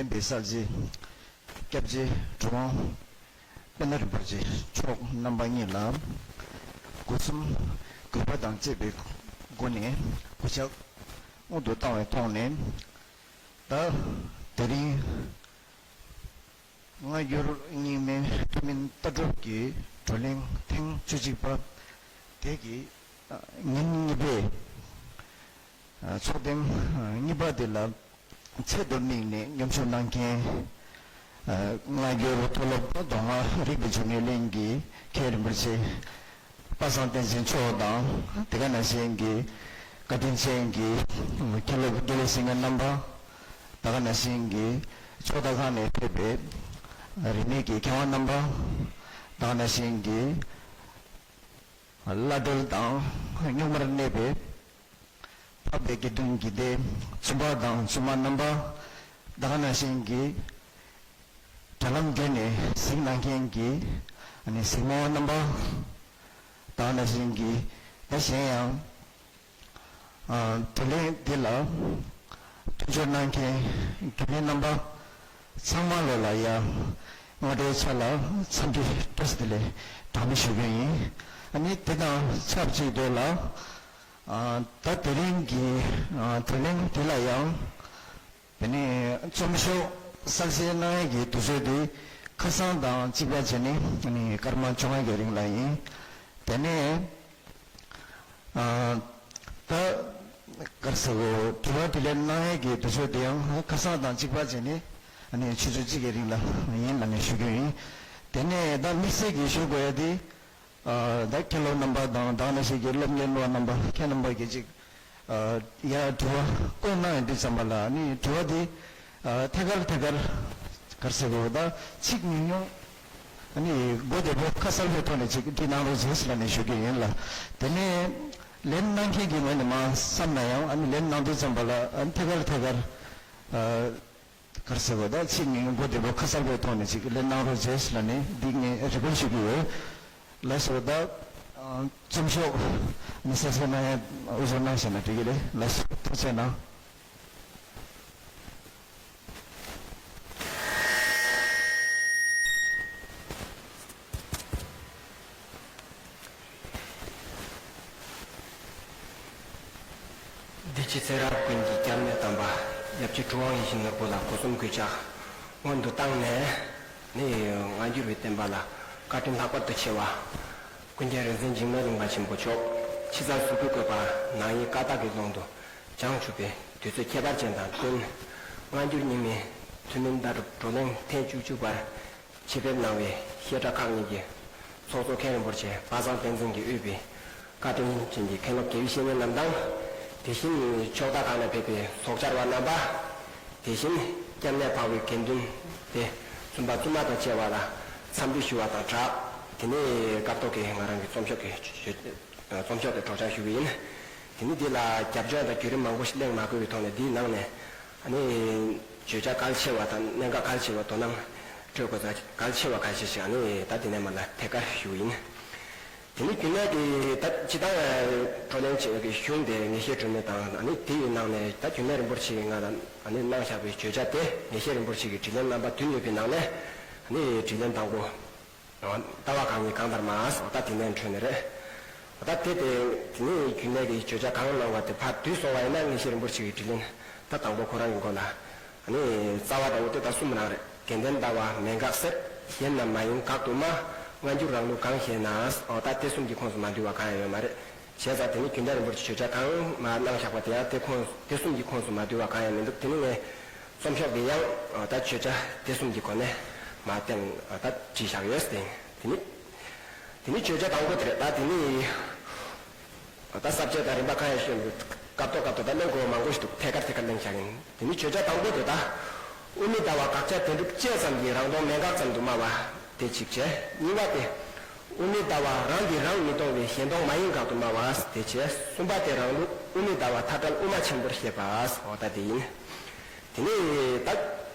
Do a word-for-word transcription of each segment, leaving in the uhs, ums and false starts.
བསྟན་པའི་གསལ་བྱེད། སྐྱབས་རྗེ་གྲུབ་དབང་པད་ནག་རིན་པོ་ཆེ་མཆོག་རྣམ་པ་གཉིས་ལ་སྒོ་གསུམ་གུས་པ་དང་བཅས་པའི་སྒོ་ནས་གུས་ཕྱག་སྔོན་དུ་བཏང་བའི་ཐོག་ནས། ད་དེ་རིང་སྔ་འགྱུར་རྙིང་མའི་ཐུན་མིན་ལྟ་གྲུབ་ཀྱི་བགྲོ་གླེང་ཐེངས་བཅུ་གཅིག་པ་དེ་གི་ཉིན་གཉིས་པའི་ཚོགས་ཐེངས་གཉིས་པ་དེ་ལ་ཆེད་དུ་དམིགས་ནས་མཉམ་ཞུགས་གནང་མཁན། སྔ་འགྱུར་མཐོ་སློབ་མདོ་སྔགས་རིག་པའི་འབྱུང་གནས་གླིང་གི་མཁན་རིན་པོ་ཆེ་པ་སངས་བསྟན་འཛིན་མཆོག་དང་། དེ་ག་ནང་བཞིན་གྱི་བཀའ་དྲིན་ཅན་གྱི་མཁན་སློབ་དགེ་བའི་བཤེས་གཉེན་རྣམ་པ། དེ་ག་ནང་བཞིན་གྱི་ཕྱོགས་མཐའ་ཁག་ནས་ཕེབས་པའི་རིས་མེད་ཀྱི་མཁས་དབང་རྣམ་པ། དེ་ག་ནང་བཞིན་གྱི་བླ་སྒྲོལ་དང་རྙོག་མར་གནས་པའི་འཕགས་པའི་དགེ་འདུན་གྱི་སྡེ་བཙུན་པ་དང་བཙུན་མ་རྣམ་པ། དེ་ག་ནང་བཞིན་གྱི་དྲ་ལམ་བརྒྱུད་ནས་གཟིགས་གནང་མཁན་གྱི་ཨ་ནི་གཟིགས་མོ་རྣམ་པ། དེ་ག་ནང་བཞིན་གྱི་ད་གཞན་ཡང་ཨ་བགྲོ་གླེང་འདི་ལ་མཐུན་འགྱུར་གནང་མཁན་རྒྱུན་ལས་རྣམ་པ་ཚང་མ་ལོ་ལ་ཡ་སྔ་དྲོའི་ཆ་ལ་འཚམས་འདྲི་བཀྲ་ཤིས་བདེ་ལེགས་གྲངས་མེད་ཞུ་རྒྱུ་ཡིན། ཨ་ནི་དེ་དང་ཆབས་ཅིག་ཏུ་ལ། ཨ་ད་དེ་རིང་གི་ཨ་བགྲོ་གླེང་འདི་ལ་ཡང་དེ་ནས་རྩོམ་ཤོག་གསལ་བཤད་གནང་ཡས་ཀྱི་དུས་ཚོད་འདི་ཁ་སང་དང་གཅིག་པ་བྱས་ནས་ཨ་ནི་སྐར་མ་བཅོ་ལྔ་གི་རིང་ལ་ཡིན། དེ་ནས་ཨ་ད་ག་རེ་ཟེར་དགོས། དྲི་བ་དྲིས་ལན་གནང་ཡས་ཀྱི་དུས་ཚོད་དེ་ཡང་ཁ་སང་དང་གཅིག་པ་བྱས་ནས་ཨ་ནི་ཆུ་ཚོད་གཅིག་གི་རིང་ལ་ཡིན་ལབ་ནས་ཞུ་རྒྱུ་ཡིན། དེ་ནས་ད་དམིགས་བསལ་གྱིས་ཞུ་དགོས་ཡས་དེ། ཨ་ད་མཁན་སློབ་རྣམ་པ་དང་དེ་ག་ནང་བཞིན་གྱི་སློབ་གཉེར་སློབ་མ་རྣམ་པ་མཁན་རྣམ་པ་གིས་ཅིག་ཨ་ཡར་དྲི་བ་བཀོད་གནང་ཡོང་དུས་ཙམ་པ་ལ་ནི་དྲི་བ་དེ་ཨ་ཐད་ཀར་ཐད་ཀར་ག་རེ་ཟེར་དགོས། ད་ཚིག་ཉུང་ཉུང་ཨ་ནི་གོ་བདེ་པོ་ཁ་གསལ་པོའི་ཐོག་ནས་ཅིག་འབྲི་གནང་རོགས་བྱེད་ཟེར་ལབ་ནས་ཞུ་རྒྱུ་ཡིན་ལ། དེ་ནས་ལན་གནང་མཁན་གྱི་ངོས་ནས་མར་བསམ་ན་ཡང་ཨ་ནི་ལན་གནང་དུས་ཙམ་པ་ལ་ཨ་ནི་ཐད་ཀར་ཐད་ཀར་ཨ། ག་རེ་ཟེར་བ། ད་ཚིག་ངན་མགོ་བདེ་པོ་ཁ་གསལ་པོའི་ཐོག་ནས་ཅིག་ལན་གནང་རོགས་བྱས་ལབ་ནས་འདི་ངས་རེ་སྐུལ་ཞུ་གི་ཡོད། ལགས་སོ། ད་རྩོམ་ཤོག་ནི་གསལ་གསལ་གནང་ཡ་འུ་ཚོ་གནང་བཞག་ན་འགྲིག་གི་རེད། ལགས་སོ། ཐུགས་རྗེ་གནང་། བདེ་སྐྱིད་ཚེ་རབས་ཀུན་གྱི་སྐྱབས་གནས་དམ་པ། ཡབ་རྗེ་གྲུབ་དབང་ཡིད་བཞིན་ནོར་བུ་ལ་སྒོ་གསུམ་གུས་ཕྱག་སྔོན་དུ་བཏང་ནས། ནི་སྔ་འགྱུར་བའི་བསྟན་པ་ལ་བཀའ་དྲིན་ལྷག་པར་དུ་ཆེ་བ། ཀུན་མཁྱེན་རིག་འཛིན་འཇིགས་མེད་གླིང་པ་ཆེན་པོ་མཆོག་ཕྱི་གསལ་གཟུགས་པོའི་བཀོད་པ་ནང་དབྱིངས་ཀ་དག་གི་ཀློང་དུ་བྱང་ཆུབ་པའི་དུས་ཚོད་ཁྱད་པར་ཅན་དང་བསྟུན། སྔ་འགྱུར་རྙིང་མའི་ཐུན་མིན་ལྟ་གྲུབ་བགྲོ་གླེང་ཐེངས་བཅུ་གཅིག་པར་ཆེད་ཕེབས་གནང་བའི་བཤད་གྲྭ་ཁག་གཉིས་ཀྱི་ཚོགས་གཙོ་མཁན་རིན་པོ་ཆེ་པ་སངས་བསྟན་འཛིན་གྱིས་དབུས་པའི་བཀའ་དྲིན་ཅན་གྱི་མཁན་སློབ་དགེ་བའི་བཤེས་གཉེན་རྣམས་དང་། དེ་བཞིན་ཕྱོགས་མཐའ་ཁག་ནས་ཕེབས་པའི་ཚོགས་བཅར་བ་རྣམ་པ། དེ་བཞིན་སྐྱབས་གནས་འཕགས་པའི་དགེ་འདུན་སྡེ་བཙུན་པ་བཙུན་མ་དང་བཅས་པ་ལ་འཚམས་འདྲི་ཞུ་བ་དང་སྦྲགས། དེ་ནས་སྐབས་ཐོག་གི་ང་རང་གི་རྩོམ་ཤོག་གི་རྩོམ་ཤོག་དེ་སྒྲོག་སྦྱང་ཞུ་གི་ཡིན། དེ་ནི་འདི་ལ་རྒྱབ་ལྗོངས་དང་བརྒྱུད་རིམ་མང་པོ་ཞིག་གླེང་མ་དགོས་པའི་ཐོག་ནས་འདིའི་ནང་ནས་ཨ་ནི་བརྗོད་བྱ་གལ་ཆེ་བ་དང་གནད་འགག་གལ་ཆེ་བ། དོ་སྣང་སྤྲོད་དགོས་ས་གལ་ཆེ་བ་ཁ་ཤས་ཤིག་ཨ་ནི་ད་འདི་ནས་མར་ལ་ཐད་ཀར་ཞུ་གི་ཡིན། དེ་ནི་རྒྱུན་ལས་ཀྱི་ད་སྤྱི་བཏང་བགྲོ་གླེང་བྱེད་ཀྱི་གཞུང་དེ་ངེས་ཤེས་སྒྲོན་མེ་དང་། ཨ་ནི་དེ་ཡི་ནང་ནས་ད་རྒྱུན་ལས་རིན་པོ་ཆེ་གིས་ང་ལ་ཨ་ནི་གནང་བཞག་པའི་བརྗོད་བྱ་དེ་ངེས་ཤེས་རིན་པོ་ཆེ་གི་དྲིས་ལན་རྣམ་པ་བདུན་ཡོད་པའི་ནང་ནས་ཨ་ནི་དྲིས་ལན་དང་པོ། ལྟ་བ་གང་ཉིད་གང་ལྟར་མ། ད་དེ་ནས་འཕྲོས་ནས་རེད། ད་དེ་དེ་དེ་ནས་རྒྱུན་ལས་ཀྱི་བརྗོད་བྱ་གང་གནང་བ་དེ་ཕར་བསྡུས་སོང་བ་ཡིན་ན་ངེས་ཤེས་རིན་པོ་ཆེ་གི་དྲིས་ལན་ད་དང་པོ་ཁོ་རང་གི་མགོ་ལ། ཨ་ནི་རྩ་བ་འདྲ་བོ་དེ་ད་གསུམ་རང་རེད། དགེ་ལྡན་ལྟ་བ་མན་ངག་གསེར། གཞན་རྣམས་མ་ཡིན་དགག་ཏུ་སྨྲ། སྔ་འགྱུར་རང་ལུགས་གང་ཞེ་ན། ཨོ་ད་དེ་གསུམ་གྱི་ཁོངས་སུ་མ་འདུས་པ་གང་ཡང་ཡོད་མ་རེད། བྱས་ཙང་དེ་ནི་རྒྱུན་ལས་རིན་པོ་ཆེ་བརྗོད་བྱ་གང་མ་གནང་བཞག་པ་དེ་ཡང་དེ་ཁོངས་དེ་གསུམ་གྱི་ཁོངས་སུ་མ་འདུས་པ་གང་ཡང་མི་འདུག་དེ་ནི་ངས་རྩོམ་ཤོག་འདི་ཡང་ཨོ་ད་བརྗོད་བྱ་དེ་གསུམ་གྱི་སྒོ་ནས་མ་བསྟན་ཨོ་ད་བྲིས་བཞག་ཡོད་ཟེར། དེ་ནི་དེ་ནི་བརྗོད་བྱ་དང་པོ་དེ་རེད། ད་དེ་ནི། ད་ས་བཅད་དང་རིམ་པ་གང་ཡང་ཤེས་མི་འདུག་སྐབས་ཐོག་སྐབས་ཐོག་ད་གླེང་དགོས་པ་མང་པོ་ཞིག་འདུག་ཐད་ཀར་ཐད་ཀར་གླེང་བཞག་ཡིན། དེ་ནི་བརྗོད་བྱ་དང་པོ་དེ་ད། དབུ་མའི་ལྟ་བ་དགག་བྱ་བདེན་གྲུབ་ཅན་ཙམ་གྱིས་རང་སྟོང་མན་ངག་ཙམ་དུ་སྨྲ་བ། དེ་གཅིག་བྱས། གཉིས་པ་དེ། དབུ་མའི་ལྟ་བ་རང་གིས་རང་མི་སྟོང་བས་གཞན་སྟོང་མ་ཡིན་དགག་ཏུ་སྨྲ་བ། དེ་བྱས། གསུམ་པ་དེ་རང་ལུགས་དབུ་མའི་ལྟ་བ་མཐའ་བྲལ་དབུ་མ་ཆེན་པོར་བཤད་པ། འོ་ད་དེ་ཡིན། དེ་ནས་ད་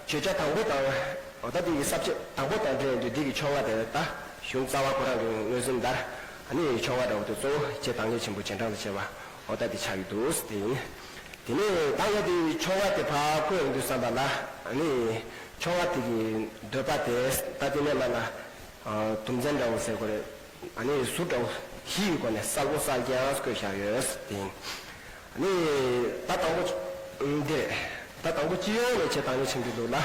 བརྗོད་བྱ་དང་པོ་དང་། འོ་ད་འདི་གི་ས་བཅད་དང་པོ་དང་འབྲེལ་ཡོད་དུས་འདི་གི་ཕྱོགས་སྔ་དེ་ད་གཞུང་རྩ་བ་ཁོ་རང་གི་མངོན་གསལ་ལྟར། ཨ་ནི་ཕྱོགས་སྔ་འདྲ་བོ་དེ་གཙོ་བོ་རྗེ་བདག་ཉིད་ཆེན་པོའི་རྗེས་འབྲང་དུ་བྱས་པ། འོ་ད་འདི་ཆགས་ཀྱི་འདུག་དེ་ཡིན། དེ་ནས་ད་ངས་འདི་ཕྱོགས་སྔ་དེ་ཕར་བཀོད་ཡོང་དུས་བསམ་པ་ལ། ཨ་ནི་ཆོ་ག་དེ་གི་འདོད་པ་དེ་ད་དེ་ནས་མ་ལ་དུམ་ཚན་འདྲ་བོ་ཟེར་དགོས་རེད། ཨ་ནི་ཟུར་འདྲ་བོ་བཞི་ཡི་སྒོ་ནས་གསལ་པོ་གསལ་རྐྱང་བཀོད་བཞག་ཡོད་དེ་ཡིན། ཨ་ནི་ད་དང་པོ་འདི་རེད། ད་དང་པོ་སྤྱི་ཡོངས་ནས་བྱེད་སྟངས་ནི་ཆེན་པོའི་ལུགས་ལ་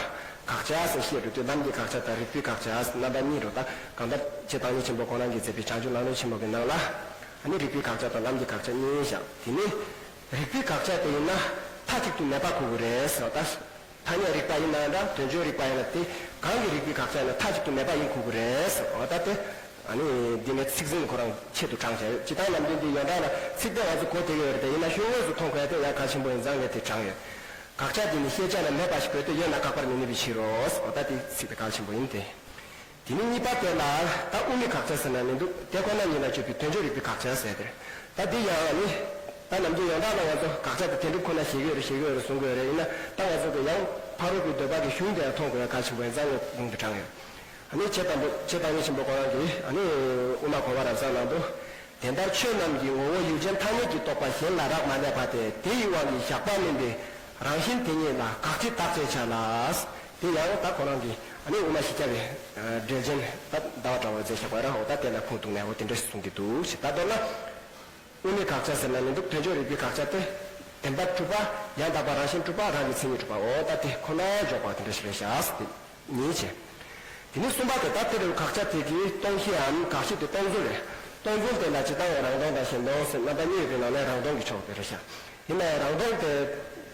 དགག་བྱ་ཟེར་བཤད་འགྲོ་དུས་ལམ་གྱི་དགག་བྱ་དང་རིགས་པའི་དགག་བྱ་རྣམ་པ་གཉིས་འགྲོ། ད་གང་ལྟར་བྱེད་སྟངས་ནི་ཆེན་པོ་ཁོ་རང་གིས་མཛད་པའི་བྱང་ཆུབ་ལམ་རིམ་ཆེན་མོ་གི་ནང་ལ་ཨ་ནི་རིགས་པའི་དགག་བྱ་དང་ལམ་གྱི་དགག་བྱ་གཉིས་བཞག་དེ་ནི་རིགས་པའི་དགག་བྱ་དེ་ཡིན་ན་མཐའ་གཅིག་ཏུ་མེད་པ་དགོས་ཀྱི་རེད་ཟེར་བ་ད། ཐ་སྙད་རིག་པ་ཡིན་ན་འདྲ་དོན་སྤྱོད་རིག་པ་ཡིན་ན་དེ་གང་གི་རིགས་པའི་དགག་བྱ་ཡིན་ན་མཐའ་གཅིག་ཏུ་མེད་པ་ཡིན་དགོས་ཀྱི་རེད་ཟེར་བ་ད་དེ། ཨ་ནི་འདི་ནས་ཚིག་ཟིན་ཁོ་རང་ཆེད་དུ་དྲངས་བྱས་ཡོད། སྤྱིར་བཏང་ནམ་རྒྱུན་འདི་ཡོངས་གྲགས་ལ་ཚིག་དེ་ང་ཚོ་གོ་བདེ་གི་ཡོད་རེད་དེ་ཡིན་ན་ཤོག་ངོས་སུ་མཐོང་དགོས་དེ་ཡང་གལ་ཆེན་པོ་ཡིན་ཙང་ངས་དེ་དྲངས་ཡོད། དགག་བྱ་འདི་ནི་ཤེས་བྱ་ལ་མེད་པ་ཞིག་བོད་དུ་ཡོད་ན་དགག་པར་མི་ནུས་པའི་ཕྱིར་རོ་ཟེར་བ་ད་དེ་ཚིག་དེ་གལ་ཆེན་པོ་ཡིན་ཏེ། དེ་ནི་གཉིས་པ་དེ་ལ་ད་དབུ་མའི་དགག་བྱ་ཟེར་ན་མི་འདུག་དེ་ཁོ་ན་ཉིད་ལ་དཔྱོད་པའི་དོན་སྤྱོད་རིག་པའི་དགག་བྱ་ཟེར་དེ་རེད། ད་འདི་ཡང་ནི། ད་ནམ་རྒྱུན་ཡོངས་གྲགས་ལ་ང་ཚོ་དགག་བྱ་དེ་དེ་འདྲ་ཁོ་ན་ཞེད་ཀྱི་ཡོད་རེད་ཞེད་ཀྱི་ཡོད་རེད་གསུང་གི་ཡོད་རེད། ཡིན་ན་ད་ང་ཚོ་གི་ཡང་ཕ་རོལ་པོའི་འདོད་པ་གི་གཞུང་དེ་ཡང་མཐོང་དགོས་ཡ་གལ་ཆེན་པོ་ཡིན་ཙང་ངས་གོང་དུ་དྲངས་ཡོད། ཨ་ནི་ཆེ་དང་པོ་ཆེ་དང་ནི་ཆེན་པོ་ཁོ་རང་གིས་ཨ་ནི་དབུ་མ་གོ་བ་རབ་གསལ་ནང་དུ། དེ་ལྟར་ཆོས་རྣམས་ཀྱི་ངོ་བོ་ཡུལ་ཅན་ཐ་སྙད་ཀྱིས་རྟོགས་པ་གཞན་ལ་རག་མ་ལས་པ་སྟེ་དེ་ཡི་དབང་གིས་བཞག་པ་མིན་པའི་རང་བཞིན་དེ་ཉིད་ལ་དགག་བྱའི་རྟགས་ཅེས་བྱ་ལ། དེ་ཡང་ད་ཁོ་རང་གིས་ཨ་ནི་དབུ་མ་བཞི་བརྒྱ་པའི་འགྲེལ་ཆེན་ད་ཟླ་བ་གྲགས་པས་མཛད་བཞག་པ་ར་འོ་ད་དེ་ལ་ཁུངས་གཏུགས་ནས་འོ་དེ་འདྲ་ཞིག་གསུང་གི་འདུག་ཞེས་ད་མདོར་ན། དབུ་མའི་དགག་བྱ་ཟེར་ན་མི་འདུག་དོན་སྤྱོད་རིག་པའི་དགག་བྱ་སྟེ། བདེན་པར་གྲུབ་པ་ཡང་དག་པ་རང་བཞིན་གྲུབ་པ་རང་གི་མཚན་ཉིད་གྲུབ་པ་འོ་ད་དེ་ཁོ་ན་འཇོག་པ་དེ་འདྲ་ཞིག་རེད་བཞག་ཟེར་ཏེ་གཉིས་བྱས། དེ་ནས་གསུམ་པ་དེ་ད་དེ་རུ་དགག་བྱ་དེ་གི་སྟོང་གཞིའམ་དགག་གཞི་དེ་སྟོང་རྫུན་རེད། སྟོང་རྫུན་དེ་ལ་ཇི་ལྟ་བའི་རང་སྟོང་དང་གཞན་སྟོང་ཟེར་རྣམ་པ་གཉིས་ཡོད་པའི་ནང་ནས་རང་སྟོང་གི་ཕྱོགས་དེ་རེད་བཞག་ཡིན་ནའི་རང་སྟོང་དེ་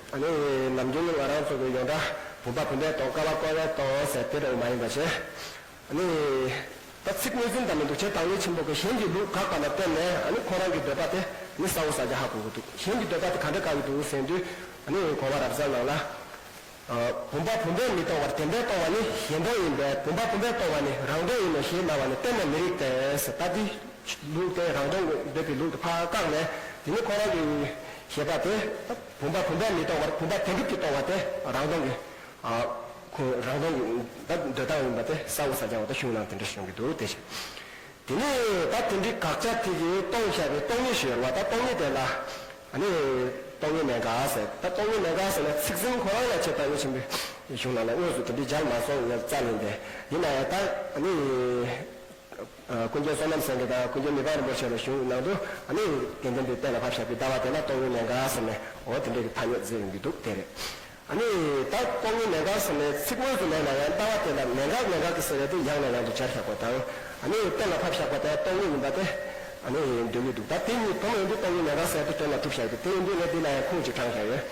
ཨ་ནི་ནམ་རྒྱུན་ང་རང་ཚོ་གི་ཡོངས་གྲགས་བུམ་པ་བུམ་པའི་སྟོང་ཀ་བ་ཀོ་བའི་སྟོང་ཟེར་དེ་རུ་མ་ཡིན་པ་བྱས། ཨ་ནི། ད་ཚིག་ངོས་འཛིན་དང་མི་འདུག་བྱེད་སྟངས་ངེས་ཆེན་པོ་གི་གཞན་གྱི་ལུགས་དགག་པ་ལ་བརྟེན་ནས་ཨ་ནི་ཁོ་རང་གི་འདོད་པ་དེ་ནི་གསལ་བོ་གསལ་རྐྱང་ཧ་གོ་གི་འདུག་གཞན་གྱི་འདོད་པ་དེ་ག་འདྲ་དགག་གི་འདུག་ཟེར་དུས་ཨ་ནི་གོ་བ་རབ་གསལ་ནང་ལ། བུམ་པ་བུམ་པས་མི་སྟོང་བར་བདེན་པས་སྟོང་བ་ནི་གཞན་སྟོང་ཡིན་པས་བུམ་པ་བུམ་པས་སྟོང་བ་ནི་རང་སྟོང་ཡིན་ནོ་ཞེས་སྨྲ་བ་ནི་གཏན་ནས་མི་རིགས་ཏེ་ཟེར་ད་འདི་ལུགས་དེ་རང་སྟོང་གི་འདོད་པའི་ལུགས་དེ་ཕར་བཀག་ནས་དེ་ནི་ཁོ་རང་གི་བཞེད་པ་དེ་བུམ་པ་བུམ་པས་མི་སྟོང་བར་བུམ་པ་བདེན་གྲུབ་ཀྱིས་སྟོང་བ་དེ་རང་སྟོང་གི་ཁོ་རང་སྟོང་གི་ད་འདོད་སྟངས་ཡིན་པ་དེ་གསལ་བོ་གསལ་རྐྱང་བ་དང་གཞུང་ནང་དེ་འདྲ་ཞིག་ཡོང་གི་འདུག་དེ་བཞིན་དེ་ནས་ད་དེ་འདྲའི་དགག་བྱ་དེ་གིས་སྟོང་བཞག་པའི་སྟོང་ཉིད་ཞིག་ཡོད་རེད་བ། ད་སྟོང་ཉིད་དེ་ལ་ཨ་ནི་སྟོང་ཉིད་མེད་དགག་ཟེར། ད་སྟོང་ཉིད་མེད་དགག་ཟེར་ན་ཚིག་ཟིན་ཁོ་རང་ལ་བྱེད་སྟངས་ཡོད་ཆེན་པོའི་གཞུང་ནང་ལ་དངོས་སུ་དེ་འདྲའི་སྦྱར་མ་སོང་ཡང་རྩ་ལེན་ཏེ་ཡིན་ན་ཡང་ད་ཨ་ནི། ཀུན་མཁྱེན་བསོད་ནམས་སེང་གེ་དང་ཀུན་མཁྱེན་མི་ཕམ་རིན་པོ་ཆེ་ལ་གཞུང་ནང་དུ་ཨ་ནི་དགེ་འདུན་པའི་གཏན་ལ་ཕབ་བཞག་པའི་ལྟ་བ་དེ་ལ་སྟོང་ཉིད་མེད་དགག་ཟེར་ནས་འོ་དེ་འདྲའི་གི་ཐ་སྙད་མཛད་ཡོང་གི་འདུག་དེ་རེད། ཨ་ནི་ད་སྟོང་ཉིད་མེད་དགག་ཟེར་ནས་ཚིག་དངོས་སུ་མེད་ན་ཡང་ལྟ་བ་དེ་ལ་མེད་དགག་མེད་དགག་གི་ཟེར་བའི་དེ་ཡང་ནས་ཡང་དུ་སྦྱར་བཞག་པ་དང་ཨ་ནི་གཏན་ལ་ཕབ་བཞག་པ་དེ་སྟོང་ཉིད་ཡིན་པ་དེ་ཨ་ནི་འདོད་ཀྱི་འདུག་ད་དེ་གཉིས་དོན་ཡིན་དུས་སྟོང་ཉིད་མེད་དགག་ཟེར་དེ་དོན་ལ་གྲུབ་བཞག་གི་དེ་ཡིན་དུས་ངས་འདི་ལ་ཡང་ཁུངས་ཅིག་དྲངས་བཞག་ཡོད།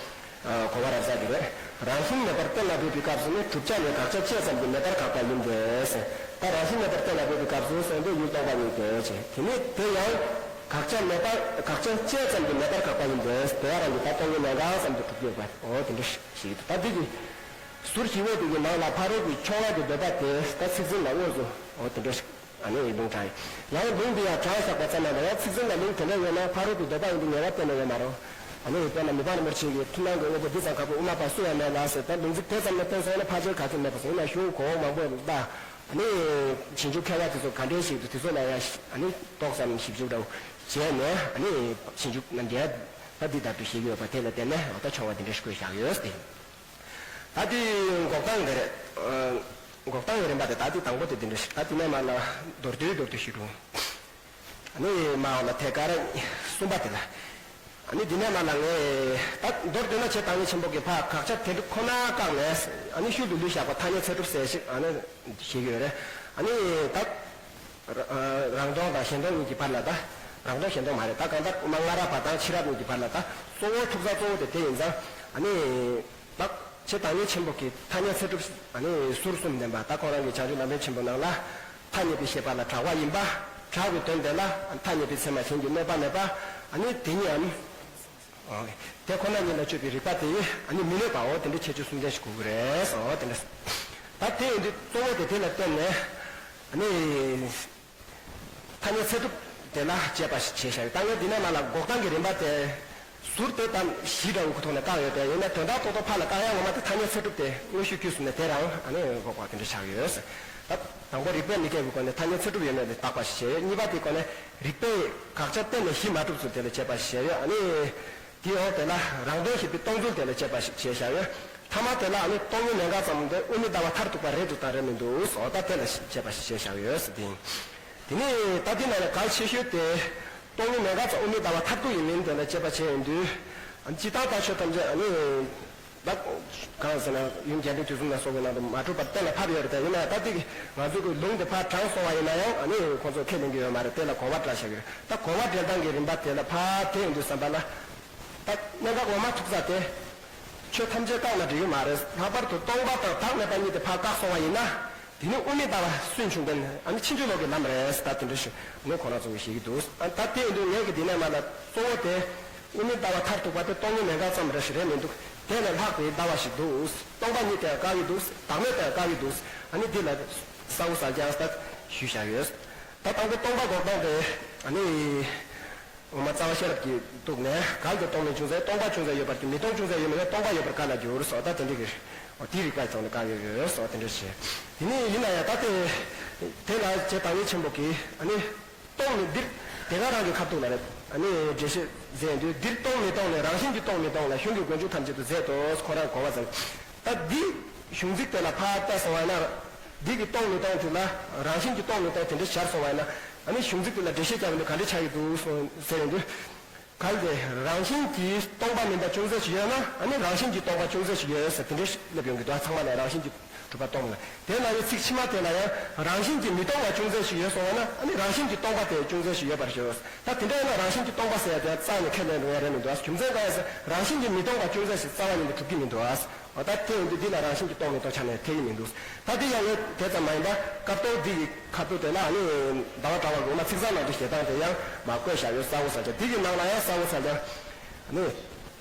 གོ་བ་རབ་གསལ་གྱི་རེད། རང་བཞིན་མེད་པར་གཏན་ལ་འབེབས་པའི་སྐབས་སུ་ནི་བསྒྲུབ་བྱ་ལས་དགག་བྱ་བཅས་ཙམ་གྱིས་མེད་པར་དགག་པ་ཡིན་ཏེ། ད་རང་བཞིན་མེད་པར་གཏན་ལ་འབེབས་པའི་སྐབས་སུ་གསུངས་ཏེ་ཡུལ་སྟོང་པ་ཉིད་དེ་བྱས། དེ་ནི་དེ་ཡང་དགག་བྱ་མེད་པ་དགག་བྱ་བཅས་ཙམ་གྱིས་མེད་པར་དགག་པ་ཡིན་ཏེ། དེ་ཡང་རང་གི་ད་སྟོང་ཉིད་མེད་དགག་ཙམ་དུ་གྲུབ་ཀྱི་ཡོད་པ་འོ་དེ་འདྲ་ཞིག་ད་འདི་གི་ཟུར་བཞི་པོ་དེ་གི་ནང་ལ་ཕ་རོལ་གྱི་ཕྱོགས་ལ་གི་འདོད་པ་དེ་ད་ཚིག་ཟིན་ལ་དངོས་སུ་འོ་དེ་འདྲ་ཞིག་ཨ་ནི་ལུང་དྲངས་ཡོད། ཡང་ལུང་འདི་ཡང་དྲངས་བཞག་པ་ཙམ་མ་ཡིན་པར་ཡང་ཚིག་ཟིན་ལ་ལུང་དེ་འདྲ་ཡོད་ན་ཕ་རོལ་པོའི་འདོད་པ་ཡིན་པའི་ངེས་པ་གཏན་ནས་ཡོད་མ་རེད། ཨ་ནི་དཔེར་ན་མི་ཕམ་རིན་པོ་ཆེ་གིས་ཐུབ་སྣང་གི་དངོས་པོ་འདི་ཙམ་ཁ་ཁོ་དབུ་མ་པ་སུ་ཡང་མེད་ལ་ཟེར་ད་ལུང་ཚིག་དེ་ཙམ་ལ་བརྟེན་སོང་ན་ཕལ་ཆེར་ག་ཚོད་མེད་པ་སོང་ཡིན་ན་གཞུང་གོང་མང་པོ་ཡོད་པ། ཨ་ནི་ཕྱིན་ཆུབ་མཁས་པ་དེ་ཚོ་ག་འདྲའི་ཞིག་ཏུ་དེ་ཚོ་ལ་ཡང་ཨ་ནི་ཏོག་ཙམ་ཞིབ་འཇུག་འདྲ་བོ་བྱས་ནས་ཨ་ནི་ཕྱིན་ཆུབ་རྣམ་འགྲེལ་ད་འདི་ལྟར་དུ་བཤད་ཀྱི་ཡོད་པ་དེ་ལ་བརྟེན་ནས་འོ་ད་ཆོ་ག་འདི་འདྲ་ཞིག་བཀོད་བཞག་ཡོད་ཟེར། ད་དེ་འགོག་སྟངས་དེ་རེད། འགོག་སྟངས་ཀྱི་རིམ་པ་དེ་ད་དེ་དང་པོ་དེ་དེ་འདྲ་ཞིག་ད་དེ་ནས་མར་ལ་མདོར་བསྡུས་མདོར་བསྡུས་ཤིག་འགྲོ། ཨ་ནི་མར་ལ་ཐད་ཀར་གསུམ་པ་དེ་ལ། ཨ་ནི་དེ་ནས་མར་ལ་ངས་ད་མདོར་བསྡུས་ན་ཆེ་དང་ནི་ཆེན་པོ་གི་ཕ་དགག་བྱ་དེ་འདྲ་ཁོ་ན་བཀག་ནས་ཨ་ནི་ཤུལ་དུ་ལུས་བཞག་པ་ཐ་སྙད་ཚད་གྲུབ་ཟེར་ཞིག་ཨ་ནི་བཤད་ཀྱི་ཡོད་རེད། ཨ་ནི་ད་རང་སྟོང་དང་གཞན་སྟོང་གཉིས་ཀྱི་བར་ལ་ད་རང་སྟོང་གཞན་སྟོང་མ་རེད། ད་གང་ལྟར་དབུ་མ་སྔ་རབས་པ་དང་ཕྱི་རབས་གཉིས་ཀྱི་བར་ལ་ད་གཙོ་བོ་ཐུག་ས་གཙོ་བོ་དེ་དེ་ཡིན་ཙང་ཨ་ནི། ད་ཆེ་དང་ནི་ཆེན་པོ་གི་ཐ་སྙད་ཚད་གྲུབ་ཨ་ནི་ཟུར་གསུམ་ལྡན་པ་ད་ཁོ་རང་གི་བྱང་ཆུབ་ལམ་རིམ་ཆེན་པོ་ནང་ལ་ཐ་སྙད་པའི་ཤེས་པ་ལ་གྲགས་པ་ཡིན་པ། གྲགས་པའི་དོན་དེ་ལ་ཐ་སྙད་པའི་ཚད་མ་གཞན་གྱིས་གནོད་པ་མེད་པ། ཨ་ནི་དེ་ཉིད་ཨ་ནི་དེ་ཁོ་ན་ཉིད་ལ་དཔྱོད་པའི་རིགས་པ་དེ་ཡིས་ཨ་ནི་མི་གནོད་པའོ། དེ་འདྲའི་ཁྱད་ཆོས་གསུམ་ལྡན་ཞིག་དགོས་ཀྱི་རེད་ཟེར་བ་དེ་འདྲ། ད་དེ་ཡིན་དུས་གཙོ་བོ་དེ་དེ་ལ་བརྟེན་ནས་ཨ་ནི། ཐ་སྙད་ཚད་གྲུབ་དེ་ལ་དཔྱད་པ་ཞིག་བྱས་བཞག་ཡོད། ད་ངས་འདི་ནས་མར་ལ་འགོག་སྟངས་ཀྱི་རིམ་པ་དེ་ཟུར་དེ་ཙམ་བཞི་འདྲ་བོ་གི་ཐོག་ནས་བཀག་ཡོད་དེ་ཡིན་ན་དོན་དག་ཏོག་ཏོག་ཕར་ལ་བཀག་ཡ་ངོ་མ་དེ་ཐ་སྙད་ཚད་གྲུབ་དེ་དངོས་ཤུགས་བཅུ་གསུམ་ནས་དེ་རང་ཨ་ནི་འགོག་པ་དེ་འདྲ་ཆགས་ཡོད། ད་དང་པོ་རིགས་པས་མི་ཁེགས་པའི་སྒོ་ནས་ཐ་སྙད་ཚད་གྲུབ་ཡོད་མེད་དེ་བརྟག་པ་ཞིག་བྱས་ཡོད། གཉིས་པ་དེའི་སྒོ་ནས་རིགས་པས་དགག་བྱ་གཏན་ནས་གཞི་མ་གྲུབ་ཚུལ་དེ་ལ་དཔྱད་པ་ཞིག་བྱས་ཡོད། ཨ་ནི། དེའི་འོག་དེ་ལ་རང་དོན་ཞེས་པའི་སྟོང་ཚུལ་དེ་ལ་དཔྱད་པ་ཞིག་བྱས་བཞག་ཡོད། ཐ་མ་དེ་ལ་ཨ་ནི་སྟོང་ཉིད་མེད་དགག་ཙམ་དེ་དབུ་མའི་ལྟ་བ་མཐར་ཐུག་པ་རེད་འདུག་དང་རེད་མི་འདུག་ཟེར་བ་ད་དེ་ལ་དཔྱད་པ་ཞིག་བྱས་བཞག་ཡོད་ཟེར་དེ་ཡིན། དེ་ནས་ད་དེ་ནང་ལ་གལ་ཆེ་ཤོས་དེ་སྟོང་ཉིད་མེད་དགག་ཙམ་དབུ་མའི་ལྟ་བ་མཐར་ཐུག་ཡིན་མིན་དེ་ལ་དཔྱད་པ་བྱས་ཡོང་དུས། ཨ་ནི་སྤྱིར་བཏང་ད་ཆོས་ཐམས་ཅད་ཨ་ནི། ད་གང་ཟེར་ན་ཡུམ་རྒྱས་འབྲིང་བསྡུས་གསུམ་ལ་སོགས་པའི་ནང་དུ་མ་གྲུབ་པར་གཏན་ལ་ཕབ་ཡོད་རེད་དེ། ཡིན་ན་ཡང་ད་དེ་གི་ང་ཚོའི་གི་ལུང་དེ་ཕར་དྲངས་སོང་བ་ཡིན་ན་ཡང་ཨ་ནི་ཁོང་ཚོ་ཁས་ལེན་གྱི་ཡོད་མ་རེད། དེ་ལ་གོ་བ་འདྲ་བཞག་གི་རེད། ད་གོ་བ་འགྲེལ་སྟངས་ཀྱི་རིམ་པ་དེ་ལ་ཕར་དེ་ཡོང་དུས་བསམ་པ་ལ། ད་གནད་འགག་འོག་མ་ཐུག་ས་དེ། ཆོས་ཐམས་ཅད་བཀག་ན་འགྲིག་གི་མ་རེད། ལྷག་པར་དུ་སྟོང་པ་དང་བདག་མེད་པ་གཉིས་དེ་ཕར་བཀག་སོང་བ་ཡིན་ན། དེ་ནི་དབུ་མའི་ལྟ་བ་སུན་ཕྱུང་ལྡན་ཨ་ནི་ཕྱིན་ཅི་ལོག་གི་ལམ་རེད་ཟེར་ད་དེ་འདྲ་ཞིག་ངས་ཁོ་རང་ཚོ་གི་བཤད་ཀྱི་འདུག་ཨ་ད་དེ་ཡིན་དུས་ངས་ཀྱི་འདི་ནས་མ་ལ་གཙོ་བོ་དེ། དབུ་མའི་ལྟ་བ་མཐར་ཐུག་པ་དེ་སྟོང་ཉིད་མེད་དགག་ཙམ་རེ་ཞིག་རེད་མི་འདུག་དེ་ལས་ལྷག་པའི་ལྟ་བ་ཞིག་འདུག་སྟོང་པ་ཉིད་དེ་ཡང་བཀག་གི་འདུག་བདག་མེད་དེ་ཡང་བཀག་གི་འདུག་ཨ་ནི་འདི་ལ་གསལ་པོ་གསལ་རྐྱང་ད་ཞུས་བཞག་ཡོད། ད་དང་པོ་སྟོང་པ་འགོག་སྟངས་དེ་ཨ་ནི། འོ་མ་རྩ་བ་ཤེས་རབ་ཀྱི་གཏུགས་ནས་གལ་ཏེ་སྟོང་མེད་ཅུང་ཟད་སྟོང་པ་ཅུང་ཟད་ཡོད་པར་གྱུར། མི་སྟོང་ཅུང་ཟད་ཡོད་མིན་ན་སྟོང་པ་ཡོད་པར་ག་ལ་འགྱུར་སོགས་ད་དེ་འདྲ་གི། འོ་དེའི་རིགས་པ་ཚང་ནས་བཀག་ཡོད་ཡོད་སོགས་དེ་འདྲ་བྱས། དེ་ནས་ཡིན་ན་ཡང་ད་དེ། དེ་ལ་རྗེ་བདག་ཉིད་ཆེན་པོ་གིས་ཨ་ནི། སྟོང་མེད་འདིར་དེ་ག་རང་གི་ཁ་ཐུག་ལ་རེད། ཨ་ནི་འགྲེལ་བཤད་མཛད་དུས་འདིར་སྟོང་མི་སྟོང་ལས་རང་བཞིན་གྱིས་སྟོང་མི་སྟོང་ལ་གཞུང་གི་མགོ་མཇུག་ཐམས་ཅད་དུ་མཛད་དོ་ཁོ་རང་གོ་བ་ཟིན། ད་འདི་གཞུང་ཚིག་དེ་ལ་ཕར་བལྟས་སོང་བ་ན། འདི་གི་སྟོང་མི་སྟོང་དེ་ལ་རང་བཞིན་གྱིས་སྟོང་མི་སྟོང་དེ་འདྲ་སྦྱར་སོང་བ་ཡིན་ན། ཨ་ནི་གཞུང་ཚིག་དེ་ལ་འགྲེལ་བཤད་རྒྱག་པ་འདི་ག་འདྲ་ཆགས་ཀྱི་འདུག་གསུངས་ཟེར་ཡོང་དུས། གལ་ཏེ་རང་བཞིན་གྱིས་སྟོང་པ་མིན་པ་ཅུང་ཟད་ཞིག་ཡོད་ན་ཨ་ནི་རང་བཞིན་གྱིས་སྟོང་པ་ཅུང་ཟད་ཞིག་ཡོད་ཟེར་དེ་འདྲ་ཞིག་སླེབས་ཡོང་གི་འདུག་ཚང་མ་ལ་རང་བཞིན་གྱིས་གྲུབ་པ་སྟོང་མིན་ལ། དེ་ལ་ཡང་ཚིག་ཕྱི་མ་དེ་ལ་ཡང་རང་བཞིན་གྱིས་མི་སྟོང་བ་ཅུང་ཟད་ཞིག་ཡོད་སོང་བ་ན་ཨ་ནི་རང་བཞིན་གྱིས་སྟོང་པ་དེ་ཅུང་ཟད་ཞིག་ཡོད་པར་ཞུ། ད་དེ་འདྲ་ཡིན་ན་རང་བཞིན་གྱིས་སྟོང་པ་ཟེར་ཡ་དེ་རྩ་ནས་ཁས་ལེན་རུང་ཡ་རེད་མི་འདུག་རྒྱུ་མཚན་གང་ཡིན་ཟེར་རང་བཞིན་གྱིས་མི་སྟོང་བ་ཅུང་ཟད་ཞིག་རྩ་བ་ཉིད་ནས་གྲུབ་ཀྱི་མི་འདུག་འོ་ད་དེ་ཡིན་དུས་འདི་ལ་རང་བཞིན་གྱིས་སྟོང་མི་སྟོང་ཆ་ནས་འཐད་ཀྱི་མི་འདུག་ད་འདི་ཡང་ངས་དེ་ཙམ་མ་ཡིན་པ་སྐབས་ཐོག་འདི་ཡི་ཁ་ཐུག་དེ་ལ་ཨ་ནི་ཟླ་བ་གྲགས་པ་གི་འོ་མ་ཚིག་གསར་ནང་དུ་བཤད་སྟངས་དེ་ཡང་མ་བཀོད་བཞག་ཡོད། གསལ་པོ་གསལ་རྐྱང་འདི་གི་ནང་ལ་ཡང་གསལ་པོ་གསལ་རྐྱང་ཨ་ནི།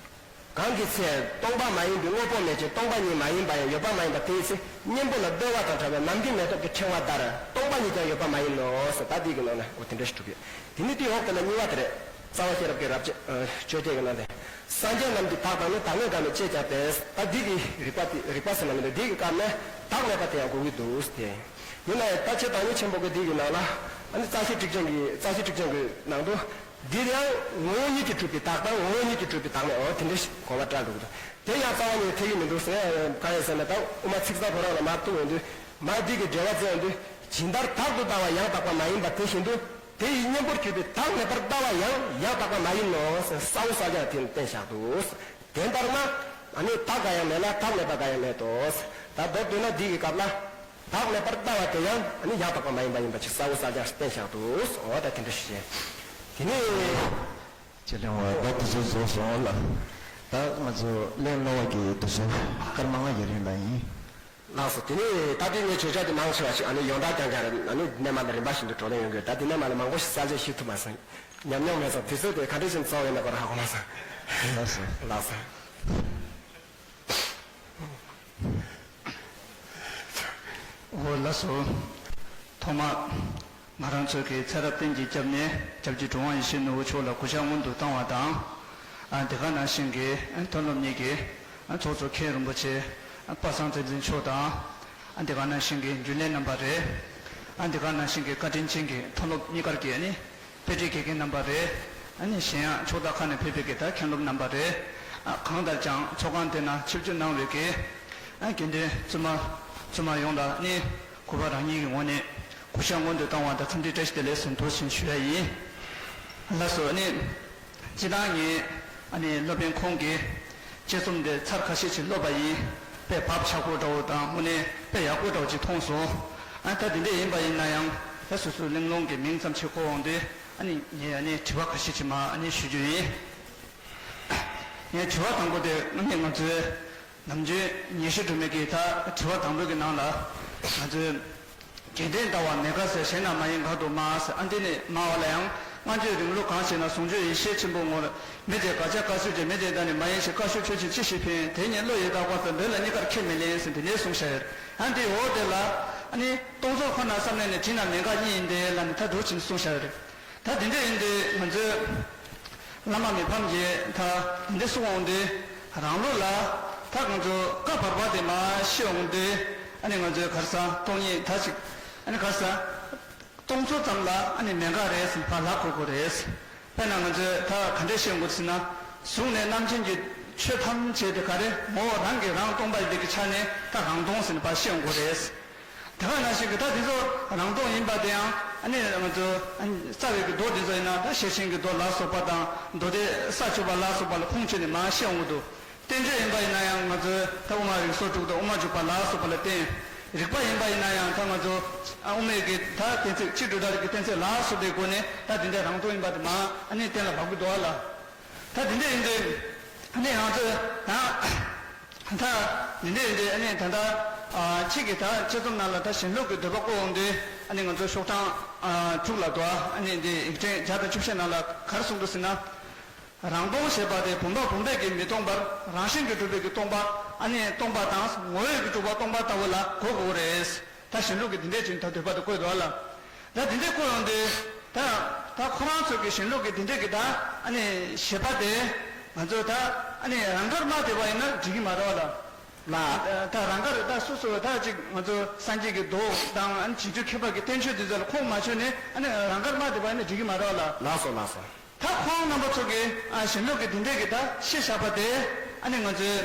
གང་གི་ཚེ་སྟོང་པ་མ་ཡིན་པའི་དངོས་པོ་མེད་ཅིང་སྟོང་པ་ཉིད་མ་ཡིན་པ་ཡང་ཡོད་པ་མ་ཡིན་པ་དེའི་ཚེ་གཉེན་པོ་ལ་བརྡོལ་བ་དང་བྲལ་བའི་ནམ་མཁའི་མེ་ཏོག་གི་ཕྲེང་བ་ལྟར་སྟོང་པ་ཉིད་ཀྱང་ཡོད་པ་མ་ཡིན་ནོ་ཟེར་ད་འདི་གི་ནང་ལ་འོ་དེ་འདྲ་ཞིག་གྲུབ་ཡོད། དེ་ནི་དེའི་འོག་དེ་ལ་གཉིས་པ་དེ་རེད། རྩ་བ་ཤེས་རབ་ཀྱི་རབ་བཅོས་བཅོས་བརྒྱད་ཀྱི་ནང་དེ། སངས་རྒྱས་རྣམས་ཀྱི་བདག་དང་ནི་བདག་མེད་དགག་མི་བཅས་ཀྱང་འབད། ད་འདི་གི་རིགས་པ་དེ་རིགས་པ་ཟེར་ན་མི་འདུག་འདི་གི་སྐབས་ནས་བདག་མེད་པ་དེ་ཡང་དགོས་ཀྱི་འདུག་སྟེ། ཡིན་ན་ཡང་ད་ཆེ་བདག་ཉིད་ཆེན་པོ་གི་འདི་གི་ནང་ལ་ཨ་ནི་རྩ་ཤེ་ཊཱིཀ་ཆེན་གྱི་རྩ་ཤེ་ཊཱིཀ་ཆེན་གྱི་ནང་དུ། འདིར་ཡང་ངོ་བོ་ཉིད་ཀྱིས་གྲུབ་པའི་བདག་དང་ངོ་བོ་ཉིད་ཀྱིས་གྲུབ་པའི་བདག་མེད་འོ་དེ་འདྲ་ཞིག་གོ་བ་བཀྲལ་འགྲོ་གི་འདུག་དེ་ཡང་རྩ་བ་ཉིད་འཐད་ཀྱི་མི་འདུག་ཟེར་གང་ཡིན་ཟེར་ན་ད་དབུ་མ་ཚིག་གསར་ཁོ་རང་ལ་མར་གཏུགས་ཡོང་དུས་མར་འདི་གི་འགྲེལ་བ་བཙལ་ཡོང་དུས་ཇི་ལྟར་བདག་ཏུ་ལྟ་བ་ཡང་དག་པ་མ་ཡིན་པ་དེ་བཞིན་དུ་དེ་ཡི་གཉེན་པོར་གྱུར་པའི་བདག་མེད་པར་ལྟ་བ་ཡང་ཡང་དག་པ་མ་ཡིན་ནོ་ཟེར་གསལ་པོ་གསལ་རྐྱང་དེ་བསྟན་བཞག་འདུག་དེ་ལྟར་ན་ཨ་ནི་བདག་འགའ་ཡང་མེད་ལ་བདག་མེད་པ་འགའ་ཡང་མེད་དོ། ད་མདོར་བསྡུས་ན་འདི་གི་སྐབས་ལ། བདག་མེད་པར་ལྟ་བ་དེ་ཡང་ཨ་ནི་ཡང་དག་པ་མ་ཡིན་པ་ཡིན་པ་ཅིག་གསལ་པོ་གསལ་རྐྱང་བསྟན་བཞག་འདུག་འོ་ད་དེ་འདྲ་ཞིག་བྱས། དེ་ནས། ཅེས་གླེང་བ་ད་དེ་ཚོ་རྫོགས་སོང་ལ། ད་ང་ཚོ་གླེང་སློང་བ་གི་དེ་ཚོ་སྐར་མ་ལྔ་ཡི་རིང་ལ་ཡིན། ལགས་སོ། དེ་ནས་ད་ལྟའི་ངས་བརྗོད་བྱ་དེ་མང་ཆེ་བ་ཞིག་ཨ་ནི་ཡོངས་གྲགས་རྐྱང་རྐྱང་རེད། ཨ་ནི་འདི་ནས་མར་ལ་རིམ་པ་བཞིན་དུ་བགྲོ་གླེང་ཡོང་གི་ཡོད། ད་འདི་ནས་མར་ལ་མང་པོ་ཞིག་གསལ་བཤད་ཞུ་ཐུབ་མ་སོང་། ཉམས་མྱོང་མེད་ཙང་དུས་ཚོད་དེ་ག་འདྲ་ཞིག་རྩ་བ་ཡིན་ན་ཁོ་རང་ཧ་གོ་མ་སོང་། ལགས་སོ། ལགས་སོ། འོ་ལགས་སོ། ཐོག་མར་ང་རང་ཚོ་གི་ཚེ་རབས་གཏན་གྱི་སྐྱབས་གནས་སྐྱབས་རྗེ་གྲུབ་དབང་ཡེ་ཤེས་ནོར་བུ་མཆོག་ལ་གུས་ཕྱག་སྔོན་དུ་བཏང་བ་དང་། ཨ་དེ་ག་ནང་བཞིན་གྱི་ཨ་མཐོ་སློབ་གཉིས་ཀྱི་ཨ་ཚོགས་གཙོ་མཁན་རིན་པོ་ཆེ་ཨ་པ་སངས་བསྟན་འཛིན་མཆོག་དང་། ཨ་དེ་ག་ནང་བཞིན་གྱི་རྒྱུན་ལས་རྣམ་པ་རེད། ཨ་དེ་ག་ནང་བཞིན་གྱི་བཀའ་དྲིན་ཅན་གྱི་མཐོ་སློབ་གཉིས་ཀར་གྱི་ཨ་ནི། དཔེ་ཁྲིད་དགེ་རྒན་རྣམ་པ་རེད། ཨ་ནི་གཞན་ཡང་ཕྱོགས་མཐའ་ཁག་ནས་ཕེབས་པའི་དགེ་རྒན་མཁན་སློབ་རྣམ་པ་རེད། ཨ་གང་ལྟར་ཀྱང་ཚོགས་ཁང་དེ་ན་ཆིབས་བསྒྱུར་གནང་བའི་དགེ་ཨ་དགེ་འདུན་བཙུན་མ་བཙུན་མ་ཡོངས་ལ་ནི་གུས་པ་རང་ཉིད་ཀྱི་ངོས་ནས་གུས་ཕྱག་སྔོན་དུ་བཏང་བ་དང་འཚམས་འདྲི་བཀྲ་ཤིས་བདེ་ལེགས་ཟེར་འདུག་ཟེར་ཞུ་ཡ་ཡིན། ལགས་སོ། ཨ་ནི་སྤྱིར་བཏང་ངས་ཨ་ནི་སློབ་དཔོན་ཁོང་གི་དཔྱད་རྩོམ་དེ་ཚར་ཁ་ཤས་ཅིག་ཀློག་པ་ཡིན། དཔེ་བབ་ཆགས་པོ་འདྲ་བོ་དང་དངོས་གནས་དཔེ་ཡག་པོ་འདྲ་བོ་ཅིག་མཐོང་སོང་། ཨ་ད་དེ་འདྲ་ཡིན་པ་ཡིན་ན་ཡང་ད་སོ་སོའི་གླེང་སློང་གི་མིང་ཙམ་ཞིག་གོ་འོང་དུས་ཨ་ནི་ངས་ཨ་ནི་དྲི་བ་ཁ་ཤས་ཅིག་མར་ཨ་ནི་ཞུ་རྒྱུ་ཡིན། ངའི་དྲི་བ་དང་པོ་དེ་དངོས་གནས་ང་ཚོའི་ནམ་རྒྱུན་ཉི་ཤུ་སྒྲོལ་མའི་གི་ད་དྲི་བ་དང་པོའི་གི་ནང་ལ་ང་ཚོའི་རྒྱལ་བསྟན་ལྟ་བ་མེད་དགག་ཟེར། གཞན་རྣམས་མ་ཡིན་དགག་ཏུ་སྨྲ་ཟེར། ཨ་འདི་ནི་སྨྲ་བ་ལ་ཡང་སྔ་རྗེས་རིང་ལུགས་གང་ཞེ་ན། ཟུང་འཇུག་ཡེ་ཤེས་ཆེན་པོའི་ངོར་མེད་དེ་དགག་བྱ་བཀག་ཤོས་ཀྱི་མེད་དེ་དག་ནི་མ་ཡིན་ཞེས་བཀག་ཤོས་ཁྱོད་ཀྱིས་ཅི་ཞིག་ཕན། དེ་ཉིད་བློ་ཡིས་དགག་པ་ཟེར། འདོད་ལ་གཉིས་ཀར་ཁས་མི་ལེན་ཟེར་འདི་ནས་གསུངས་བཞག་ཡོད། ཨ་འདི་འོ་དེ་ལ་ཨ་ནི་སྟོང་ཚོགས་ཁོ་ན་བསམ་ནས་ནི་དྲིས་ན་མེད་དགག་གཉིས་ཡིན་ཏེ་ལ་ནི་ད་འདུག་ཅིང་གསུངས་བཞག་ཡོད་རེད། ད་དེ་འདྲ་ཡིན་དུས་ང་ཚོས་བླ་མ་མི་ཕམ་གྱིས་ད་དེ་འདྲ་གསུངས་འོང་དུས་རང་ལུགས་ལ་ད་ང་ཚོ་བཀའ་བར་པ་དེ་མར་ཤེས་འོང་དུས་ཨ་ནི་ང་ཚོས་ག་རེ་ཟེར་སྟོང་ཉིད་ད་ཅིག་ཨ་ནི་ག་རེ་ཟེར་སྟོང་ཚོགས་ཙམ་ལ་ཨ་ནི་མེད་དགག་རེད་ཟེར་ཕར་ལབ་དགོས་ཀྱི་རེད། དཔེར་ན་ང་ཚོས་ད་ག་འདྲ་ཤེས་འོང་དགོས་ཟེར་ན་གཟུགས་ནས་རྣམ་མཁྱེན་གྱི་ ཆོས་ཐམས་ཅད་དེ་ག་རེ་ངོ་བོ་རང་གིས་རང་སྟོང་པ་ཡིན་པའི་གི་ཆ་ནས་ད་རང་སྟོང་ཟེར་ནས་ཕར་ཤེས་དགོས་རེད། དེ་ག་ནང་བཞིན་གྱི་ད་དེ་ཚོ་རང་སྟོང་ཡིན་པ་དེ་ཡང་ཨ་ནི་ང་ཚོ་རྩ་བའི་གི་མདོ་དེ་ཚོ་ཡིན་ན་ད་ཤེར་ཕྱིན་གྱི་མདོ་ལ་སོགས་པ་དང་མདོ་སྡེ་ས་བཅུ་པ་ལ་སོགས་པ་ལ་ཁུངས་བཅོལ་ནས་མར་ཤེས་འོང་གི་འདུག་བསྟན་བཅོས་ཡིན་པ་ཡིན་ན་ཡང་ང་ཚོས་ད་དབུ་མ་རིགས་སོགས་དྲུག་དང་དབུ་མ་འཇུག་པ་ལ་སོགས་པ་ལ་བརྟེན། རིགས་པ་ཡིན་པ་ཡིན་ན་ཡང་ད་ང་ཚོ་དབུ་མའི་གི་ད་གཏན་ཚིགས་སྤྱི་འགྲོ་ལྡོག་རིགས་ཀྱི་གཏན་ཚིགས་ལ་སོགས་པའི་སྒོ་ནས་ད་དེ་འདྲའི་རང་སྟོང་ཡིན་པ་དེ་མར་ཨ་ནི་གཏན་ལ་ཕབ་གི་འདུག་ཨ་ལ། ད་དེ་འདྲ་ཡིན་དུས་ཨ་ནི་ང་ཚོས་ད་ད་དེ་འདྲ་ཡིན་དུས་ཨ་ནི་ད་ལྟ་ཨ་ཁྱེད་ཀྱིས་ད་དཔྱད་རྩོམ་ནང་ལ་ད་ཞེན་ལུགས་ཀྱི་འདོད་པ་བཀོད་འོང་དུས་ཨ་ནི་ང་ཚོ་ཤོག་གྲངས་ཨ་དྲུག་ལ་འདུག་ཨ་ནི་འདི་ཡིག་ཕྲེང་བརྒྱ་དང་བཅུ་བཞི་ནང་ལ་ག་རེ་གསུངས་འདུག་ཟེར་ན། རང་སྟོང་ཞེས་པ་དེ་བུམ་པ་བུམ་པས་ཀྱིས་མི་སྟོང་པར་རང་བཞིན་གྱིས་གྲུབ་པའི་གི་སྟོང་པ་ཨ་ནི་སྟོང་པ་དང་ངོ་བོས་ཀྱིས་གྲུབ་པ་སྟོང་པ་ལྟ་བུ་ལ་གོ་དགོས་རེད། ད་ཞེན་ལུགས་ཀྱི་འདི་འདྲས་ཅིག་ད་འདོད་པ་དེ་བཀོད་འདུག་ཨ་ལ། ད་འདི་འདྲས་བཀོད་ཡོང་དུས་ད་ད་ཁོ་རང་ཚོ་གི་ཞེན་ལུགས་ཀྱི་འདི་འདྲས་ཀྱི་ད་ཨ་ནི་བཞེད་པ་དེ་ང་ཚོ་ད་ཨ་ནི་རང་དགར་མ་བསྡད་པ་ཡིན་ན་འགྲིག་གི་མ་རེད་ཨ་ལ། ལ། ད་རང་དགར་ད་སོ་སོ་ད་ཅིག་ང་ཚོ་སངས་རྒྱས་ཀྱི་མདོ་དང་ཨ་ནི་རྗེས་འཇུག་མཁས་པ་གི་བསྟན་བཅོས་འདི་ཚོ་ལ་ཁུངས་མ་བཅོལ་ནས་ཨ་ནི་རང་དགར་མ་བསྡད་པ་ཡིན་ན་འགྲིག་གི་མ་རེད་ཨ་ལ། ལགས་སོ་ལགས་སོ། ད་ཁོང་རྣམ་པ་ཚོ་གིས་ཨ་ཞེན་ལུགས་ཀྱི་འདི་འདྲས་ཀྱི་ད་བཤད་བཞག་པ་དེ་ཨ་ནི་ང་ཚོས་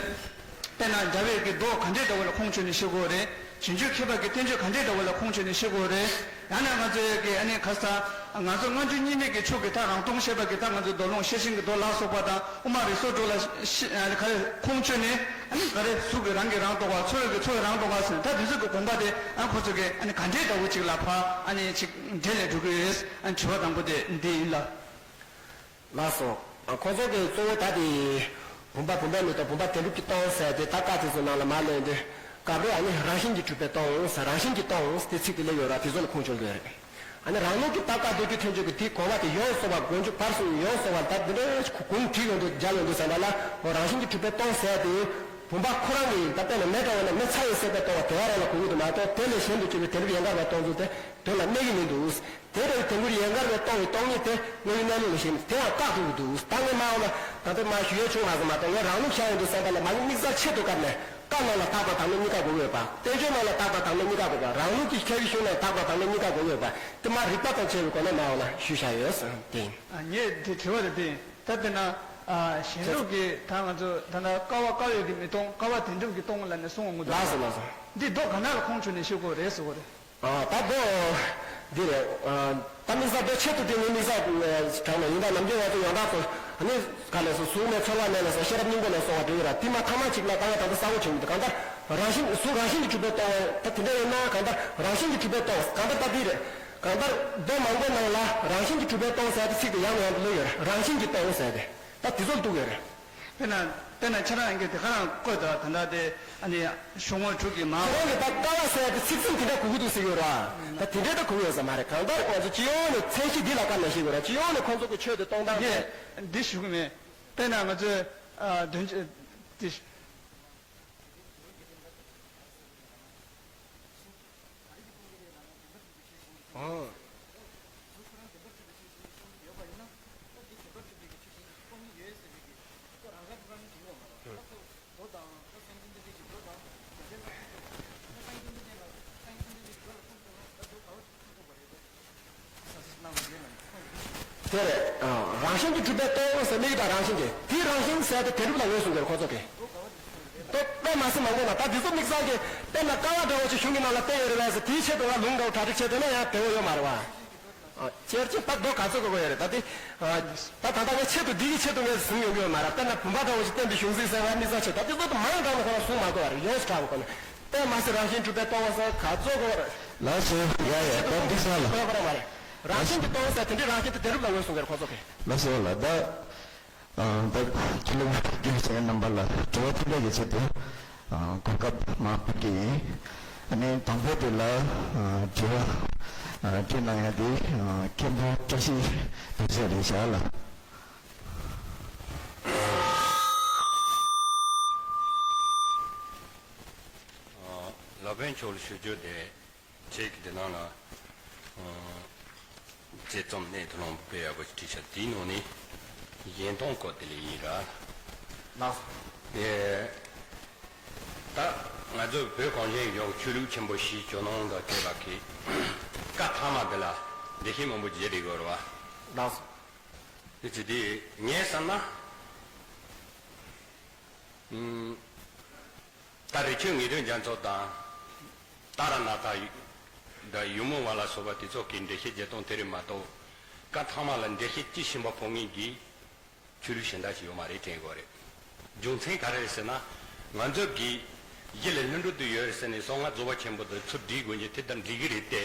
དཔེར་ན་འཇའ་འོད་ཀྱི་མདོ་ག་འདྲས་འདྲ་བོ་ལ་ཁུངས་བཅོལ་ནས་བཤད་དགོས་རེད། རྗེས་འཇུག་མཁས་པ་གི་བསྟན་བཅོས་ག་འདྲས་འདྲ་བོ་ལ་ཁུངས་བཅོལ་ནས་བཤད་དགོས་རེད། ཡང་ན་ང་ཚོས་ཀྱི་ཨ་ནི་ག་ས་ང་ཚོ་སྔ་འགྱུར་རྙིང་མའི་གི་ཕྱོགས་ཀྱི་ད་རང་སྟོང་བཤད་པ་གི་ད་ང་ཚོ་མདོ་ལུང་ཤེར་ཕྱིན་གྱི་མདོ་ལ་སོགས་པ་དང་དབུ་མ་རིགས་སོགས་དྲུག་ལ་ཤི་ཨ་ནི་ག་རེ་ཁུངས་བཅོལ་ནས་ཨ་ནི་ག་རེ་གཟུགས་ཀྱི་རང་གིས་རང་རྟོགས་པ་ཚོར་བའི་གི་ཚོར་བས་རང་རྟོགས་པ་ཟེར་ད་དེ་ཚོ་གི་དགོངས་པ་དེ་ཨ་ཁོ་ཚོ་གི་ཨ་ནི་ག་འདྲས་འདྲ་བོ་ཅིག་ལ་ཕར་ཨ་ནི་ཅིག་འགྲེལ་ནས་འགྲོ་གི་ཡོད། ཨ་ནི་དྲི་བ་དང་པོ་དེ་འདི་ཡིན་ལ། ལགས་སོ། ཁོང་ཚོ་གིས་གཙོ་བོ་ད་དེ་བུམ་པ་བུམ་པས་མི་སྟོང་བུམ་པ་བདེན་གྲུབ་ཀྱིས་སྟོང་ཟེར་ཏེ་ད་བཀའ་དེ་ཚོ་ནང་ལ་མ་ལོན་ཏེ་སྐབས་རེ་ཨ་ནི་རང་བཞིན་གྱིས་གྲུབ་པས་སྟོང་ཟེར་རང་བཞིན་གྱིས་སྟོང་ཟེར་ཏེ་ཚིག་དེ་སླེབས་ཡོད་ར་དེ་ཚོ་ལ་ཁུངས་བཅོལ་དགོས་རེད། ཨ་ནི་རང་ལུགས་ཀྱི་ད་བཀའ་མདོ་རྒྱུད་ཐེག་མཆོག་གི་དེའི་གོ་བ་དེ་ཡོངས་སུ་རྫོགས་པ་མགོ་མཇུག་བར་གསུམ་ཡོངས་སུ་རྫོགས་པ་ད་འདི་འདྲའི་གུང་བྲིས་ཡོང་དུས་མཇལ་ཡོང་དུས་ཟེར་ན་ལ་འོ་རང་བཞིན་གྱིས་གྲུབ་པས་སྟོང་ཟེར་ཏེ་བུམ་པ་ཁོ་རང་གི་ད་དཔེར་ན་མེ་འདྲ་བོ་ན་མེ་ཚ་ཡིས་བསྲེགས་པས་སྟོང་བ་དེ་བ་རང་ལ་གོ་གི་འདུག་མ་གཏོགས་དེ་ལས་གཞན་དུ་གྱུར་པའི་དེ་འདྲ་ཡན་གར་བ་སྟོང་ཚུལ་དེ་དོན་ལ་གནས་ཀྱི་མི་འདུག་དེ་ལྟ་བུའི་དོན་ཀུན་ཡན་གར་བས་སྟོང་བའི་སྟོང་ཉིད་དེ་དངོས་ཡུལ་གནས་ལུགས་ལ་ཞེན་དེ་ཡང་བཀག་ཐུབ་ཀྱི་འདུག་ད་ངས་མ་འོངས་ལ་ད་ལྟ་མ་ཞུ་ཡས་བྱུང་མ་སོང་མ་གཏོགས་ངས་རང་ལུགས་བཞག་ཡོང་དུས་བསམ་པ་ལ་མ་ཎི་དམིགས་བསལ་ཆེད་དུ་བཀར་ནས་བཀའ་ནང་ལ་དག་དང་དག་མེད་གཉིས་ཀ་གོ་གི་ཡོད་པ། བསྟན་བཅོས་ནང་ལ་དག་དང་དག་མེད་གཉིས་ཀ་གོ་གི་རང་ལུགས་ཀྱི་ཁྱད་ཆོས་གཞུང་ནང་དག་དང་དག་མེད་གཉིས་ཀ་གོ་གི་ཡོད་པ་དེ་མ་རིག་པ་དང་བཅས་པའི་སྒོ་ནས་མ་འོངས་ལ་ཞུས་བཞག་ཡོད་དེ་ཡིན། ངས་འདི་དྲི་བ་རེ་འདི་ད་དཔེར་ན་ཞེན་ལུགས་ཀྱི་ད་ང་ཚོ་ད་ལྟ་ཀ་བ་ཀ་བས་ཀྱིས་མི་སྟོང་ཀ་བ་བདེན་གྲུབ་ཀྱིས་སྟོང་ལབ་ནས་གསུང་བ་ངོ་ལགས་སོ་ལགས་སོ། འདི་མདོ་ག་ན་ལ་ཁུངས་བཅོལ་ནས་ཤོད་དགོས་རེད་ཟེར་བ་རེད། ཨ་ད་མདོ་འདི་རེད། ཨ་ད་དམིགས་བསལ་མདོ་ཆེད་དུ་དེ་ནི་དམིགས་བསལ་དྲངས་ནས་ཡིན་ད་ནམ་རྒྱུན་ང་ཚོ་ཡོངས་གྲགས་སུ་ཨ་ནི་ག་ལས་སོ་གཟུགས་མེད་ཚོར་བ་མེད་ལ་སོགས་ཤེས་རབ་སྙིང་པོ་ནས་གསུངས་པ་འདྲ་ཡོད་ར་དེ་མ་ཐ་མ་གཅིག་ལ་ད་ང་ད་ལྟ་གསལ་བོ་བྱུང་མི་འདུག་གང་ལྟར་རང་བཞིན་གཟུགས་རང་བཞིན་གྱིས་གྲུབ་པས་སྟོང་བ་ད་དེ་འདྲ་ཡིན་ན་གང་ལྟར་རང་བཞིན་གྱིས་གྲུབ་པས་སྟོང་གང་ལྟར་ད་འདི་རེད། གང་ལྟར་མདོ་མང་པོའི་ནང་ལ་རང་བཞིན་གྱིས་གྲུབ་པས་སྟོང་ཟེར་ཏེ་ཚིག་དེ་ཡང་ནས་ཡང་དུ་གླེང་ཡོད་རེད། རང་བཞིན་གྱིས་སྟོང་ཟེར་ཏེ་ད་དེ་ཚོ་ལ་གཏུགས་ཡོད་རེད། དཔེར་ན་དཔེར་ན་ཁྱེད་རང་གིས་དེ་ག་རང་བཀོད་དོ་ད་ལྟ་དེ་ཨ་ནི་གཞུང་ངོ་དྲུག་གི་མ། ཁྱེད་རང་གིས་ད་ཀ་བ་ཟེར་ཏེ་ཚིག་ཟིན་དེ་འདྲ་གོ་གི་འདུག་ཟེར་ཡོད་ར། ད་དེ་འདྲ་ད་གོ་གི་ཡོད་ས་མ་རེད། གང་ལྟར་ང་ཚོ་སྤྱི་ཡོངས་ནས་མཚན་གཞི་འདི་ལ་བཀར་ནས་བཤད་དགོས་ར། སྤྱི་ཡོངས་ནས་ཁོང་ཚོ་གི་ཆོས་དེ་གཏོང་སྟངས་དེ། ངས་འདི་ཞུ་གི་མེད། དཔེར་ན་ང་ཚོས་ཨ་དོན་ཅི་དེ། ཨོ། དེ་རེད། རང་བཞིན་གྱིས་གྲུབ་པས་སྟོང་ཟེར་དམིགས་དང་རང་བཞིན་གྱིས་དེའི་རང་བཞིན་ཟེར་ཏེ་དེ་རུ་ལ་ངོས་བཟུང་གི་རེད་ཁོ་ཚོ་གིས། དེ་དཔེ་མ་སྲིད་མང་པོ་ན་ད་འདི་ཚོ་དམིགས་བསལ་གྱི་དཔེར་ན་ཀ་བ་འདྲ་བོ་ཞིག་གཞུང་གི་ནང་ལ་བསྟན་ཡོད་རེད་པས་ཟེར་དེའི་ཆེད་དུ་ང་ལུང་འདྲ་བོ་གྲ་སྒྲིག་བྱས་བསྡད་ན་ཡང་བདེ་བོ་ཡོད་མ་རེད་བ། ཨ། ཁྱེད་ཀྱིས་ད་མདོ་ག་ཚོད་གོ་གི་ཡོད་རེད་ད་དེ། ཨ། ད་ད་ལྟ་ངས་ཆེད་དུ་འདི་གི་ཆེད་དུ་ངས་གཟིགས་ཡོང་གི་ཡོད་མ་རེད། དཔེར་ན་བུམ་པ་འདྲ་བོ་ཞིག་བསྟན་པའི་གཞུང་ཟིག་ཟེར་བ་དམིགས་བསལ་ཆེད་ད་དེ་ཚོ་ད་མང་དྲགས་ནས་ཁོ་རང་གསུང་མ་དགོས་པ་རེད། ཡོངས་སུ་གྲགས་པ་ཁོ་ན། དཔེ་མ་སྲིད་རང་བཞིན་གྲུབ་པས་སྟོང་བ་ཟེར་ག་ཚོད་གོ་བ་རེད། ལགས་སོ། ཡ་ཡ་ད་འདི་ས་ལ། ཁོ་རང་ཁོ་རང་མ་རེད། རང་བཞིན་གྱིས་སྟོང་ཟེར་དེ་འདྲའི་རང་བཞིན་དེ་དེ་རུ་ལ་ངོས་བཟུང་གི་རེད་ཁོ་ཚོ་གིས། ལགས་སོ་ལགས་ད། ད་ཁྱེད་ལ་རྒྱུན་ཆེན་རྣམ་པ་ལ་དྲི་བ་དེ་འདྲ་གི་ཆེད་དུ་གོ་སྐབས་མ་ཕུལ་གྱི་ཡིན། ཨ་ནི་དང་པོ་དེ་ལ་དྲི་བ་དྲིས་གནང་ཡ་དེ་མཁན་པོ་བཀྲ་ཤིས་བདེ་ཆེན་རེད་ཤག་ལ། ལ་བན་ཆོག་ལ་ཞུ་རྒྱུ་དེ། ཁྱེད་ཀྱི་དེ་ནང་ལ། ཨ། དཔྱད་རྩོམ་གནད་དུ་ལོངས་པ་དཔེ་ཡག་པོ་ཞིག་བྲིས་ཤག་དེའི་ནང་ནས་གཞན་སྟོང་སྐོར་དེ་ལས་ཡིན་ར། ལགས། དེ། ད་ང་ཚོ་བོད་གངས་ཅན་ཡུལ་ཆོས་ལུགས་ཆེན་པོ་བཞིའི་ཇོ་ནང་དང་བཅས་པ་གི་བཀའ་ཐ་མ་དེ་ལ་འགྲེལ་བཤད་མང་པོ་བརྒྱབ་བསྡད་ཡོད་རེད་བ། ལགས། དེ་ཚེ་དེ་ངས་བསམ་ན། ད་རེ་ཆོས་ངེས་དོན་རྒྱ་མཚོ་དང་། ཏཱ་ར་ནཱ་ཐ་དང་ཡུམ་མོ་བ་ལ་སོགས་པ་དེ་ཚོ་གིས་འགྲེལ་བཤད་བརྒྱད་སྟོང་དེ་རེད་མ་གཏོགས། བཀའ་ཐང་མ་ལ་འགྲེལ་བཤད་ཅི་ཞིམ་པ་ཕོག་མཁན་གྱི་ཆོས་ལུགས་གཞན་དག་ཅིག་ཡོད་མ་རེད་དྲན་དགོས་རེད། རྒྱུ་མཚན་ག་རེ་རེད་ཟེར་ན། ང་ཚོ་གི་གཞི་ལ་ལྷུན་གྲུབ་ཏུ་ཡོད་རེད་ཟེར་ནས་གསང་སྔགས་རྫོགས་པ་ཆེན་པོ་དང་ཚུར་སྒྲིག་དགོས་རྒྱུ་དེ་ལྟར་འགྲིག་གི་རེད་དེ།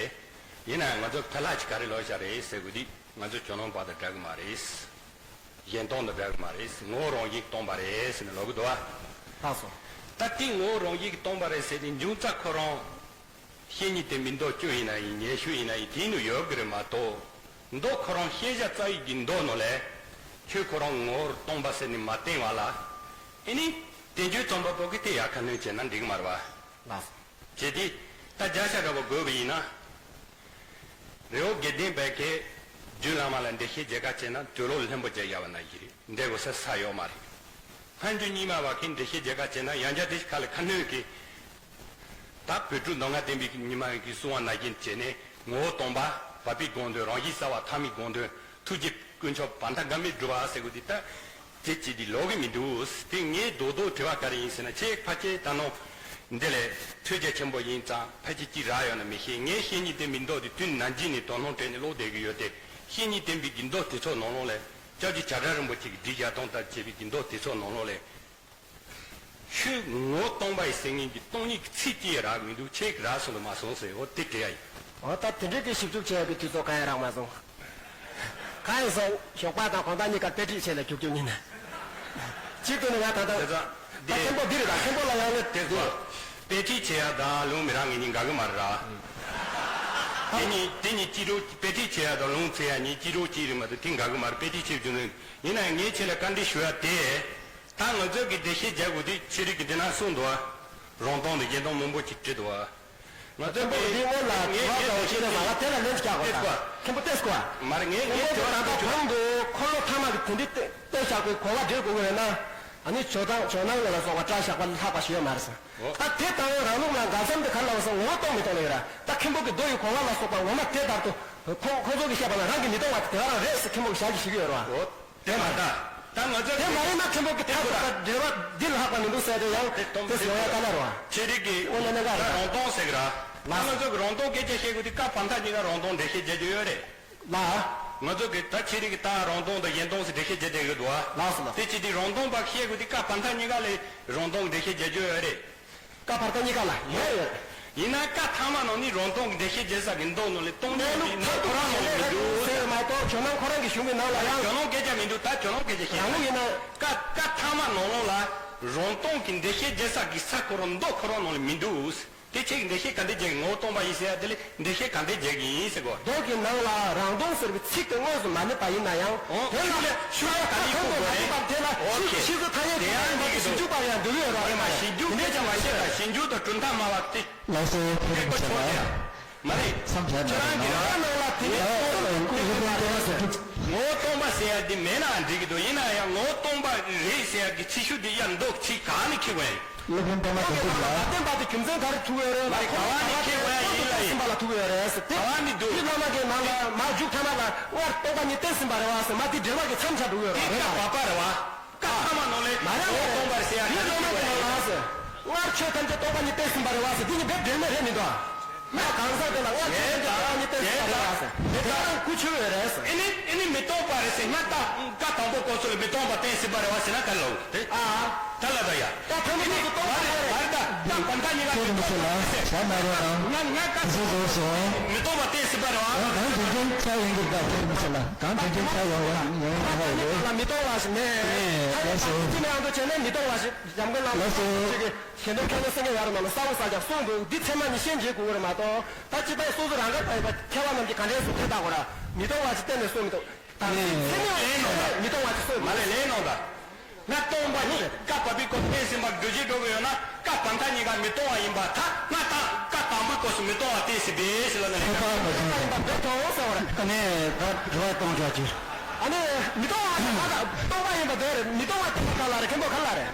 ཡིན་ནའང་ང་ཚོ་ཕལ་ཆེར་ག་རེ་ལབ་བཞག་རེད་ཟེར་དགོས་དུས། ང་ཚོ་ཇོ་ནང་པ་དང་འདྲ་གི་མ་རེད། གཞན་སྟོང་དང་འདྲ་གི་མ་རེད། ངོ་བོ་རང་བཞིན་སྟོང་པ་རེད་ཟེར་ནས་ལབ་གི་འདུག་བ། ལགས་སོ། ད་དེ་ངོ་བོ་རང་བཞིན་གྱིས་སྟོང་པ་རེད་ཟེར་དེ་འབྱུང་རྩ་ཁོ་རང་། བཤེས་གཉེན་དེ་མིན་མདོ་བཅུ་ཡིན་ན་ཡིན། ཉན་ཤུལ་ཡིན་ན་ཡིན། དེའི་ནང་ཡོད་གི་རེད་མ་གཏོགས། མདོ་ཁོ་རང་ཤེས་བྱ་རྩ་བའི་གི་མདོ་ནང་ལས། ཆོས་ཁོ་རང་ངོ་བོར་སྟོང་པ་ཟེར་ནས་མ་བསྟན་བ་ལ། ཨེ་ནི། བསྟན་བཅོས་རྩོམ་པ་པོ་གིས་དེ་ཡར་ཁ་སྣོན་བྱས་ན་འགྲིག་གི་མ་རེད་བ། ལགས་སོ། བྱས་ཏེ། ད་རྒྱ་ཤ་འདྲ་པོ་དགོས་པ་ཡིན་ན། རི་བོ་དགེ་ལྡན་པའི་གི་རྒྱུད་བླ་མ་ལ་འགྲེལ་བཤད་རྒྱག་ག་བྱས་ན་དུས་ལོ་ལྷུན་པོ་རྒྱག་ཡག་པ་ནང་བཞིན་རེད། འགྲེལ་དགོས་ས་ས་ཡོད་མ་རེད། སྔ་འགྱུར་རྙིང་མ་བ་གིས་འགྲེལ་བཤད་རྒྱག་ག་བྱས་ན་ཡང་བསྐྱར་དེ་ཁ་ལ་ཁ་སྣོན་གི། ད་བོད་ཕྲུག་མདོ་སྔགས་བསྟན་པའི་རྙིང་མ་གི་གསུང་བ་ནང་བཞིན་བྱས་ནས་ངོ་བོ་སྟོང་པ། བབ་པའི་དགོངས་དོན། རང་བཞིན་གསལ་བ། ཐ་མའི་དགོངས་དོན། ཐུགས་རྗེ་དཀོན་མཆོག་བར་མཐའ་འགག་མེད་སྒྲུབ་པ་ཟེར་དགོས་དེ་ད། དེ་ཅི་སྟེ་ལོག་གི་མི་འདུག་དེ་ངས་རྡོག་རྡོག་དྲི་བ་ག་རེ་ཡིན་ཟེར་ན། ཁྱེད་ཕལ་ཆེར་ད་ནང་འདི་ལས་ཐོས་རྒྱ་ཆེན་པོ་ཡིན་ཙང་ཕལ་ཆེར་ཅིག་རག་ཡོད་ན་མི་ཤེས། ངས་བཤེས་གཉེན་བསྟེན་པའི་མདོ་དེ་དུས་ནམ་རྒྱུན་ནས་དོ་སྣང་སྤྲད་ནས་ཀློག་བསྡད་ཀྱི་ཡོད་དེ། བཤེས་གཉེན་བསྟེན་པའི་གི་མདོ་དེ་ཚོ་ནང་ལོགས་ལས། སྐྱབས་རྗེ་བྱ་བྲལ་རིན་པོ་ཆེ་གི་བྲིས་བཞག་སྟངས་དང་བཅས་པའི་གི་མདོ་དེ་ཚོ་ནང་ལོགས་ལས། ཆོས་ངོ་བོ་སྟོང་པ་ཡིན་ཟེར་མཁན་གྱི་སྟོང་ཉིད་ཀྱི་ཚིག་གཅིག་ཡང་རག་མི་འདུག་ཁྱེད་ཀྱིས་རག་སོང་དང་མ་སོང་ཟེར། འོ་དེ་དྲི་ཡ་ཡིན། འོ་ད་དེ་འདྲའི་གི་ཞིབ་འཇུག་བྱེད་ཡ་གི་དུས་ཚོད་གང་ཡང་རག་མ་སོང་། གང་ཡིན་ཟེར་ཞོགས་པ་དང་དགོང་དག་གཉིས་ཀ་དཔེ་ཁྲིད་བྱེད་ལ་རྒྱུག་རྒྱུག་ཡིན། གཅིག་ཏུ་ནི་ང་ད་ལྟ་དེ་ཚོ་ད་མཁན་པོ་འདི་རེད། ད་མཁན་པོ་ལ་ཡང་ནི་དེ་ཚོ་དཔེ་ཁྲིད་བྱེད་ཡ་དང་ལུང་མི་རག་མཁན་གཉིས་འགལ་གི་མ་རེད་ར། དེ་གཉིས་དེ་གཉིས་གཅིག་རོ། དཔེ་ཁྲིད་བྱེད་ཡ་དང་ལུང་འཚོལ་ཡ་གཉིས་གཅིག་རོ་གཅིག་རེད་མ་གཏོགས་དེ་འགལ་གི་མ་རེད། དཔེ་ཁྲིད་བྱེད་རྒྱུ་ནི་ཡིན་ན་ཡང་ངས་ཁྱེད་ལ་བཀའ་འདྲི་ཞུ་ཡ་དེ། ད་ང་ཚོས་ཀྱི་འགྲེལ་བཤད་རྒྱག་དགོས་དུས་ཆོས་རིག་གི་འདི་ན་གསུངས་འདུག་བ། རང་སྟོང་དང་གཞན་སྟོང་མང་པོ་ཅིག་བྲིས་འདུག་བ། ང་ཚོས་མཁན་པོ་ཀྱི་འདིའི་སྔོན་ལ་དྲི་བ་འདྲ་བོ་ཞིག་ལ་ང་ལ་དེ་ལ་ལན་ཅིག་རྒྱག་དགོས་ད། མཁན་པོ་ཏེ་སྐུ་བ། མ་རེད། ངས་ངས་དྲི་བ་ད་ལྟ་གོང་དུ་འཁོར་ལོ་ཐ་མ་གི་དོན་འདི་བསྟན་བཞག་པའི་གོ་བ་འགྲེལ་དགོས་ཀྱི་ཡོད་ན། ཨ་ནི་ཇོ་ནང་ཇོ་ནང་ལ་སོགས་པ་བཀྲལ་བཞག་པ་ལྷག་པ་ཞིག་ཡོད་མ་རེད་ཟེར། ད་དེ་ལྟ་བུའི་རང་ལུགས་ལ་འགལ་ཟམ་དེ་ག་རེ་ལབ་ཟེར། ངོ་བོ་སྟོང་མི་སྟོང་ལ་ཡོད་ར། ད་མཁན་པོ་གི་མདོ་ཡི་གོ་བ་ལ་སོགས་པ་ངོ་མ་དེ་ལྟར་དུ། ཁོང་ཁོང་ཚོ་གི་བཤད་པ་ལ་རང་གི་མི་སྟོང་བ་དེ་ག་རང་རེད་ཟེར་མཁན་པོ་གི་ཞལ་གྱིས་བཞེས་ཀྱི་ཡོད་རེད་བ། དེ་མ་ད། ད་ང་ཚོ་དེ་མ་རེད་ན་མཁན་པོ་གི་ཐག་ཐུག་པ་འགྲེལ་བ་འདི་ལ་ལྷག་པ་མི་འདུག་ཟེར་དེ་ཡང་དེ་སྟོང་དེ་ཟེར་ཡ་དཀའ་ལས་རེད་བ། ཆོས་རིག་གི་དངོས་གནས་གནད་འགག་རེད། རང་སྟོང་ཟེར་གི་ར། ང་ཚོ་གི་རང་སྟོང་སྐད་ཆ་བཤད་དགོས་དུས་བཀའ་བར་མཐའ་གཉིས་ཀ་རང་སྟོང་འགྲེལ་བཤད་རྒྱག་རྒྱུ་ཡོད་རེད། ལ། ང་ཚོ་གི་ད་ཆོས་རིག་གི་ད་རང་སྟོང་དང་གཞན་སྟོང་ཟེར་འགྲེལ་བཤད་བྱེད་བསྡད་ཡོད་དོ། ལགས་སོ་ལགས། དེ་ཅི་སྟེ་རང་སྟོང་པ་བཤད་དགོས་དུས་བཀའ་བར་མཐའ་གཉིས་ཀ་ལས་རང་སྟོང་གི་འགྲེལ་བཤད་བྱེད་རྒྱུ་ཡོད་རེད། བཀའ་བར་མཐའ་གཉིས་ཀ་ལ་ཡོད་ཡོད། ཡིན་ན་བཀའ་ཐ་མ་ནང་ནི་རང་སྟོང་གི་འགྲེལ་བཤད་བྱེད་ས་གི་མདོ་ནང་ལས་སྟོང་ཉིད་ཀྱི་མདོ་ཁོ་རང་ནང་ལ་མི་འདུག་ཟེར་བ་མ་གཏོགས་ཇོ་ནང་ཁོ་རང་གི་གཞུང་གི་ནང་ལ་ཡང་ཇོ་ནང་སྐད་ཆ་མི་འདུག་ད་ཇོ་ནང་སྐད་ཆ་བཤད་རང་ལུགས་ཡིན་ན། བཀའ་བཀའ་ཐ་མ་ནང་ལོགས་ལ་རང་སྟོང་གི་འགྲེལ་བཤད་བྱེད་ས་གི་ས་ཁོ་རང་མདོ་ཁོ་རང་ནང་ལ་མི་འདུག་དེ་ཁྱེད་ཀྱིས་འགྲེལ་བཤད་ག་འདྲ་རྒྱག་གི། ངོ་བོ་སྟོང་པ་ཡིན་ཟེར་ཡ་དེ་ལ་འགྲེལ་བཤད་ག་འདྲ་རྒྱག་གི་ཡིན་ཟེར་གོ། མདོ་གི་ནང་ལ་རང་སྟོང་ཟེར་བའི་ཚིག་དེ་དངོས་སུ་མ་སླེབས་པ་ཡིན་ན་ཡང་། འོ། དེ་ལ་ཤུགས་ལ་ཤུགས་ལ་ད་ད་ཁོང་ཚོ་མ་སླེབས་པ་དེ་ལ་ཨོ་ཁེ། ཕྱིས་སུ་ཕྱིས་སུ་ཐ་སྙད་དེ་ཡང་ནི་གི་ཞིབ་འཇུག་པ་ཡང་འདུག་ཡོད་རོགས་རེད་མ། ཞིབ་འཇུག་དེ་ཅང་མ་བཤད་པ་ཞིབ་འཇུག་དང་གྲུབ་མཐའ་སྨྲ་བ་དེ། ལགས་སོ། ཐུགས་རྗེ་ཆེ། མ་རེད། མཚམས་བཞག་ན་ཁྱེད་རང་གི་རང་ནང་ལ་དེ་ནས་ལགས་སོ། ངོ་བོ་སྟོང་པ་ཟེར་ཡ་འདི་མེད་ན་འགྲིག་གི་འདུག་ཡིན་ན་ཡང་ངོ་བོ་སྟོང་པ་རེད་ཟེར་ཡ་གི་ཚིག་ཤུགས་འདི་ཡར་འདུག་ཚིག་གང་ནས་ཁྱེར་བ་ཡིན། སློབ་དཔོན་པདྨ་དོན་གྲུབ་ལགས། ལ་བརྟེན་པ་དེ་རྒྱུ་མཚན་ག་རེ་ཐུག་ཡོད་རེད་ལ། མ་རེད། ག་བ་ནས་ཁྱེར་བ་ཡིན་ལ་ཡིན། ཟིན་པ་ལ་ཐུག་ཡོད་རེད་ཟེར་ཏེ། ག་བ་ནས་འདུག་ཡིད་བླ་མ་གི་ནང་ལ་མ་མཇུག་ཐ་མ་ལ་སྔར་སྟོང་པ་ཉིད་གཏན་ཟིན་པ་རེད་བ་ཟེར་མ་དེ་འགྲེལ་བ་གི་མཚམས་ཆགས་འགྲོ་གི་ཡོད་རེད། དེ་བཀའ་བར་པ་རེད་བ། བཀའ་ཐ་མ་ནང་ལས་མ་རེད་ངོ་བོ་སྟོང་པར་ཟེར་ཡ་ཡིད་བླ་མ་གི་ནང་ལ་ཟེར། སྔར་ཆོས་ཐམས་ཅད་སྟོང་པ་ཉིད་གཏན་ཟིན་པ་རེད་བ་ཟེར་འདི་ཉིད་འགྲེལ་འགྲེལ་མེད་རེད་མི་འདུག་ཨ། ང་གང་ཟག་དེ་ལ་སྔར་ཆོས་ཐམས་ཅད་སྟོང་པ་ཉིད་གཏན་ཟིན་པ་རེད་བ་ཟེར་དེ་ལྟར་ཀུ་ཆོས་ཡོད་རེད་ཟེར། ཨེ་ནི་ཨེ་ནི་མི་སྟོང་པ་རེད་ཟེར་སྔར་ད་བཀའ་དང་པོ་སྐབས་སུ་ལ་མི་སྟོང་པ་གཏན་ཟིན་པ་རེད་བ་ཟེར་ན་ག་ལོག་དེ། ཨ། ད་ལ་ད་ཡ། ད་ཐོན་མི་ཚོ་སྟོང་པ་རེད། མ་རེད་ད། ད་བར་མཐའ་གཉིས་ཀ་ཁྱེད་རིན་པོ་ཆེ་ལགས་ཞག་མ་རེད་དང་། ང་ང་ད་ཟེར་བཟོ་སོང་། མི་སྟོང་པ་གཏན་ཟིན་པ་རེད་བ། ང་གང་དྲན་དྲན་ཆགས་ཡོང་གི་ད་ཁྱེད་རིན་པོ་ཆེ་ལགས་གང་དྲན་དྲན་ཆགས་ཡོང་ཡོང་ཡོང་ཡོང་ཡོད་རེད། ལ་མི་སྟོང་བ་ཞིག་མེད། ཨེ་ལགས་སོ། ཅི་ནས་ཨང་དུ་བྱས་ནས་མི་སྟོང་བ་ཞིག་འཇམ་མགོན་བླ་མ་ལགས་སོ། ཅིག་གི་ཞལ་འདོན་ཁྱོད་ཚོ་སེང་གེ་ཡར་མ་ལ་ས་འོག་ས་རྒྱག་གསུངས་འདུག་འདི་ཚད་མ་ནི་ཤེས་འཇལ་དགོས་རེད་མ་གཏོགས། ད་ཅི་ཕན་སོ་སོ་རང་དགར་ཕན་པ་མཁས་པ་རྣམས་ཀྱིས་ག་འདྲའི་སུ་ཐེ་བཏགས་དགོས་ར། མི་སྟོང་བ་ཞིག་གཏན་ནས་གསུངས་མི་འདུག་ད་ཚད་མ་ནི་མི་སྟོང་བ་ཞིག་གསུངས་མ་ལས་ལས་གནང་ད། ང་སྟོང་པ་ཉིད་བཀའ་བབས་པའི་སྐོར་གཏན་ཟིན་པར་འགྲེལ་བརྗོད་འགྲོ་གི་ཡོད་ན་བཀའ་བར་མཐའ་གཉིས་ཀ་མི་སྟོང་བ་ཡིན་པ་ད་ང་དང་བཀའ་དང་པོའི་སྐོར་སུ་མི་སྟོང་བ་གཏན་ཟིན་པས་ཞེས་ལབ་ནས་ལས་ཀ་མ་བྱུང་། ཡིན་པ་འདོད་དོ་ཟེར་བ་རེད། ཨ་ནི་ད་དྲི་བ་གཏོང་བྱ་ཅིག་ཨ་ནི་མི་སྟོང་བ་ད་སྟོང་པ་ཡིན་པ་འདོད་རེད། མི་སྟོང་བ་སྟོང་པ་ག་ལ་རེད། མཁན་པོ་ག་ལ་རེད།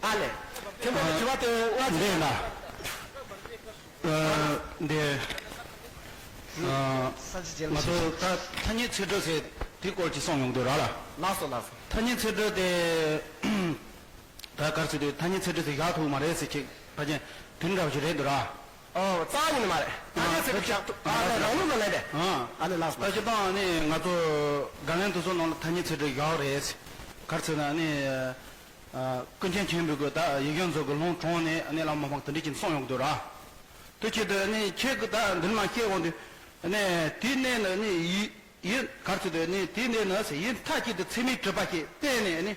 ཨ་ལས། མཁན་པོ་གི་དྲི་བ་དེ་ང་ཅིག་འདི་ན། འདི། ང་ཚོ་ད་ཐ་སྙད་ཚིག་གྲོགས་ཟེར་དེ་སྐོར་ཅིག་གསུང་ཡོང་དུས་ར་ལ། ལགས་སོ་ལགས་སོ། ཐ་སྙད་ཚིག་གྲོགས་དེ། ད་ག་རེ་ཟེར་དུས་ཐ་སྙད་ཚིག་གྲོགས་ཟེར་བཞག་ཐུབ་མ་རེད་ཟེར་ཅིག་ཕལ་ཆེར་དེ་འདྲ་བ་ཞིག་རེད་འདུག་ར། ཨོ་རྩ་བ་ཉིད་ནས་མ་རེད། ཐ་སྙད་ཚིག་གྲོགས་བཞག་ཐུབ་ཨ་ཨ་ལས་རང་ལུགས་ལ་ལན་རེད། ཨ་ཨ་ལས་ལགས་སོ། ད་སྤྱིར་བཏང་ནི་ང་ཚོ་དགའ་ལན་དེ་ཚོ་ནང་ལ་ཐ་སྙད་ཚིག་གྲོགས་བཞག་རེད། ག་རེ་ཟེར་ན་ནི། ཀུན་མཁྱེན་ཆེན་པོའི་གི་ད་ཡིག་གཞུང་ཚོ་གི་ལུང་དྲངས་ནས་ཨ་ནི་བླ་མ་ཕང་དེ་འདྲ་ཅིག་གསུངས་ཡོང་གི་འདུག་ར། དེ་ཆེད་དུ་ཨ་ནི་ཁྱེད་ཀྱི་ད་འདི་མ་བཤད་འོང་དུས་ཨ་ནི་དེའི་གནས་ནི་ཨ་ནི་ཡིད་ཡིད་གར་ཚུལ་དུ་ཨ་ནི་དེའི་གནས་ནི་ཟེར་ཡིད་མཐའ་གཅིག་ཏུ་ཚད་མས་གྲུབ་པ་ཞིག་གཏན་ནས་ཨ་ནི་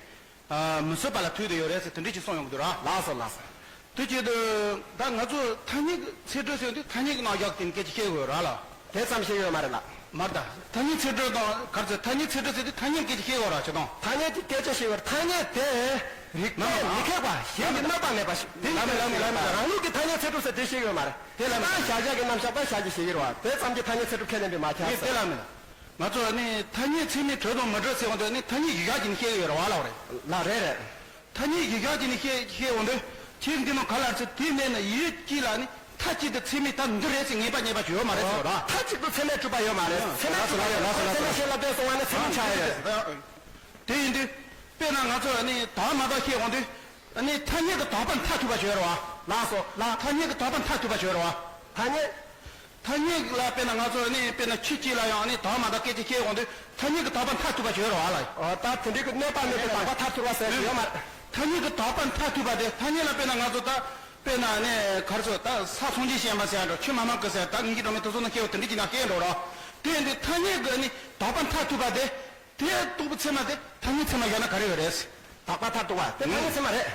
མི་བཟོད་པ་ལ་ཐུག་བསྡད་ཡོད་རེད་ཟེར་དེ་འདྲ་ཅིག་གསུངས་ཡོང་གི་འདུག་ར། ལགས་སོ་ལགས་སོ། དེ་ཆེད་དུ་ད་ང་ཚོ་ཐ་སྙད་ཀྱི་ཚིག་གྲོགས་ཟེར་དུས་ཐ་སྙད་ཀྱི་ནང་བཞག་དེ་ནི་སྐད་ཆ་བཤད་དགོས་ར་ལ། དེ་ཙམ་བཤད་ཡོད་མ་རེད་ལ། མར་ད། ཐ་སྙད་ཚིག་གྲོགས་དང་ག་རེ་ཟེར་ཐ་སྙད་ཚིག་གྲོགས་ཟེར་དུས་ཐ་སྙད་སྐད་ཆ་བཤད་ཡོད་ར་ཆེ་དང་། ཐ་སྙད་ཀྱི་སྐད་ཆ་བཤད་ཡོད་ར་ཐ་སྙད་དེ། རིགས་པས་མི་ཁེགས་པ་གཞན་གྱི་གནོད་པ་མེད་པ་ཞིག་དེ་ལ་མེད་ལ་མེད་ལ་མེད་ལ། རང་ལུགས་ཀྱི་ཐ་སྙད་ཚིག་གྲོགས་ཟེར་དེ་བཤད་ཡོད་མ་རེད། དེ་ལ་ད་མེད་བཞག་བཞག་གི་རྣམ་གཞག་ད་བཞག་གི་བཤད་ཀྱི་རེད་བ་དེ་ཙམ་གྱི་ཐ་སྙད་ཚིག་གྲོགས་ཁས་ལེན་པའི་མ་ཁྱབ་ཟེར། དེ་ལ་མེད་ལ། ང་ཚོ་ནི་ཐ་སྙད་ཚིག་མས་གྲོགས་དང་མི་གྲོགས་ཟེར་བ་འདི་ནི་ཐ་སྙད་ཡིག་བཞག་གི་ནི་བཤད་ཀྱི་ཡོད་རེད་བ་ལ་བ་རེད། ལ་རེད་རེད། ཐ་སྙད་ཡིག་བཞག་གི་ནི་བཤད་བཤད་འོང་དུས་ཁྱེད་འདི་ནང་ག་ལ་ཚེ་དེ་ནས་ནི་ཡིད་ཀྱི་ལ་ནི་མཐའ་གཅིག་ཏུ་ཚད་མས་ད་འདི་རེད་ཟེར་ངེས་པ་ངེས་པ་ཅིག་ཡོད་མ་རེད་ཟེར་བ་ར། མཐའ་གཅིག་ཏུ་ཚད་མས་གྲུབ་པ་ཡོད་མ་རེད། ཚད་མས་གྲུབ་པ་ཡོད་མ་རེད། ཚད་མས་ཤེས་ལ་ལྟོས་སོང་བ་ནི་ཚད་མས་ཆགས་ཡོད་རེད། དེ་ཡིན་དུས་དཔེར་ན་ང་ཚོ་ནི་དག་མ་དག་བཤད་འོང་དུས་ནི་ཐ་སྙད་ཀྱི་དག་པ་མཐར་ཐུག་པ་ཅིག་ཡོད་རེད་བ། ལགས་སོ་ལགས། ཐ་སྙད་ཀྱི་དག་པ་མཐར་ཐུག་པ་ཅིག་ཡོད་རེད་བ། ཐ་སྙད། ཐ་སྙད་ལ་དཔེར་ན་ང་ཚོ་ནི་དཔེར་ན་ཆོས་གཅིག་ལ་ཡང་ནི་དག་མ་དག་སྐད་ཆ་བཤད་འོང་དུས་ཐ་སྙད་ཀྱི་དག་པ་མཐར་ཐུག་པ་ཅིག་ཡོད་རེད་བ་ལ། ཨོ་ད་དེ་འདྲའི་གི་གནོད་པ་མེད་པའི་དག་པ་མཐར་ཐུག་པ་ཟེར་གྱི་ཡོད་མ་རེད། ཐ་སྙད་ཀྱི་དག་པ་མཐར་ཐུག་པ་དེ་ཐ་སྙད་ལ་དཔེར་ན་ང་ཚོ་ད་དཔེར་ན་ནི་ག་རེ་ཟེར་ད་ས་སངས་རྒྱས་བཤད་པ་ཟེར་ཡ་འགྲོ་ཆོས་མ་མང་གི་ཟེར་ད་ངེད་ཀྱི་སྒྲོན་མེ་དེ་ཚོ་ནི་བཤད་འོ་དེ་འདྲའི་གྱི་ན་བཤད་འགྲོ་རོགས། དེ་ཡིན་དུས་ཐ་སྙད་ཀྱི་ནི་དག་པ་མཐར་ཐུག་པ་དེ་དེ་རྟོགས་པའི་ཚད་མ་དེ་ཐ་སྙད་ཚད་མ་ཡོད་ན་ག་རེ་ཡོད་རེད། དག་པ་མཐར་ཐུག་པ་དེ་ཐ་སྙད་ཚད་མ་རེད།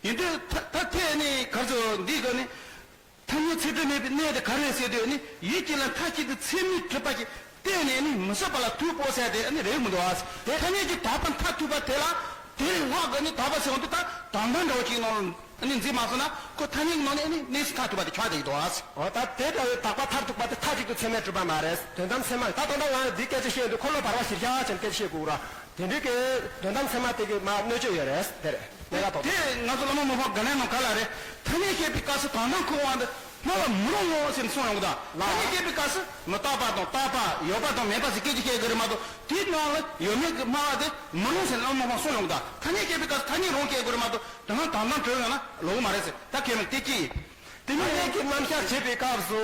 ཡིན་དུས་ད་ད་དེ་ནི་ག་རེ་ཟེར་འདི་གི་ནི། ཐ་སྙད་ཚིག་གྲོགས་མེད་པའི་གནས་དེ་ག་རེ་ཟེར་དུས་ནི་ཡིད་ཀྱི་ལ་མཐའ་གཅིག་ཏུ་ཚད་མས་གྲུབ་པ་ཞིག་གཏན་ནས་ནི་མི་བཟོད་པ་ལ་ཐུག་པོ་ཟེར་དེ་ནི་རེད་མི་འདུག་ཨ། དེ་ཐ་སྙད་ཀྱི་དག་པ་མཐར་ཐུག་པ་དེ་ལ་དེ་ལྷག་གི་ནི་དག་པ་ཟེར་བ་འདི་ད་དོན་དམ་འདྲ་བོ་ཅིག་ནང་ནི་འཛིན་མ་སོང་ན་ཁོ་ཐ་སྙད་ཀྱི་ནང་ནས་ནི་གནས་ཚུལ་མཐར་ཐུག་པ་དེ་ཆགས་བསྡད་ཀྱི་འདུག་ཨ། འོ་ད་དེ་འདྲ་བའི་དག་པ་མཐར་ཐུག་པ་དེ་མཐའ་གཅིག་ཏུ་ཚད་མས་གྲུབ་པ་མ་རེད། དོན་དམ་ཚད་མ་ད་དོན་དམ་ང་འདི་སྐད་ཆ་བཤད་དུས་འཁོར་ལོ་བར་པ་གཞིར་བཞག་ཅན་སྐད་ཆ་བཤད་དགོས་ར། དེ་འདྲའི་གི་དོན་དམ་ཚད་མ་དེ་གི་མ་གནོད་བྱེད་ཡོད་རེད་དེ་རེད་གནད་འགག་དོག་དེ་ང་ཚོ་བླ་མ་མ་ཕམ་དགའ་ལན་ནང་ག་ལ་རེད། ཐ་སྙད་བཤད་པའི་སྐབས་སུ་དོན་དམ་ཁོ་དབང་དུ་སྨྲ་བ་མི་རུང་ངོ་ཟེར་གསུངས་ཡོང་གི་ད། ཐ་སྙད་བཤད་པའི་སྐབས་སུ་མི་རྟག་པ་དང་རྟག་པ་ཡོད་པ་དང་མེད་པ་ཟེར་སྐད་ཆ་བཤད་དགོས་རེད་མ་གཏོགས་དེའི་ནང་ལ་ཡོད་མེད་ཀྱི་སྨྲ་བ་དེ་མི་རུང་ཟེར་བླ་མ་མ་ཕམ་གསུངས་ཡོང་གི་ད། ཐ་སྙད་བཤད་པའི་སྐབས་སུ་ཐ་སྙད་རུང་བཤད་དགོས་རེད་མ་གཏོགས་དོན་དམ་དོན་དམ་གྲོལ་ཡོང་ན་ལོག་གི་མ་རེད་ཟེར་ད་ཁས་ལེན་དེ་ཅི་ཡིན། དེ་ནི་ཐ་སྙད་ཀྱི་རྣམ་གཞག་བྱེད་པའི་སྐབས་སུ་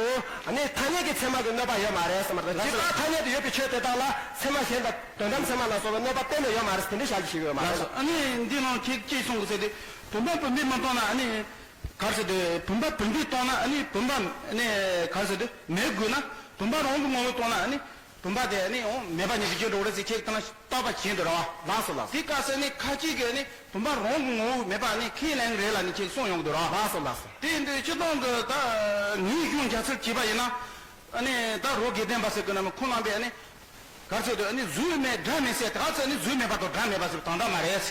ནི་ཐ་སྙད་ཀྱི་ཚད་མ་གི་གནོད་པ་ཡོད་མ་རེད་ཟེར་མ་རེད། ཇི་ལྟར་ཐ་སྙད་དུ་ཡོད་པའི་ཆོས་དེ་དག་ལ་ཚད་མ་གཞན་དང་དོན་དམ་ཚད་མ་ལ་སོགས་པའི་གནོད་པ་གཏན་ནས་ཡོད་མ་རེད་དེ་འདྲ་བཞག་གི་ཞིག་ཡོད་མ་རེད། ལགས་སོ། ཨ་ནི་འདི་ནང་ཁྱེད་ཅེས་གསུང་གི་ཟེར་དུས་བུམ་པ་བུམ་པས་མི་སྟོང་ན་ཨ་ནི་གར་ཟེར་དུས་བུམ་པ་བུམ་པས་སྟོང་ན་ཨ་ནི་བུམ་པ་ནི་གར་ཟེར་དུས་མེད་དགོས་ན་བུམ་པ་རང་གི་ངོ་བོས་སྟོང་ན་ཨ་ནི་བུམ་པ་དེ་ཨ་ནི་འོང་མེད་པ་ཉིད་དུ་འགྱུར་འགྲོ་གི་རེད་ཟེར་ཁྱེད་ཀྱིས་བཏང་ན། རྟག་པ་གཞན་དུ་རེད་བ། ལགས་སོ་ལགས་སོ། དེ་སྐབས་སུ་ནི་ཁ་ཅིག་གིས་ནི་བུམ་པ་རང་གི་ངོ་བོ་མེད་པ་ནི་ཁས་ལེན་གྱི་རེད་ལབ་ནི་ཅིག་གསུངས་ཡོང་གི་འདུག་ར། ལགས་སོ་ལགས་སོ། དེ་ཡིན་དུས་སྤྱིར་བཏང་གི་ད་ངེས་གཞུང་རྒྱ་ཚུལ་བྱས་པ་ཡིན་ན། ཨ་ནི་ད་རོ་དགེ་ལྡན་པ་ཟེར་གི་ན་མི་ཁོང་རྣམ་པས་ཨ་ནི་ག་རེ་ཟེར་དུས་ཨ་ནི་གཟུགས་མེད་སྒྲ་མེད་ཟེར་ད་ག་ཚོད་ནི་གཟུགས་མེད་པ་དང་སྒྲ་མེད་པ་ཟེར་དོན་དག་མ་རེད།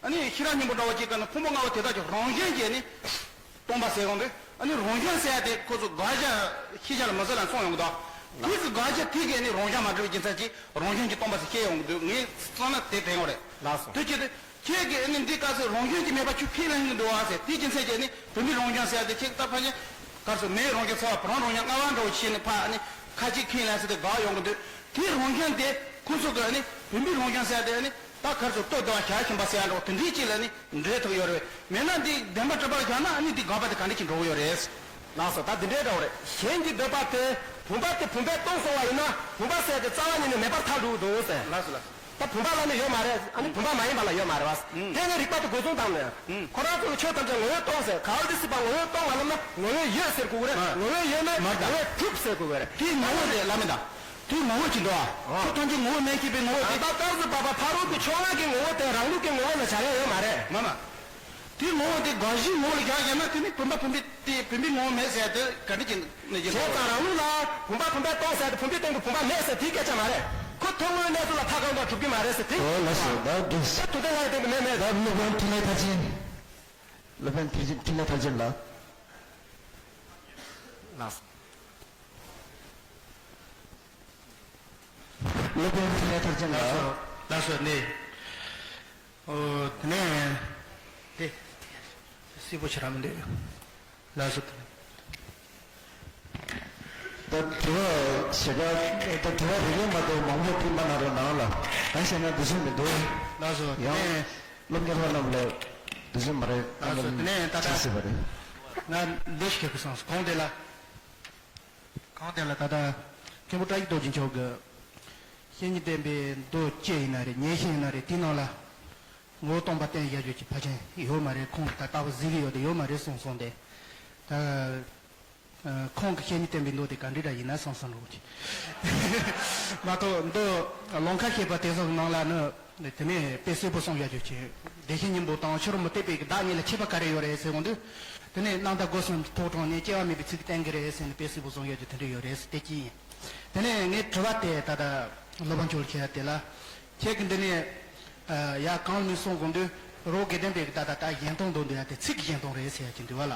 ཨ་ནི་ཤེས་རབ་སྙིང་པོ་འདྲ་བོ་ཅིག་གི་ནི་ཕུང་པོ་ལྔ་པོ་དེ་དག་ཀྱང་རང་བཞིན་གྱིས་ནི། སྟོང་པ་ཟེར་དགོས་འདུག་ཨ་ནི་རང་བཞིན་ཟེར་ཡ་དེ་ཁོ་ཚོ་དགག་བྱ་ཤེས་བྱ་ལ་མི་ཟེར་ལ་གསུངས་ཡོང་གི་འདུག་དེ་ཚོ་དགག་བྱ་དེ་གས་ནི་རང་བཞིན་མ་གྲུབ་པའི་རྒྱུ་མཚན་གྱིས་རང་བཞིན་གྱིས་སྟོང་པ་ཟེར་བཤད་ཡོང་གི་འདུག་ངས་བསམ་ན་དེ་དྲན་ཡོང་རེད། ལགས་སོ། དེ་ཅི་སྟེ། ཁྱེད་ཀྱིས་ཨ་ནི་འདི་སྐབས་སུ་རང་བཞིན་གྱིས་མེད་པ་ཁྱོད་ཁས་ལེན་གྱི་འདུག་ཨ་ཟེར་དེ་རྒྱུ་མཚན་གྱིས་ནི་བུམ་པའི་རང་བཞིན་ཟེར་ཡ་དེ་ཁྱེད་ཀྱིས་ད་ཕ་ཉེ། སྐབས་སུ་མེའི་རང་བཞིན་ཚ་བ་བུ་རམ་རང་བཞིན་མངར་བ་འདྲ་བོ་བྱས་ནས་ཕ་ཨ་ནི་ཁ་ཅིག་ཁས་ལེན་ཟེར་ཏེ་དགག་ཡོང་གི་འདུག་དེའི་རང་བཞིན་དེ་ཁོ་ཚོ་གིས་ཨ་ནི་བུམ་པའི་རང་བཞིན་ཟེར་ཡ་དེ་ཨ་ནི། ད་གར་སོ་ལྟོ་ལྡིར་བ་ཞག་ཤིང་པ་ཟེར་ཡ་འདྲ་བོ་དེ་འདྲའི་ཅིག་ལ་ནི་འབྲེལ་ཐུབ་ཡོད་རེད། མེད་ན་འདི་བདེན་པ་གྲུབ་པར་བཞག་ན་ཨ་ནི་འདི་དགག་པ་དེ་ག་འདྲ་ཅིག་འགྲོ་གི་ཡོད་རེད། ལགས་སོ། ད་འདི་འདྲའི་འདྲ་བོ་རེད། གཞན་གྱི་འདོད་པ་དེ་བུམ་པ་དེ་བུམ་པས་སྟོང་སོང་བ་ཡིན་ན་བུམ་པ་ཟེར་དེ་རྩ་བ་ཉིད་ནས་མེད་པར་ཐལ་འགྲོ་གི་འདུག་ཟེར། ལགས་སོ་ལགས་སོ། ད་བུམ་པ་ལ་ནི་ཡོད་མ་རེད། ཨ་ནི་བུམ་པ་མ་ཡིན་པ་ལ་ཡོད་མ་རེད་བ། ཨུམ། དེ་ནི་རིགས་པ་དེ་འགོས་སོང་དང་ནི། ཨུམ། ཁོ་རང་ཚོ་གི་ཆོས་ཐམས་ཅད་ངོ་བོས་སྟོང་ཟེར་ག་ལ་དེ་སྲིད་པ་ངོ་བོས་སྟོང་བ་ལབ་ན་ངོ་བོས་ཡོད་ཟེར་དགོས་ཀྱི་རེད། ཨ། ངོ་བོས་ཡོད་མེད་མ་རེད་ད། ངོ་བོས་གྲུབ་ཟེར་དགོས་ཀྱི་རེད། དེའི་ངོ་བོ་དེ་ལ་མེད་ད། དེའི་ངོ་བོ་ཅི་འདུག་ཨ། ཨོ། ཁོ་ཐམས་ཅད་ངོ་བོ་མེད་ཅེས་པའི་ངོ་བོ་ད་དེ། ལྟ་བ་ལྟར་དུ་བབ་པ་ཕ་རོལ་གྱི་ཕྱོགས་སྔ་གི་ངོ་བོ་དེ་རང་ལུགས་ཀྱི་ངོ་བོ་ལ་བྱ་ཡ་ཡོད་མ་རེད། མ་མ། དེའི་ངོ་བོ་དེ་དགག་གཞིའི་ངོ་བོ་ལ་བཞག་བཞག་ན་དེ་ནི་བུམ་པ་བུམ་པའི་དེ་བུམ་པའི་ངོ་བོ་མེད་ཟེར་ཡ་དེ་ག་འདྲ་ཅིག་ནས་བཞག་བྱས་ཙང་རང་ལུགས་ལ་བུམ་པ་བུམ་པས་སྟོང་ཟེར་ཡ་དེ་བུམ་པའི་སྟེང་དུ་བུམ་པ་མེད་ཟེར་དེའི་སྐད་ཆ་མ་རེད། ཁོ་ཐོག་མའི་གནས་ཚུལ་ལ་ཐད་གང་དུ་གྲུབ་ཀྱི་མ་རེད་ཟེར་དེ། ཨོ་ལགས་སོ། ད་འགྲིག་ད་དུ་ལྡན་ལ་ཡི་སྟེང་དུ་མེད་མེད། ད་སློབ་དཔོན་འཕྲིན་ལས་མཐར་ཕྱིན། སློབ་དཔོན་འཕྲིན་ལས་མཐར་ཕྱིན་ལ། ལགས་སོ། སློབ་དཔོན་འཕྲིན་ལས་མཐར་ཕྱིན་ལགས། ལགས་སོ་ལགས་སོ་ནས། ཨོ་དེ་ནས་དེ་སྲིད་པོ་ཆེ་ར་མི་འདུག་ལགས་སོ། ད་དྲི་བ་ཞེ་དྲག་ད་དྲི་བ་རེ་རེ་མ་གཏོགས་མང་པོ་དྲིས་མ་གནང་རོགས་གནང་ལ། གང་ཞེ་ན་འདི་ཚོ་མི་འདུག་ལགས་སོ། ཡང་དེ་ནས་སློབ་གཉེར་བ་རྣམས་ལ། དེ་བཞིན་མ་རེད། ཨ་སོ་དེ་ནས་ད་ལྟ་ཆགས་སྲིད་པ་རེད། ང་འདི་ཞིག་གི་སོང་གོང་དེ་ལ། གོང་དེ་ལ་ད་ལྟ་མཁན་པོ་བཀྲ་ཤིས་རྡོ་རྗེ་མཆོག་གི་བཤེས་གཉེན་བསྟེན་པའི་མདོ་སྤྱི་ཡིན་ན་རེད། ཉན་བཤད་ཡིན་ན་རེད། དེའི་ནང་ལ་ངོ་བོ་སྟོང་པ་བསྟན་བཞག་རྒྱུ་གྱི་ཕལ་ཆེར་ཡོད་མ་རེད། ཁོང་གིས་ད་ལྟ་བ་གཟིགས་ཀྱི་ཡོད་དེ་ཡོད་མ་རེད་གསུངས་སོང་སྟེ། ད། ཁོང་གི་བཤེས་གཉེན་བསྟེན་པའི་མདོ་དེ་ག་འདྲ་འདྲ་ཡིན་ན་བསམ་བསམ་རོགས་གྱིས། མ་གཏོགས་མདོ་ལུང་ཁ་བཤད་པ་དེ་ཚོ་གི་ནང་ལ་ནི་དེ་ནས་དཔེ་གསལ་པོ་གསུངས་ཡོད་རྒྱུ་ཅིག་བདེ་གཤེགས་སྙིང་པོ་དང་ཕྱི་རོལ་མུ་སྟེགས་པའི་བདག་གཉིས་ལ་ཁྱད་པར་ག་རེ་ཡོད་རེད་ཟེར་འོང་དུས། དེ་ནས་རྣམ་དག་སྒོ་གསུམ་གྱི་ཐོག་དྲངས་ནས་སྐྱེ་བ་མེད་པའི་ཚིག་བསྟན་གྱི་རེད་ཟེར་ནས་དཔེ་གསལ་པོ་གསུངས་ཡོད་རྒྱུ་དེ་འདྲ་ཡོད་རེད་ཟེར་དེ་གཅིག་ཡིན། དེ་ནས་ངའི་དྲི་བ་དེ་ད་ལྟ་སློབ་དཔོན་མཆོག་ལ་ཁྱེད་དེ་ལ། ཁྱེད་ཀྱིས་འདི་ནས། ཡ་གང་ནས་གསུང་དགོས་འདུག་རི་བོ་དགེ་ལྡན་པའི་ད་ལྟ་ད་གཞན་སྟོང་འདོན་འདུག་ཡ་དེ་ཚིག་གཞན་སྟོང་རེད་ཟེར་ཡ་ཅིག་འདུག་བ་ལ།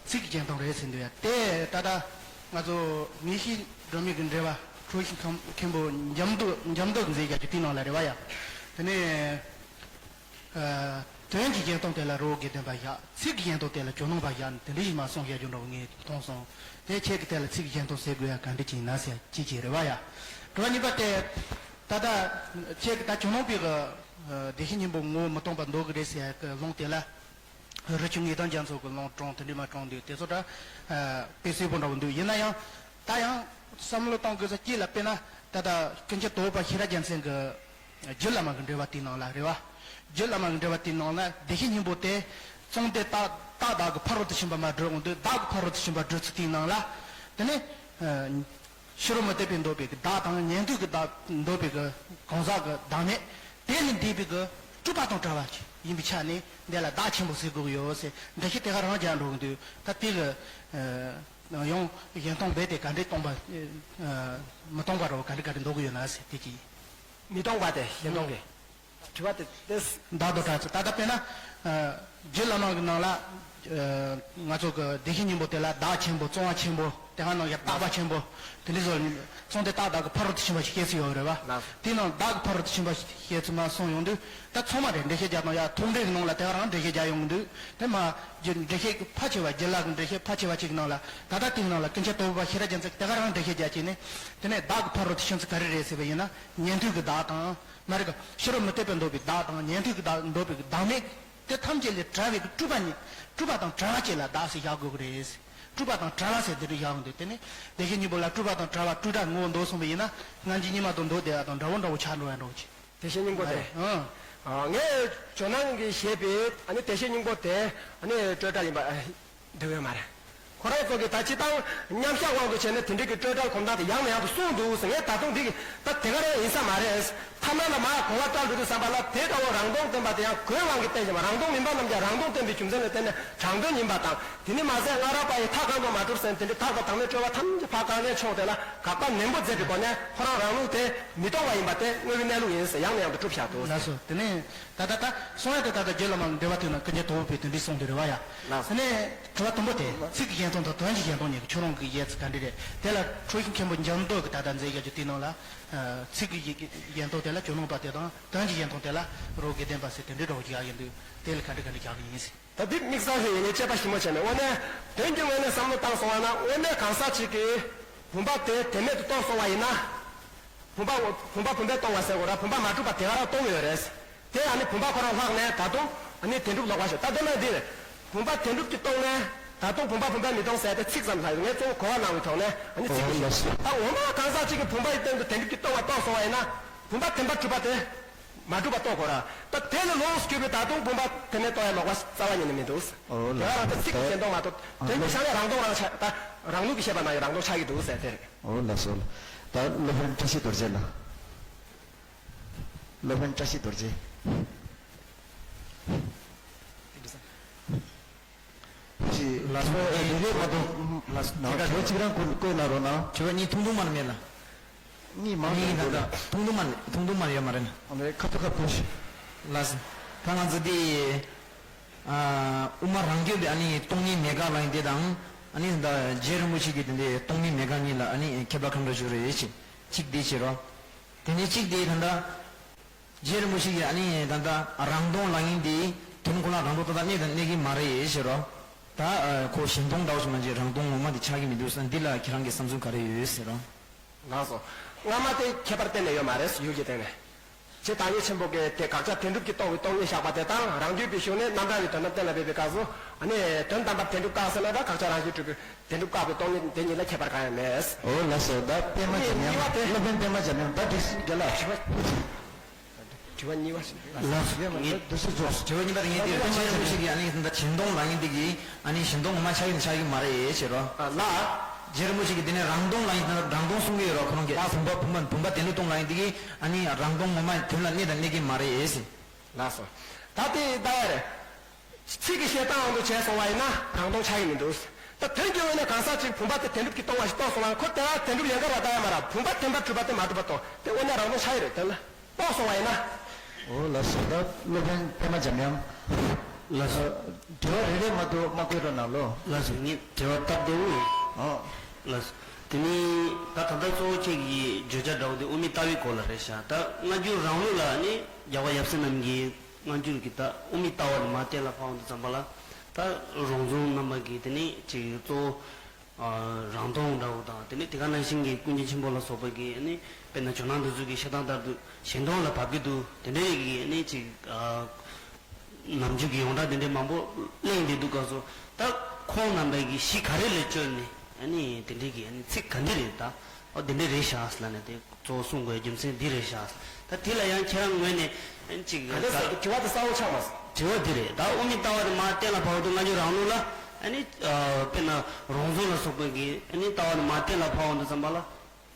ཚིག་གཞན་སྟོང་རེད་ཟེར་འདུག་ཡ་དེ་ད་ལྟ་ང་ཚོ་ངེས་ཤེས་སྒྲོན་མེ་གི་འགྲེལ་པ་འཁྲུལ་ཞིག་མཁན་པོ་འཇམ་མདོག་འཇམ་མདོག་མཛད་རྒྱ་ཅིག་དེའི་ནང་ལ་རེད་བ་ཡ། དེ་ནས་དོན་གྱི་གཞན་སྟོང་དེ་ལ་རི་བོ་དགེ་ལྡན་པ་བཞག་ཚིག་གཞན་སྟོང་དེ་ལ་ཇོ་ནང་པ་བཞག་ནས་དེ་འདྲ་ཞིག་མ་གསུངས་བཤད་རྒྱུ་འདྲ་བོ་ངས་མཐོང་སོང་། དེ་ཁྱེད་ཀྱི་དེ་ལ་ཚིག་གཞན་སྟོང་ཟེར་དགོས་ཡ་ག་འདྲ་ཅིག་ཡིན་ན་ཟེར་ཅི་ཅིག་རེད་བ་ཡ། དྲི་བ་གཉིས་པ་དེ། ད་ལྟ་ཁྱེད་ཀྱི་ད་ཇོ་ནང་པའི་གི་བདེ་གཤེགས་སྙིང་པོ་ངོ་བོ་མི་སྟོང་པ་འདོད་གི་རེད་ཟེར་ཡ་གི་ལུང་དེ་ལ། རི་ཆུ་ངེས་དོན་རྒྱ་མཚོ་གི་ལུང་དྲངས་དེ་འདྲ་མ་དྲངས་འདུག་དེ་ཚོ་ད་དཔེ་གསལ་པོ་འདྲ་བོ་འདུག་ཡིན་ན་ཡང་ད་ཡང་བསམ་བློ་གཏོང་དགོས་ས་གཅིག་ལ་དཔེར་ན་ད་ལྟ་ཀུན་མཁྱེན་དོལ་པོ་པ་ཤེས་རབ་རྒྱལ་མཚན་གྱི་རྒྱུད་བླ་མ་གི་འགྲེལ་པ་དེའི་ནང་ལ་རེད་བ། རྒྱུད་བླ་མ་གི་འགྲེལ་པ་དེའི་ནང་ལ་བདེ་གཤེགས་སྙིང་པོ་དེ་བཅོམ་ལྡན་བདག་བདག་བདག་གི་ཕ་རོལ་ཏུ་ཕྱིན་པ་མར་བསྒྲུབས་འོང་དུས་བདག་གི་ཕ་རོལ་ཏུ་ཕྱིན་པ་བསྒྲུབས་ཚུལ་དེའི་ནང་ལ། དེ་ནས། ཕྱི་རོལ་མུ་སྟེགས་པས་འདོད་པའི་གི་བདག་དང་ཉན་ཐོས་ཀྱི་བདག་འདོད་པའི་གི་གང་ཟག་གི་བདག་མེད་དེ་ལས་འདས་པའི་གི་སྤྲུལ་པ་དང་བྲལ་བ་ཡིན་པའི་ཆ་ནས་འདི་ལ་བདག་ཆེན་པོ་ཟེར་དགོས་ཀྱི་ཡོད་ཟེར་འགྲེལ་བཤད་དེ་ག་རང་རྒྱག་འགྲོ་གི་འདུག་ད་དེ་གི་ཡང་གཞན་སྟོང་རྦད་དེ་ག་འདྲས་སྟོང་པ་མི་སྟོང་པ་རོ་ག་འདྲས་ག་འདྲས་འདོད་ཀྱི་ཡོད་ན་ཟེར་དེ་ཅི། མི་སྟོང་པ་དེ་གཞན་སྟོང་གི། དྲི་བ་དེ་ཏེས། བདག་ཏུ་གྲགས་ཚུལ་ད་ལྟ་དཔེར་ན། རྒྱུད་བླ་མ་གི་ནང་ལ། ང་ཚོ་གི་བདེ་གཤེགས་སྙིང་པོ་དེ་ལ་བདག་ཆེན་པོ་བཙོང་བ་ཆེན་པོ་དེ་ག་ནང་ཡང་རྟག་པ་ཆེན་པོ་དེ་འདྲ་བཟོ་ཚོང་དེ་རྟག་བདག་གི་ཕ་རོལ་ཏུ་ཕྱིན་པ་ཞིག་སྐྱེ་སྲིད་ཡོད་རེད་བ། དེ་ནང་བདག་གི་ཕ་རོལ་ཏུ་ཕྱིན་པ་ཞིག་སྐྱེ་ཚུལ་མ་གསུངས་ཡོང་དུས་ད་ཚང་མ་རེད་འགྲེལ་བཤད་རྒྱག་སྟངས་ཡ་ཐུགས་འགྲེལ་གི་ནང་ལ་དེ་ག་རང་འགྲེལ་བཤད་རྒྱག་ཡོང་གི་འདུག་དེ་མ་རྒྱུད་འགྲེལ་བཤད་ཕལ་ཆེ་བ་རྒྱུད་བླ་གི་འགྲེལ་བཤད་ཕལ་ཆེ་བ་ཅིག་ནང་ལ་ད་ལྟ་དེའི་ནང་ལ་ཀུན་མཁྱེན་དོལ་པོ་པ་ཤེས་རབ་རྒྱལ་མཚན་གྱིས་དེ་ག་རང་འགྲེལ་བཤད་རྒྱག་བྱས་ནས་དེ་ནས་བདག་གི་ཕ་རོལ་ཏུ་ཕྱིན་ཚུལ་ག་རེ་རེད་ཟེར་བ་ཡིན་ན་ཉན་ཐོས་ཀྱི་བདག་དང་། མ་རེད་ག་ཕྱི་རོལ་མུ་སྟེགས་པས་འདོད་པའི་བདག་དང་ཉན་ཐོས་ཀྱི་བདག་འདོད་པའི་བདག་མེད་དེ་ཐམས་ཅད་ལས་བྲལ་བའི་སྤྲུལ་པ་ཉིད་སྤྲུལ་པ་དང་བྲལ་བ་ཅིག་ལ་བདག་ཟེར་བཞག་དགོས་ཀྱི་རེད། སྤྲུལ་པ་དང་བྲལ་བ་ཟེར་དེ་འདྲ་བཞག་ཡོང་དུས་དེ་ནི་བདེ་གཤེགས་སྙིང་པོ་ལ་སྤྲུལ་པ་དང་བྲལ་བ་སྤྲོས་བྲལ་ངོ་བོ་འདོད་གསུངས་པ་ཡིན་ན་སྔ་འགྱུར་རྙིང་མ་དང་མདོ་སྡེ་པ་དང་འདྲ་བོ་འདྲ་བོ་ཆགས་འགྲོ་ཡ་འདྲ་བོ་ཅིག་བདེ་གཤེགས་སྙིང་པོ་དེ། ཨང་། ངས་ཇོ་ནང་གིས་བཞེས་པའི་ཨ་ནི་བདེ་གཤེགས་སྙིང་པོ་དེ་ཨ་ནི་སྤྲོས་བྲལ་ཡིན་པ་འདོད་ཡོད་མ་རེད། ཁོ་རང་ཚོ་གིས་ད་སྤྱིར་བཏང་མཉམ་བཞག་དབང་དུ་བྱས་ནས་དེ་འདྲའི་གི་སྤྲོས་བྲལ་གོམ་སྟངས་དེ་ཡང་ནས་ཡང་དུ་གསུངས་འདུག་ཟེར། ངས་ད་དུང་འདི་གི་ད་དེ་ག་རང་ཡིན་ས་མ་རེད། ཐ་མ་ལ་མར་གོ་བ་བཀྲལ་འགྲོ་དུས་ཙམ་པ་ལ་དེ་ལྟ་བུ་རང་སྟོང་སྟོན་པ་དེ་ཡང་གོའི་དབང་གིས་བསྟན་བཞིན་པ་རང་སྟོང་མིན་པ་རྣམས་ཀྱང་རང་སྟོང་སྟོན་པའི་རྒྱུ་མཚན་ལ་བརྟེན་ནས་དྲང་དོན་ཡིན་པ་དང་། དེ་ནི་མ་ཟད་སྔ་རབས་པ་ཡི་མཐའ་གང་དུ་མ་གྲུབ་ཟེར་དེ་འདྲའི་ཐར་པ་བདག་མེད་སྤྲོས་པ་ཐམས་ཅད་ཕར་བཀག་ནས་ཕྱོགས་དེ་ལ་དགག་པ་ནན་པོ་མཛད་པའི་སྒོ་ནས་ཁོ་རང་རང་ལུགས་དེ་མི་སྟོང་བ་ཡིན་པ་དེ་དངོས་པོའི་གནས་ལུགས་ཡིན་ཟེར་ཡང་ནས་ཡང་དུ་སྒྲུབ་བཞག་འདུག་ལགས་སོ། དེ་ནས་ད་ལྟ་ད་གསུང་ཡ་དེ་ད་ལྟ་རྒྱུད་བླ་མ་འགྲེལ་པ་དེ་ན་ཀུན་མཁྱེན་དོལ་པོ་པས་དེ་འདྲའི་གསུངས་དེ་རེད་བ་ཡ། ལགས། དེ་ནས་དྲི་བ་དང་པོ་དེ་ཚིག་གི་གཞན་སྟོང་དང་དོན་གྱི་གཞན་སྟོང་གཉིས་ཀྱི་ཁྱོད་རང་གི་ཡས་ཚིག་ག་འདྲ་རེད། དེ་ལ་འཁྲུལ་ཞིག་མཁན་པོ་འཇམ་མདོག་གིས་ད་ལྟ་མཛད་བཞག་རྒྱུ་དེའི་ནང་ལ། ཚིག་གི་གཞན་སྟོང་དེ་ལ་ཇོ་ནང་པ་དེ་དང་དོན་གྱི་གཞན་སྟོང་དེ་ལ་རི་བོ་དགེ་ལྡན་པ་ཟེར་དེ་འདྲའི་འདྲ་བོ་ཅིག་ཡག་གི་འདུག་དེ་ལ་ག་འདྲ་ག་འདྲ་རྒྱག་གི་ཡིན་ཟེར། ད་འདི་དམིགས་བསལ་ཞིག་ཡིན་ནའི་དཔྱད་པ་ཞིབ་མོ་བྱས་ནས་དངོས་གནས་དོན་གྱི་ངོས་ནས་བསམ་བློ་བཏང་སོང་བ་ན་དངོས་གནས་གང་ཟག་ཅིག་གིས་བུམ་པ་དེ་བདེན་མེད་དུ་རྟོགས་སོང་བ་ཡིན་ན། བུམ་པ་བུམ་པ་བུམ་པས་སྟོང་བ་ཟེར་དགོས་ར་བུམ་པ་མ་གྲུབ་པ་དེ་ག་རང་སྟོང་གི་ཡོད་རེད། དེ་ཨ་ནི་བུམ་པ་ཁོ་རང་ལྷག་ནས་ད་དུང་ཨ་ནི་བདེན་གྲུབ་ལོག་པ་ཞིག་ད་དོན་ན་འདི་རེད། བུམ་པ་བདེན་གྲུབ་ཀྱིས་སྟོང་ནས་ད་དུང་བུམ་པ་བུམ་པས་མི་སྟོང་ཟེར་ཏེ་ཚིག་ཙམ་ལྷག་ཡོད་ངས་གཙོ་བོ་གོ་བ་བླངས་པའི་ཐོག་ནས་ཨ་ནི་ཚིག་གི་ཞིག་ད་འོ་མ་གང་ཟག་ཅིག་གིས་བུམ་པ་ཡི་སྟེང་དུ་བདེན་གྲུབ་ཀྱིས་སྟོང་བ་རྟོགས་སོང་བ་ཡིན་ན་བུམ་པ་བདེན་པར་གྲུབ་པ་དེ། མ་གྲུབ་པ་རྟོགས་དགོས་ར། ད་དེ་ལས་ལོགས་སུ་གྱུར་པའི་ད་དུང་བུམ་པ་དེ་ནས་རྟོགས་ཡ་ལོག་པ་རྩ་བ་ཉིད་ནས་མི་འདུག་ཨོ་ལགས་དེ་ག་རང་ད་ཚིག་གི་ད་གཞན་སྟོང་མ་གཏོགས་དོན་གྱི་ཤ་ནས་རང་སྟོང་རང་ཆགས་ད་རང་ལུགས་ཀྱི་བཤད་པ་ན་ཡང་རང་སྟོང་ཆགས་ཀྱི་འདུག་ཟེར་དེ་རེད། ཨོ་ལགས་སོ། ད་སློབ་དཔོན་བཀྲ་ཤིས་རྡོ་རྗེ་ལགས། སློབ་དཔོན་བཀྲ་ཤིས་རྡོ་རྗེ། ཅི། ལགས་སོ། ཨ་ནི་མ་གཏོགས། ལགས་སོ། ནང་ཁྱེད་ཀ་ཆོས་གཅིག་རང་བཀོད་བཀོད་གནང་རོགས་གནང་། ཁྱོད་ཀ་གཉིས་ཐུང་ཐུང་མ་ནི་མེད་ལ། གཉིས་མང་གཉིས་ད་ལྟ་ཐུང་ཐུང་མ་ནི་ཐུང་ཐུང་མ་ནི་ཡོད་མ་རེད་ན། ཨ་ནི་ཁ་ཐུག་ཁ་ཐུག་ལགས་སོ། ད་ང་ཚོ་འདི་ཨ་དབུ་མ་རང་རྒྱུད་པའི་ཨ་ནི་སྟོང་ཉིད་མེད་དགག་ལ་ཡིན་དེ་དང་ཨ་ནི་ད་རྗེ་རིན་པོ་ཆེ་གིས་དེ་འདྲའི་སྟོང་ཉིད་མེད་དགག་གཉིས་ལ་ཨ་ནི་ཁྱད་པར་གང་འདྲ་ཞུ་རེད་ཅེས་གཅིག་འདི་བྱེད་རོགས། དེ་ནས་གཅིག་དེ་ད་ལྟ། རྗེ་རིན་པོ་ཆེ་གིས་ཨ་ནི་ད་ལྟ་རང་སྟོང་ལབ་མཁན་དེ་དོན་ཁོ་ན་རང་སྟོང་ཏག་ཏག་གནས་དང་གནས་ཀྱི་མ་རེད་ཟེར་རོ། ད་ཁོ་གཞན་སྟོང་འདྲ་བོ་ཞིག་མ་བྱས་རང་སྟོང་ངོ་མ་དེ་ཆགས་ཀྱི་མི་འདུག་ཟེར་འདི་ལ་ཁྱེད་རང་གི་བསམ་ཚུལ་ག་རེ་ཡོད་ཟེར་རོ། ལགས་སོ། སྔ་མ་དེ་ཁྱད་པར་གཏན་ནས་ཡོད་མ་རེད་ཡུལ་གྱི་སྟེང་ནས། ཞེས་བདག་ཉིད་ཆེན་པོ་གིས་དེ་དགག་བྱ་བདེན་གྲུབ་ཀྱིས་རྟོགས་པའི་སྟོང་ཉིད་བཞག་པ་དེ་དང་། རང་རྒྱུད་པའི་གཞུང་ནས་རྣམ་གྲངས་ཀྱི་དོན་དམ་གཏན་ལ་འབེབས་པའི་སྐབས་སུ། ཨ་ནི་དོན་དམ་པར་བདེན་གྲུབ་བཀག་ཟེར་ན་ད་དགག་བྱ་རང་བཞིན་གྲུབ་པའི་བདེན་གྲུབ་བཀག་པའི་སྟོང་ཉིད་དེ་གཉིས་ལ་ཁྱད་པར་གང་ཡང་མེད། འོ་ལགས་སོ། ད་པད་མ་འཇམ་དབྱངས། གཉིས་པ་དེ། སློབ་དཔོན་པད་མ་འཇམ་དབྱངས། ད་འགྲིག་རྒན་ལགས། དྲི་བ་གཉིས་པ་ཞིག་ལགས་སོ། དྲི་བ་གཉིས་པ་དེ་ངས་འདིར་རྗེ་རིན་པོ་ཆེ་གིས་ཨ་ནི་ད་བྱིང་རླུང་ལབ་མཁན་འདི་གིས་ཨ་ནི་བྱིང་སྟོང་ངོ་མ་ཆགས་ཀྱི་ཆགས་ཀྱི་མ་རེད་ཟེར་རོ། ལགས། རྗེ་རིན་པོ་ཆེ་གིས་དེ་ནས་རང་སྟོང་ལབ་མཁན་དེ་རང་སྟོང་གསུང་གི་ཡོད་རོ། ཁོ་རང་གིས་བུམ་པ་བུམ་པ་བུམ་པ་བདེན་གྲུབ་སྟོང་ལབ་མཁན་འདི་གིས་ཨ་ནི་རང་སྟོང་ངོ་མ་དོན་ལ་གནས་དང་གནས་ཀྱི་མ་རེད་ཟེར། ལགས་སོ། ད་དེ་ད་ཡ་རེད། ཚིག་གི་བཤད་སྟངས་དབང་དུ་བྱས་སོང་བ་ཡིན་ན་རང་སྟོང་ཆགས་ཀྱི་མི་འདུག་ད་དོན་གྱི་ངོས་ནས་གང་ཟག་ཅིག་བུམ་པ་དེ་བདེན་གྲུབ་ཀྱིས་སྟོང་བ་ཞིག་རྟོགས་སོང་བ། ཁོ་དེ་ལ་བདེན་གྲུབ་ཡན་གར་བ་ལྟ་ཡ་མ་རེད། བུམ་པ་བདེན་པར་གྲུབ་པ་དེ་མ་གྲུབ་པ་རྟོགས། དེ་དངོས་གནས་རང་སྟོང་ཆགས་ཀྱི་རེད། དོན་ལ་རྟོགས་སོང་བ་ཡིན་ན། འོ་ལགས་སོ། ད་སློབ་དཔོན་པད་མ་འཇམ་དབྱངས། ལགས་སོ། དྲི་བ་རེ་རེ་མ་གཏོགས་མ་བཀོད་རོགས་གནང་ལོ། ལགས་སོ། ངས་དྲི་བ་སྟབས་བདེ་བོ་ཡིན། ཨོ། ལགས་སོ། དེ་ནི་ད་ད་ལྟ་གཙོ་བོ་ཁྱེད་ཀྱི་བརྗོད་བྱ་འདྲ་བོ་དེ་དབུ་མའི་ལྟ་བའི་སྐོར་ལ་རེད་ཤག་ད་སྔ་འགྱུར་རང་ལུགས་ལ་ནི་རྒྱལ་བ་ཡབ་སྲས་རྣམས་ཀྱིས་སྔ་འགྱུར་གྱི་ད་དབུ་མའི་ལྟ་བ་ནས་མར་གཏན་ལ་ཕབ་པ་དང་འཚམས་པ་ལ། ད་རོང་ཟོམ་རྣམ་པ་གིས་དེ་ནི་ཅིག་གཙོ་བོ་རང་སྟོང་འདྲ་བོ་དང་། དེ་ནི་དེ་ག་ནང་བཞིན་གྱི་ཀུན་མཁྱེན་ཆེན་པོ་ལ་སོགས་པ་གིས་ནི་དཔེར་ན་ཇོ་ནང་འདི་ཚོ་གི་བཤད་སྟངས་ལྟར་དུ་གཞན་སྟོང་ལ་བབས་ཀྱི་འདུག་དེ་འདྲའི་གི་ནི་ཅིག་ནམ་རྒྱུན་གྱི་ཡོངས་གྲགས་དེ་འདྲའི་མང་པོ་གླེང་བསྡད་འདུག་སྐབས་སུ། ད་ཁོང་རྣམ་པའི་གི་གཞི་ག་རེ་ལ་བཅོལ་ནས་ཨ་ནི་དེ་འདྲའི་གི་ཨ་ནི་ཚིག་ག་འདི་རེད། ད་ཨོ་དེ་འདྲ་རེད་ཤག་ཟེར་ལབ་ནས་དེ་གཙོ་བོ་གསུང་དགོས་རྒྱུ་མཚན་འདི་རེད་ཤག་ད་དེ་ལ་ཡང་ཁྱེད་རང་ངོས་ནས་ཨ་ནི་ཅིག་ག་འདྲ་ཟེར་གི་དྲི་བ་དེ་གསལ་བོ་ཆགས་མ་སོང་། དྲི་བ་འདི་རེད། ད་དབུ་མའི་ལྟ་བ་དེ་མར་གཏན་ལ་ཕབ་འདུག་སྔ་འགྱུར་རང་ལུགས་ལ་ཨ་ནི་དཔེར་ན་རོང་ཟོམ་ལ་སོགས་པའི་གི་ཨ་ནི་ལྟ་བ་དེ་མར་གཏན་ལ་ཕབ་འདུག་བསམ་པ་ལ།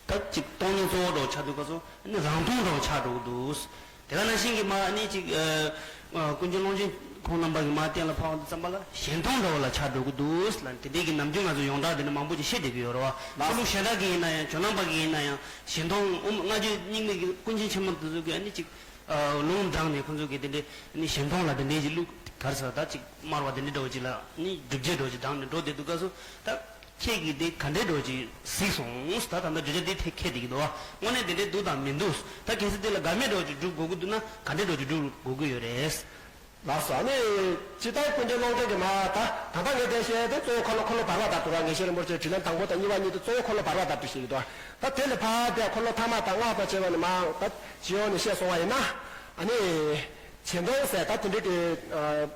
ད་ཅིག་སྟོང་ཉིད་གཙོ་བོ་འདྲ་བོ་ཆགས་འདུག་སྐབས་སུ་ཨ་ནི་རང་སྟོང་འདྲ་བོ་ཆགས་འགྲོ་གི་འདུག་དེ་ག་ནང་བཞིན་གྱི་མར་ཨ་ནི་ཅིག་ཨ་ཀུན་མཁྱེན་ཀློང་ཆེན་ཁོང་རྣམ་པ་གིས་མར་གཏན་ལ་ཕབ་པ་དང་འཚམས་པ་ལ་གཞན་སྟོང་འདྲ་བོ་ལ་ཆགས་འགྲོ་གི་འདུག་ལ། དེ་འདྲའི་གི་ནམ་རྒྱུན་ང་ཚོ་ཡོངས་གྲགས་དེ་འདྲ་མང་པོ་ཅིག་བཤད་བསྡད་ཀྱི་ཡོད་རེད་བ། ལགས། ཆོས་ལུགས་གཞན་དག་གི་ཡིན་ན་ཡང་ཇོ་ནང་པ་གི་ཡིན་ན་ཡང་གཞན་སྟོང་། ཨོ་སྔ་རྗེས་རྙིང་མའི་གི་ཀུན་མཁྱེན་ཆེན་པོ་དེ་ཚོ་གི་ཨ་ནི་ཅིག་ཨ་ལུང་དྲངས་ནས་ཁོང་ཚོ་གི་དེ་འདྲའི་ཨ་ནི་གཞན་སྟོང་ལ་དེ་འདྲའི་ཅིག་ལུགས་ག་རེ་ཟེར་ད་ཅིག་སྨྲ་བ་དེ་འདྲའི་འདྲ་བོ་ཅིག་ལ་ཨ་ནི་སྒྲུབ་བྱེད་འདྲ་བོ་ཅིག་དྲངས་ནས་འགྲོ་བསྡད་འདུག་སྐབས་སུ་ད། ཁྱེད་ཀྱིས་དེ་ག་འདྲའི་འདྲ་བོ་ཅིག་གཟིགས་སོང་། ད་ད་ལྟ་བརྗོད་བྱ་འདི་ཐད་ཁེལ་བསྡད་ཀྱི་འདུག་བ། དངོས་གནས་དེ་འདྲའི་འདུག་དང་མི་འདུག་ད་གལ་སྲིད་དེ་ལ་དགའ་མོས་འདྲ་བོ་ཅིག་སྒྲུབ་དགོས་ཀྱི་འདུག་ན་ག་འདྲའི་འདྲ་བོ་ཅིག་སྒྲུབ་དགོས་ཀྱི་ཡོད་རེད། ལགས་སོ། ཨ་ནི་སྤྱིར་བཏང་ཀུན་མཁྱེན་ཀློང་ཆེན་གྱིས་མ་ད་ད་ལྟ་ངས་དེ་བཤད་དེ་གཙོ་བོ་འཁོར་ལོ་འཁོར་ལོ་བར་པ་ལྟར་དུ་ར། ངེས་ཤེས་རིན་པོ་ཆེའི་དྲིས་ལན་དང་པོ་དང་གཉིས་པ་གཉིས་དེ་གཙོ་བོ་འཁོར་ལོ་བར་པ་ལྟར་དུ་བཤད་ཀྱི་འདུག་ད་དེ་ལས་ཕར་དེ་འཁོར་ལོ་ཐ་མ་དང་ལྔ་པ་བཅས་པ་ནས་མར་ད་སྤྱི་ཡོངས་ནས་བཤད་སོང་བ་ཡིན་ན། ཨ་ནི། གཞན་སྟོང་ཟེར་ད་དེ་འདྲའི་གི་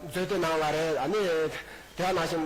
མཛོད་དེ་ནང་ལ་རེད། ཨ་ནི་དེ་ནང་བཞིན་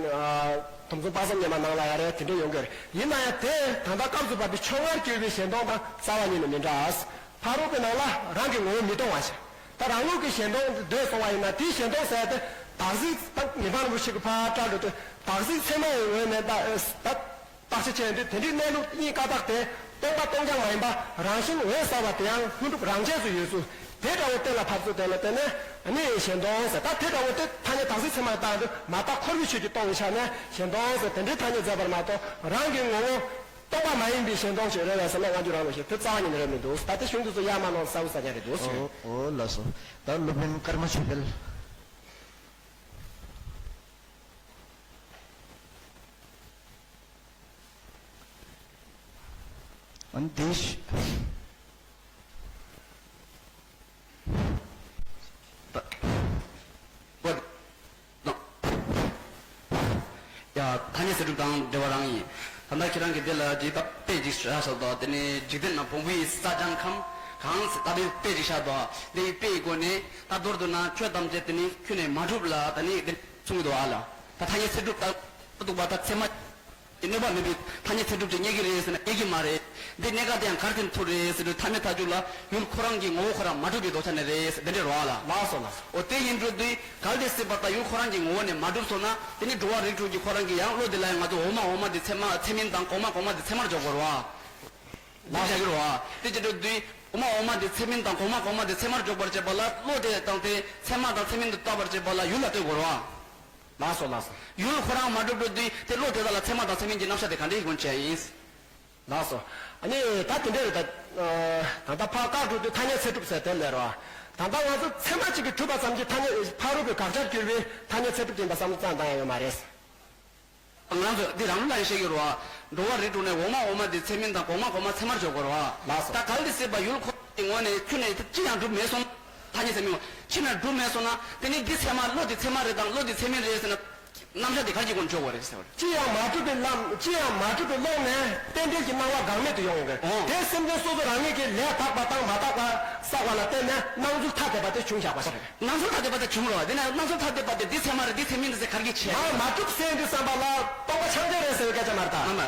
དུམ་གསུམ་དཔག་བསམ་རྙེད་མ་ནང་ལ་ཡང་རེད། དེ་འདྲ་ཡོང་གི་རེད། ཡིན་ན་ཡང་དེ་ད་ལྟ་སྐབས་སུ་བབས་པའི་ཆོས་ལྔར་གྱུར་པའི་གཞན་སྟོང་དང་རྩ་བ་ཉིད་ནས་མི་འདྲ། ཕ་རོལ་པོའི་ནང་ལ་རང་གི་ངོ་བོ་མི་སྟོང་བ་ཞིག་ད་རང་ལུགས་ཀྱི་གཞན་སྟོང་འདོད་སོང་བ་ཡིན་ན་དེའི་གཞན་སྟོང་ཟེར་ཏེ་དག་གཟིགས་ད་ཉི་མ་རིན་པོ་ཆེ་གི་ཕར་བཀྲལ་འགྲོ་དུས་དག་གཟིགས་ཚད་མ་ཡི་ངོས་ནས་ད་ད། བརྟག་དཔྱད་བྱས་ཏེ་དེ་འདྲའི་གནས་ལུགས་གཉིས་ཀ་བརྟགས་ཏེ་སྟོང་པ་སྟོང་རྐྱང་མ་ཡིན་པ་རང་བཞིན་འོད་གསལ་བ་དེ་ཡང་ལྷུན་གྲུབ་རང་ཆས་སུ་ཡོད་ཚུལ་དེ་འདྲ་བོ་གཏན་ལ་ཕབ་ཚུལ་དེ་ལ་བརྟེན་ནས་ནི་གཞན་སྟོང་ཟེར། ད་དེ་འདྲ་བོ་དེ་ཐ་སྙད་དག་གཟིགས་ཚད་མ་བཏང་དུས་མ་བརྟགས་འཁོར་བའི་ཆོས་ཀྱིས་སྟོང་བའི་ཆ་ནས་གཞན་སྟོང་ཟེར་དེ་འདྲའི་ཐ་སྙད་མཛད་པར་མ་གཏོགས་རང་གི་ངོ་བོ་སྟོང་པ་མ་ཡིན་པའི་གཞན་སྟོང་ཞིག་རེད་བས་ཟེར་ན་སྔ་འགྱུར་རང་ལུགས་ཤིག་དེ་རྩ་བ་ཉིད་ནས་རེད་མི་འདུག་ད་དེ་གཞུང་དེ་ཚོ་ཡར་མར་ལོངས་གསལ་པོ་གསལ་རྐྱང་རེད་འདུག་ཟེར། ཨོ་ཨོ་ལགས་སོ། ད་སློབ་དཔོན་ཀརྨ་ཆོས་འཕེལ། ཨ་ནི་དེ་ཞིག་ཡ། ཐ་སྙད་ཚད་གྲུབ་དང་འབྲེལ་བ་རང་ཡིན། ད་ལྟ་ཁྱེད་རང་གིས་འདི་ལ་འདི་ལྟ་དཔེ་ཅིག་བཞག་ས་དང་། དེ་ནས་འཇིག་རྟེན་ན་བོང་བུ་ཡི་ས་གྱང་ཁམས་གང་ཟེར་ད་དེ་དཔེ་ཅིག་བཞག་དང་། འདི་ཡི་དཔེ་ཡི་སྒོ་ནས་ད་མདོར་བསྡུ་ན་ཆོས་ཐམས་ཅད་དེ་ནི་ཁྱོད་ནས་མ་གྲུབ་ལ་ད་ནི་དེ་གསུང་གི་འདུག་ཨ་ལ། ད་ཐ་སྙད་ཚད་གྲུབ་ད་འདུག་པ་ད་ཚད་མ། དེ་གནོད་པ་མེད་པའི་ཐ་སྙད་ཚད་གྲུབ་ཅིག་རྙེད་ཀྱི་རེད་ཟེར་ན་རྙེད་ཀྱི་མ་རེད། འདི་གནས་སྐབས་དེ་ཡང་ག་རེ་ཐུག་རེད་ཟེར་དུས་ཐ་མའི་མཐའ་མཇུག་ལ་ཡུལ་ཁོ་རང་གི་ངོ་བོ་ཁོ་རང་མ་གྲུབ་པའི་ལྡོག་ཆ་ནས་རེད་ཟེར་འདི་འདྲ་རེད་བ་ལ། ལགས་སོ་ལགས་སོ། འོ་དེ་ཡིན་འགྲོ་དུས་གལ་ཏེ་སྲིད་པ་ད་ཡུལ་ཁོ་རང་གི་ངོ་བོ་ནས་མ་གྲུབ་སོང་ན་དེ་ནི་འགྲོ་བ་རིགས་དྲུག་གི་ཁོ་རང་གི་ཡང་བློ་དེ་ལ་ཡང་ང་ཚོ་འོག་མ་འོག་མ་དེ་ཚད་མ་ཚད་མིན་དང་གོང་མ་གོང་མ་དེ་ཚད་མར་འཇོག་དགོས་རེད་བ། ལགས་སོ། འཇོག་གི་རེད་བ། དེ་བྱེད་འགྲོ་དུས་འོག་མ་འོག་མ་དེ་ཚད་མིན་དང་གོང་མ་གོང་མ་དེ་ཚད་མར་འཇོག་པར་བྱེད་པ་ལ་བློ་དེ་དང་དེ་ཚད་མ་དང་ཚད་མིན་དུ་བལྟ་བར་བྱེད་པ་ལ་ཡུལ་ལ་ལྟོས་དགོས་རེད་བ། ལགས་སོ་ལགས་སོ། ཡུལ་ཁོ་རང་མ་གྲུབ་འགྲོ་དུས་དེ་བློ་དེ་དག་ལ་ཚད་མ་དང་ཚད་མིན་གྱི་རྣམ་གཞག་དེ་ག་འདྲའི་སྒོ་ནས་བྱས་ཡིན། ལགས་སོ། ཨ་ནི་ད་དེ་འདྲ་རེད་ད། ད་ལྟ་ཕར་བཀག་འགྲོ་དུས་ཐ་སྙད་ཚད་གྲུབ་ཟེར་དེ་ལས་རོ། ད་ལྟ་ང་ཚོ་ཚད་མ་གཅིག་གིས་གྲུབ་པ་ཙམ་གྱིས་ཐ་སྙད་ཕ་རོལ་པོའི་དགག་བྱར་གྱུར་པའི་ཐ་སྙད་ཚད་གྲུབ་ཡིན་པ་བསམ་བློ་བཏང་བཏང་ཡ་ཡོད་མ་རེད། ང་ཚོ་འདི་རང་ལ་ཡང་བཤད་ཀྱི་རོ། འགྲོ་བ་རིགས་དྲུག་ནས་འོག་མ་འོག་མ་དེ་ཚད་མིན་དང་གོང་མ་གོང་མ་ཚད་མར་འཇོག་དགོས་རོ། ལགས་སོ། ད་གལ་ཏེ་སྲིད་པ་ཡུལ་ཁོ་རང་གི་ངོས་ནས་ཁྱོན་ནས་ཅི་ཡང་གྲུབ་མེད་སོང་། ཐ་སྙད་ཚད་མིན་ཕྱིར་ན་གྲུབ་མེད་སོང་ན་དེ་ནི་འདི་ཚད་མ་བློ་འདི་ཚད་མ་རེད་དང་བློ་འདི་ཚད་མིན་རེད་ཟེར་ན། རྣམ་གཞག་དེ་ག་རེ་གྱི་སྒོ་ནས་འཇོག་དགོས་རེད་ཟེར་བ་རེད། ཅི་ཡང་མ་གྲུབ་པའི་ལམ། ཅི་ཡང་མ་གྲུབ་པའི་ཀློང་ནས་རྟེན་འབྲེལ་གྱི་སྣང་བ་འགག་མེད་དུ་ཡོང་ཡོང་གི་རེད། ཨོ། དེ་སེམས་ཅན་སོ་སོ་རང་ཉིད་ཀྱིས་ལས་དག་པ་དང་མ་དག་པ་བསགས་པ་ལ་བརྟེན་ནས་སྣང་ཚུལ་ཐ་དད་པ་དེ་བྱུང་བཞག་པ་ཞིག་རེད། སྣང་ཚུལ་ཐ་དད་པ་དེ་བྱུང་རོགས། དེ་ནས་སྣང་ཚུལ་ཐ་དད་པ་དེ་འདི་ཚད་མ་རེད། འདི་ཚད་མིན་འདི་ཚད་ག་རེ་གྱི་ཆེད་མ་མ་གྲུབ་ཟེར་དུས་ཙམ་པ་ལ་སྟོང་པ་ཕྱག་འཚལ་རེད་ཟེར་བའི་སྐད་ཆ་མ་རེད་ད། ཨ་མ།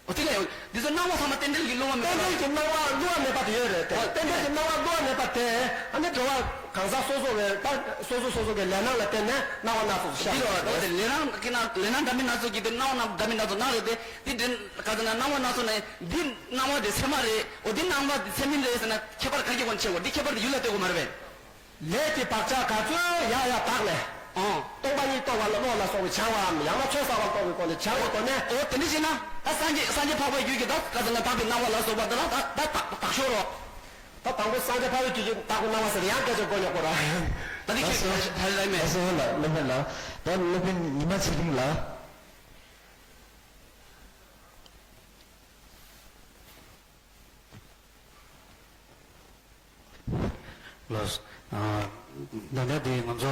འོ་དེ་ལ་ཡང་འདི་ཚོ་སྣང་བ་ཚང་མ་རྟེན་འབྲེལ་གྱི་བསླུ་བ་མེད་པ། རྟེན་འབྲེལ་གྱི་སྣང་བ་བསླུ་བ་མེད་པ་དེ་ཡོད་རེད་དེ། ཨོ། རྟེན་འབྲེལ་གྱི་སྣང་བ་བསླུ་བ་མེད་པ་དེ་ཨ་ནི་འགྲོ་བ་གང་ཟག་སོ་སོ་བས་ད་སོ་སོ་སོ་སོ་གི་ལས་སྣང་ལ་བརྟེན་ནས་སྣང་བ་སྣ་ཚོགས་སུ་ཤར་འདི་རེད། འོ་དེ་ལས་སྣང་གི་སྣང་ལས་སྣང་འདྲ་མིན་སྣ་ཚོགས་ཀྱི་དེ་སྣང་བ་སྣ་འདྲ་མིན་སྣ་ཚོགས་སྣང་རེད་དེ། འདི་འདྲ་ག་ཚོད་ན་སྣང་བ་སྣ་ཚོགས་ན་འདི་སྣང་བ་དེ་ཚད་མ་རེད། འོ་འདི་སྣང་བ་དེ་ཚད་མིན་རེད་ཟེར་ན་ཁྱད་པར་ག་གི་སྒོ་ནས་ཕྱེ་དགོས། འདི་ཁྱད་པར་དེ་ཡུལ་ལ་ལྟོས་དགོས་མ་རེད་པས། ལས་ཀྱི་བག་ཆགས་ག་ཚོད་ཡག་ཡག་དག་ནས། ཨང་། སྟོང་པ་ཉིད་རྟོགས་པ་ལ་བློ་ལ་སོགས་པའི་བྱ་བའམ་ཡང་ན་ཆོས་བསགས་པ་རྟོགས་པའི་སྒོ་ནས་བྱ་བའི་སྒོ་ནས། འོ་དེ་འདྲ་བྱས་ན་ད་སངས་རྒྱས་སངས་རྒྱས་འཕགས་པའི་རྒྱུད་ཀྱི་ད་ག་ཚོད་ན་དག་པའི་སྣང་བ་ལ་སོགས་པ་འདི་ལ་ད་ད་དག་དག་ཤོར་རོ། ད་དང་པོ་སངས་རྒྱས་འཕགས་པའི་རྒྱུད་ཀྱི་དག་པའི་སྣང་བ་ཟེར་ཡང་སྐད་ཆ་གོ་ཉོག་པོ་ར། ད་འདི་ཁྱེད་ལགས་སོ། ཧ་ལས་མེད། ལགས་སོ་ལགས། སློབ་དཔོན་ལགས། ད་སློབ་དཔོན་ཉི་མ་ཚེ་རིང་ལགས། ལགས། ཨ། ད་ལྟ་དེ་ང་ཚོ་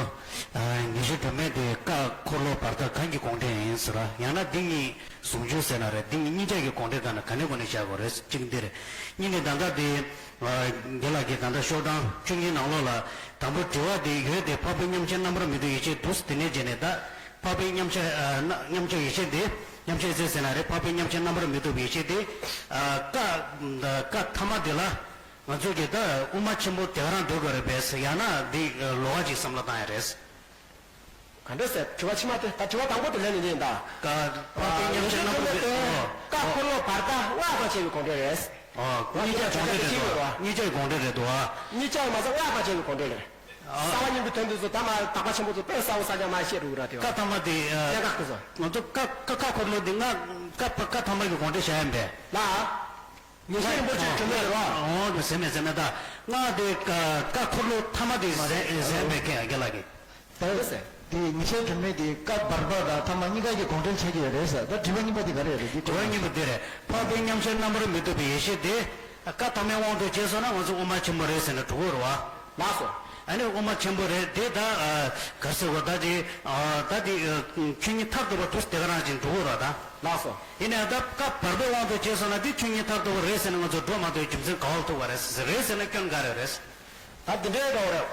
ཨ་ཉི་ཤུ་སྒྲོན་མེ་དེ་ཀ་འཁོར་ལོ་བར་ཐག་གང་གི་དགོངས་འགྲེལ་ཡིན་ཟེར་བ། ཡང་ན་འདི་གཉིས་ཟུང་འཇུག་ཟེར་ན་རེད། འདི་གཉིས་གཉིས་ཆ་གི་དགོངས་འགྲེལ་དག་ན་ག་ནས་གོ་ནས་བཞག་དགོས་རེད། གཅིག་འདི་རེད། གཉིས་ནི་ད་ལྟ་དེ་ཨ་དགེ་ལགས་ཀྱིས་ད་ལྟ་ཤོག་གྲངས་བཅུ་གཉིས་ནང་ལོགས་ལ་དང་པོ་དྲི་བ་དེ་ཡོད་དེ། འཕགས་པའི་མཉམ་གཞག་རྣམ་པར་མི་རྟོག་ཡེ་ཤེས་འདུག་དེ་ནས་བྱས་ནས་ད་འཕགས་པའི་མཉམ་གཞག་ཨ་མཉམ་གཞག་ཡེ་ཤེས་དེ་མཉམ་གཞག་ཡེ་ཤེས་ཟེར་ན་རེད། འཕགས་པའི་མཉམ་གཞག་རྣམ་པར་མི་རྟོག་པའི་ཡེ་ཤེས་དེ་ཨ་ཀ་ཀ་ཐ་མ་དེ་ལ། ང་ཚོ་གིས་ད་དབུ་མ་ཆེན་པོ་དེ་ག་རང་འགྲོ་དགོས་རེད་པས། ཡང་ན་འདི་ལོགས་ཀ་ཅིག་བསམ་བློ་བཏང་ཡ་རེད། ག་འདྲ་ཟེར། དྲི་བ་ཕྱི་མ་དེ་ད་དྲི་བ་དང་པོ་དེ་ལན་ནི་འདི་ཡིན་ད། ཀ་འཕགས་པའི་མཉམ་གཞག་རྣམ་པར་མི་རྟོག་ཀ་འཁོར་ལོ་བར་ཐག་སྔགས་དང་བཅས་པའི་དགོངས་འགྲེལ་རེད། ཨོ། གཉིས་ཆ་དགོངས་འགྲེལ་རེད་དོ། གཉིས་ཆ་དགོངས་འགྲེལ་རེད་དོ། གཉིས་ཆ་མ་ཟད་སྔགས་དང་བཅས་པའི་དགོངས་འགྲེལ་རེད། ཨ། གསང་བ་སྙིང་པོའི་དོན་དེ་ཚོ་ད་མ་དག་པ་ཆེན་པོ་ཚོ་དཔེ་གསལ་བོ་གསལ་རྐྱང་མ་བཤད་འགྲོ་གི་ར་དེ་བ། ཀ་ཐ་མ་དེ་ཨ། གནད་འགག་དེ་ཚོ། ང་ཚོ་ཀ་ཀ་ཀ་འཁོར་ལོ་དེ་སྔགས་ཀ་ཀ་ཐ་མ་གི་དགོངས་འགྲེལ་བྱ་ཡ་ཡིན་པས། ལགས། ངེས་ཤེས་རིན་པོ་ཆེའི་དྲི་མེད་རེད་བ། འོ་དེ་ཟེར་མེད་ཟེར་མེད་ད། སྔགས་དེ་ཀ་ཀ་འཁོར་ལོ་ཐ་མ་དེ་ཟེར་ཟེར་མེད་མཁན་ཡ་རྒན་ལགས་ཀྱིས། ད་དེ་ངེས་ཤེས་དྲི་མེད་དེ་ཀ་བར་པ་དང་ཐ་མ་གཉིས་ཀ་གི་དགོངས་འགྲེལ་བྱེད་ཀྱི་ཡོད་རེད་ཟེར། ད་དྲི་བ་གཉིས་པ་དེ་ག་རེ་རེད། དེ་དྲི་བ་གཉིས་པ་དེ་རེད། འཕགས་པའི་མཉམ་གཞག་རྣམ་པར་མི་རྟོག་པའི་ཡེ་ཤེས་དེ་ཀ་ཐ་མའི་དབང་དུ་བྱས་སོང་ན་ང་ཚོ་དབུ་མ་ཆེན་པོ་རེད་ཟེར་ན་འགྲོ་གི་རེད་བ། ལགས་སོ། ཨ་ནི་དབུ་མ་ཆེན་པོ་རེད་དེ་ད་ག་རེ་ཟེར་དགོས། ད་དེ་ད་དེ་ཆོས་ཉིད་མཐར་ཐུག་པ་དུ་དེ་ག་རང་ཅིག་འགྲོ་གི་རེད་ད། ལགས་སོ། ཡིན་ནའང་ད་ཀ་བར་པའི་དབང་དུ་བྱས་སོང་ན་དེ་ཆོས་ཉིད་མཐར་ཐུག་པ་རེད་ཟེར་ན་ང་ཚོ་འགྲོ་མ་ཐུབ་རྒྱུ་མཚན་ག་བ་ལ་ཐུག་པ་རེད། རེད་ཟེར་ན་སྐྱོན་ག་རེ་རེད། ད་དེ་འདྲའི་འགྲོ་རེད།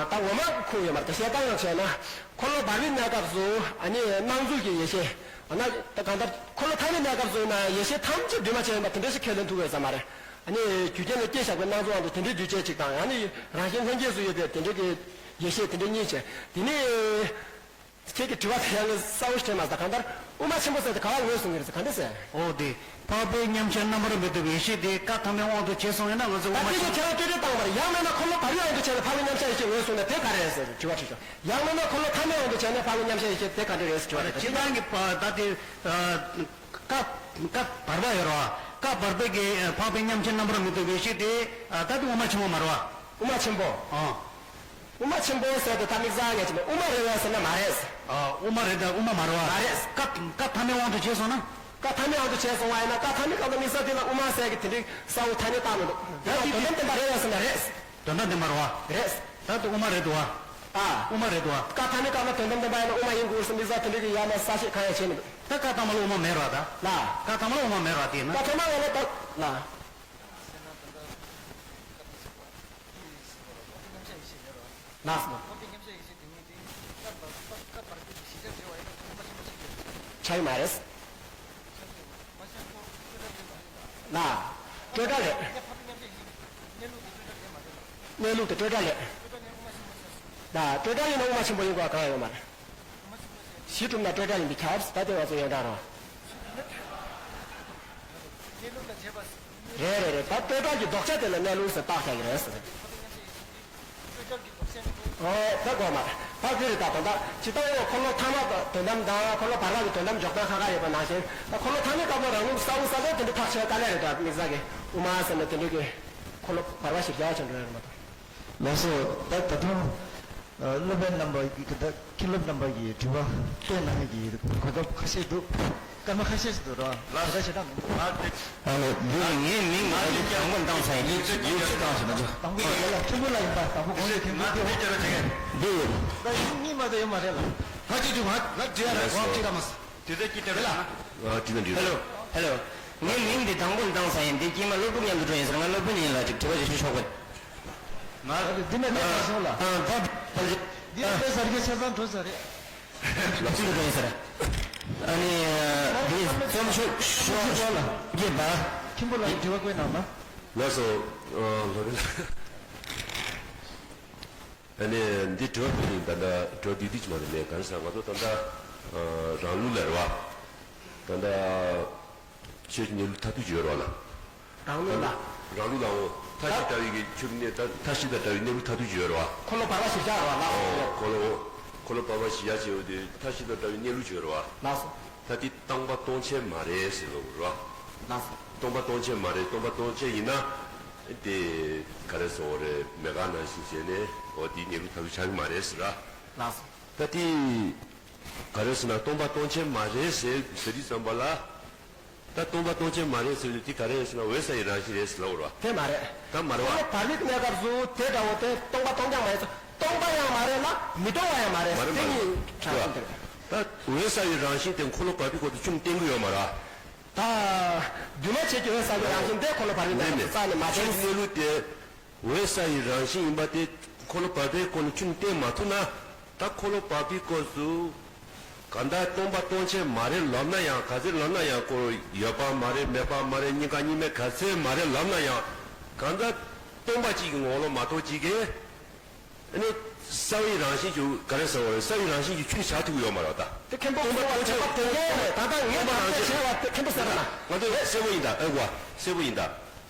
ད་ངོ་མ་ཁུངས་ཡོད་མ་རེད། ད་བཤད་སྟངས་ཡང་བྱས་ན་འཁོར་ལོ་བར་པའི་གནས་སྐབས་སུ་ཨ་ནི་སྣང་ཚུལ་གྱི་ཡེ་ཤེས། ཨ་ན་ད་གང་ལྟར་འཁོར་ལོ་ཐ་མའི་གནས་སྐབས་སུ་ཡིན་ན་ཡེ་ཤེས་ཐམས་ཅད་འདུས་མ་བྱས་ཡིན་པ་དེ་འདྲ་ཞིག་ཁས་ལེན་ཐུབ་ཡོད་ས་མ་རེད། ཨ་ནི་རྒྱུ་རྐྱེན་ལ་སྐྱེས་བཞག་པའི་སྣང་ཚུལ་དབང་དུ་དེ་འདྲའི་འདུས་བྱས་ཅིག་དང་། ཨ་ནི་རང་བཞིན་ལྷན་སྐྱེས་སུ་ཡོད་པའི་དེ་འདྲའི་གི་ཡེ་ཤེས་དེ་འདྲ་གཉིས་བྱས། དེ་ནི། ཁྱེད་ཀྱི་དྲི་བ་དེ་ཡང་ངས་གསལ་བོ་ཞིག་དྲན་མ་སོང་། གང་ལྟར་དབུ་མ་ཆེན་པོ་ཟེར་དེ་ག་བ་ངོས་བཟུང་གི་རེད་ཟེར་ག་འདྲ་ཟེར། འོ་དེ། འཕགས་པའི་མཉམ་གཞག་རྣམ་པར་མི་རྟོག་པའི་ཡེ་ཤེས་དེ་ཀ་ཐ་མའི་དབང་དུ་བྱས་སོང་ཡིན་ན་ང་ཚོ་དབུ་མ་ཆེན་པོ། ད་དེ་ཚོ་ཁྱེད་རང་ལྟོས་གྲོས་བཏང་བར། ཡང་མིན་ན་འཁོར་ལོ་བར་པའི་དབང་དུ་བྱས་ནས་འཕགས་པའི་མཉམ་གཞག་ཡེ་ཤེས་ངོས་བཟུང་ན་དེ་ག་རེ་རེད་ཟེར་དྲི་བ་དྲིས་ཤོག་ཡང་མིན་ན་འཁོར་ལོ་ཐ་མའི་དབང་དུ་བྱས་ནས་འཕགས་པའི་མཉམ་གཞག་ཡེ་ཤེས་དེ་ག་འདྲ་རེད་ཟེར་དྲི་བ་རེད། ཁྱེད་རང་གི་ད་དེ། ཀ་ཀ་བར་པ་ཡོད་རེད་བ། ཀ་བར་པའི་གི་འཕགས་པའི་མཉམ་གཞག་རྣམ་པར་མི་རྟོག་པའི་ཡེ་ཤེས་དེ་ད་དེ་དབུ་མ་ཆེན་པོ་མ་རེད་བ། དབུ་མ་ཆེན་པོ། ཨང་། དབུ་མ་ཆེན་པོ་ཟེར་དེ་ད་དམིགས་བསལ་ངས་བྱས་ན་དབུ་མ་རེད་བས་ཟེར་ན་མ་རེད། ཨ། དབུ་མ་རེད་ད་དབུ་མ་མ་རེད་བ། མ་རེད། ཀ་ཀ་ཐ་མའི་དབང་དུ་བྱས་སོང་ན། ཀ་ཐ་མའི་དབང་དུ་བྱས་སོང་བ་ཡིན་ན་ཀ་ཐ་མའི་སྐབས་ལ་དམིགས་བསལ་དེ་ལ་དབུ་མ་ཟེར་གི་དེ་འདྲའི་གསལ་བོ་ཐ་སྙད་བཏགས་མི་འདུག་ད་དེ་དོན་དམ་བདེན་པ་རེད་བས་ཟེར་ན་རེད། དོན་དམ་བདེན་པ་རེད་བ། རེད། ད་དེ་དབུ་མ་རེད་འདུག་བ། ཨ། དབུ་མ་རེད་འདུག་བ། ཀ་ཐ་མའི་སྐབས་ལ་དོན་དམ་བདེན་པ་ཡིན་ན་དབུ་མ་ཡིན་དགོས་ཟེར་དམིགས་བསལ་དེ་འདྲའི་གི་ཡ་མ་གསལ་བཤད་གང་ཡང་བྱས་མི་འདུག་ད་ཀ་ཐ་མ་ལ་དབུ་མ་མེད་རེད་བ་ད། ལ། ཀ་ཐ་མ་ལ་དབུ་མ་མེད་རེད་བ་དེ་ཡིན་ན། ཀ་ཐ་མ་ལ་ད་ལ། ལགས་སོ། ཆགས་ཀྱི་མ་རེད། ལགས། སྤྲོས་བྲལ་རེད། གནས་ལུགས་དེ་སྤྲོས་བྲལ་རེད། ལགས། སྤྲོས་བྲལ་ཡིན་ན་དབུ་མ་ཆེན་པོ་ཡིན་དགོས་གང་ཡང་ཡོད་མ་རེད། གཞི་གྲུབ་ན་སྤྲོས་བྲལ་ཡིན་པས་ཁྱབ། ད་དེ་ང་ཚོ་ཡོངས་གྲགས་རེད། རེད་རེད་རེད། ད་སྤྲོས་བྲལ་གྱི་ལྡོག་ཆ་དེ་ལ་གནས་ལུགས་ཟེར་བཏགས་བཞག་གི་རེད་ཟེར། ཨོ་ད་གོ་མ། ད་དེ་རེད། ད་ད་ད་ཇི་ལྟ་བའི་འཁོར་ལོ་ཐ་མ་དོན་དམ་དང་འཁོར་ལོ་བར་པ་གི་དོན་དམ་འཇོག་སྟངས་ཁ་ཁ་ཡོད་པ་ནང་བཞིན། ད་འཁོར་ལོ་ཐ་མའི་སྐབས་ལ་རང་ལུགས་གསལ་བོ་གསལ་བོ་དེ་འདྲ་ཐག་ཆོད་དཀའ་ལས་རེད། ད་དམིགས་བསལ་གྱི་དབུ་མ་ཟེར་ན་དེ་འདྲ་གི་འཁོར་ལོ་བར་པ་ཞིབ་རྒྱག་ཆེན་པོ་རེད་མ་གཏོགས། ལགས་སོ། ད་ད་དུང་སློབ་དཔོན་རྣམ་པ་གི་ད་མཁན་སློབ་རྣམ་པ་གི་དྲི་བ་བཏོན་གནང་གི་གོ་སྐབས་ཁ་ཤས་འདུག་སྐར་མ་ཁ་ཤས་ཤིག་འདུག་རོ། ལ་ཞེ་དྲག་བྱེད་སྟངས་མི་འདུག་ཨ་ནི་འདི་ངའི་མིང་ལ་དང་པོ་བཏང་ཚར་ཡིན། ཡིག་ཚད་བཏང་ཞེ་ན་ཅིག་དང་པོ་ཡོད་ལ་ཁྲིམས་ལ་ཡིན་པ་དང་པོ་གོང་ནས་ཁྲིམས་ལ་དེ་འདི་ཡོད། ད་ཡིན་གཉིས་མ་གཏོགས་ཡོད་མ་རེད་ལ། ཧ་ཅི་ཅི་ང་ང་བྲིས་ཡ་ར་ང་བྲིས་ར་མ་སོང་། དུས་ཚོད་ཅི་སྟེར་ར། ཨ་དྲི་ན་འགྲིག་ཧེ་ལོ། ཧེ་ལོ། ངའི་མིང་འདི་དང་པོ་བཏང་ཚར་ཡིན། འདི་དཀྱིལ་མ་སློབ་ཕྲུག་མཉམ་དུ་འགྲོ་ཡིན་ཟེར། ང་སློབ་དཔོན་ཡིན་ལ་ཅིག་དྲི་བ་ཅིག་ཞུ་ཆོག་གི་ང་འདི་ནས་ནས་མ་སོང་ལ། ཨ་ད་ད་འདི་ནས་ཟེར་གི་ཆ་ཚང་འགྲོ་ས་རེད། ལག་སོང་དུ་འགྲོ་ཡིན་ཟེར། ཨ་ནི་འདི་རྩོམ་ཤོག་ཤོག་ཤོག་ལ་རྒྱས་པ། ཁྱིམ་པོ་ལ་དྲི་བ་བཀོད་གནང་ན། ལགས་སོ། ལོ་རེ་ལ། ཨ་ནི་འདི་དྲི་བ་དེ་ཡིན་ད་ལྟ་དྲི་བ་འདི་འདི་ཅི་མ་རེད་ལས་གང་ཟེར་ང་ཚོ་ད་ལྟ་རང་ལུགས་ལ་རེད་བ། ད་ལྟ་ཆོས་ཀྱི་གནས་ལུགས་མཐར་ཐུག་ཅིག་ཡོད་རེད་བ་ལ། རང་ལུགས་ལ། རང་ལུགས་ལའང་མཐའ་བཞི་ལྟ་བུའི་གི་ཆོས་ཀྱི་གནས་མཐའ་བཞི་དང་བྲལ་བའི་གནས་ལུགས་མཐར་ཐུག་ཅིག་ཡོད་རེད་བ། འཁོར་ལོ་བར་པ་བཞི་ཆ་རེད་བ་ལགས་སོ། འཁོར་ལོ་འཁོར་ལོ་བར་པ་བཞི་ཆ་ཅེས་པ་དེ་མཐའ་བཞི་དང་བྲལ་བའི་གནས་ལུགས་ཅིག་ཡོད་རེད་བ། ལགས་སོ། ད་དེ་སྟོང་པ་སྟོང་ཆད་མ་རེད་ཟེར་བ་རེད་བ། ལགས་སོ། སྟོང་པ་སྟོང་ཆད་མ་རེད། སྟོང་པ་སྟོང་ཆད་ཡིན་ན། དེ་ག་རེ་ཟེར་བ་རེད། མེད་དགག་ནང་བཞིན་བྱས་ནས་འོ་དེའི་གནས་ལུགས་མཐར་ཐུག་ཆགས་ཀྱི་མ་རེད་ཟེར་ར། ལགས་སོ། ད་དེ་ག་རེ་ཟེར་ན་སྟོང་པ་སྟོང་ཆད་མ་རེད་ཟེར་ཟེར་དུས་ཙམ་པ་ལ། ད་སྟོང་པ་སྟོང་ཆད་མ་རེད་ཟེར་དུས་དེ་ག་རེ་ཟེར་ན་འོད་གསལ་བའི་རང་བཞིན་རེད་ཟེར་ལབ་པ་རེད་བ། དེ་མ་རེད། ད་མ་རེད་བ། འཁོར་ལོ་བར་པའི་གནས་སྐབས་སུ་དེ་འདྲ་བོ་དེ་སྟོང་པ་སྟོང་རྐྱང་མ་རེད། སྟོང་པ་ཡང་མ་རེད་ལ་མི་སྟོང་བ་ཡང་མ་རེད། མ་རེད་མ་རེད། དེ་གཉིས་དྲང་གནས་དེ་རེད། ད་འོད་གསལ་བའི་རང་བཞིན་དེ་འཁོར་ལོ་བར་པའི་སྐོར་དུ་ཆུང་བསྟན་གྱི་ཡོད་མ་རེད། ད། འདུས་མ་བྱས་ཀྱི་འོད་གསལ་བའི་རང་བཞིན་དེ་འཁོར་ལོ་བར་པའི་གནས་སྐབས་སུ་རྩ་ནས་མ་བསྟན། ཆོས་ཀྱི་གནས་ལུགས་དེ་འོད་གསལ་བའི་རང་བཞིན་ཡིན་པ་དེ་འཁོར་ལོ་བར་པའི་སྐོར་ནས་ཆུང་བསྟན་མ་ཐུབ་ན། ད་འཁོར་ལོ་བར་པའི་སྐོར་དུ་གང་ལྟར་སྟོང་པ་སྟོང་ཆད་མ་རེད་ལབ་ན་ཡང་། ག་ཚད་ལབ་ན་ཡང་། འཁོར་ཡོད་པ་མ་རེད། མེད་པ་མ་རེད། གཉིས་ཀ་གཉིས་མེད་ག་ཚད་མ་རེད་ལབ་ན་ཡང་། གང་ལྟར་སྟོང་པ་གཅིག་གི་ངོ་བོ་ལ་མ་གཏོགས་གཅིག་གི་ཨ་ནི་གསལ་བའི་རང་བཞིན་གྱི་ག་རེ་ཟེར་བ་རེད། གསལ་བའི་རང་བཞིན་གྱི་ཆོས་བྱ་ཐུབ་ཀྱི་ཡོད་མ་རེད་ད། དེ་མཁན་པོ་སྟོང་པ་སྟོང་ཆད་དེ་ཡང་རེད། ད་ལྟ་ངས་སྟོང་པ་སྟོང་ཆད་བྱས་པ་དེ་མཁན་པོ་གསལ་བ་ན། ང་ཚོ་གསལ་པོ་ཡིན་ད། ཨེ་གོ་གསལ་པོ་ཡིན་ད།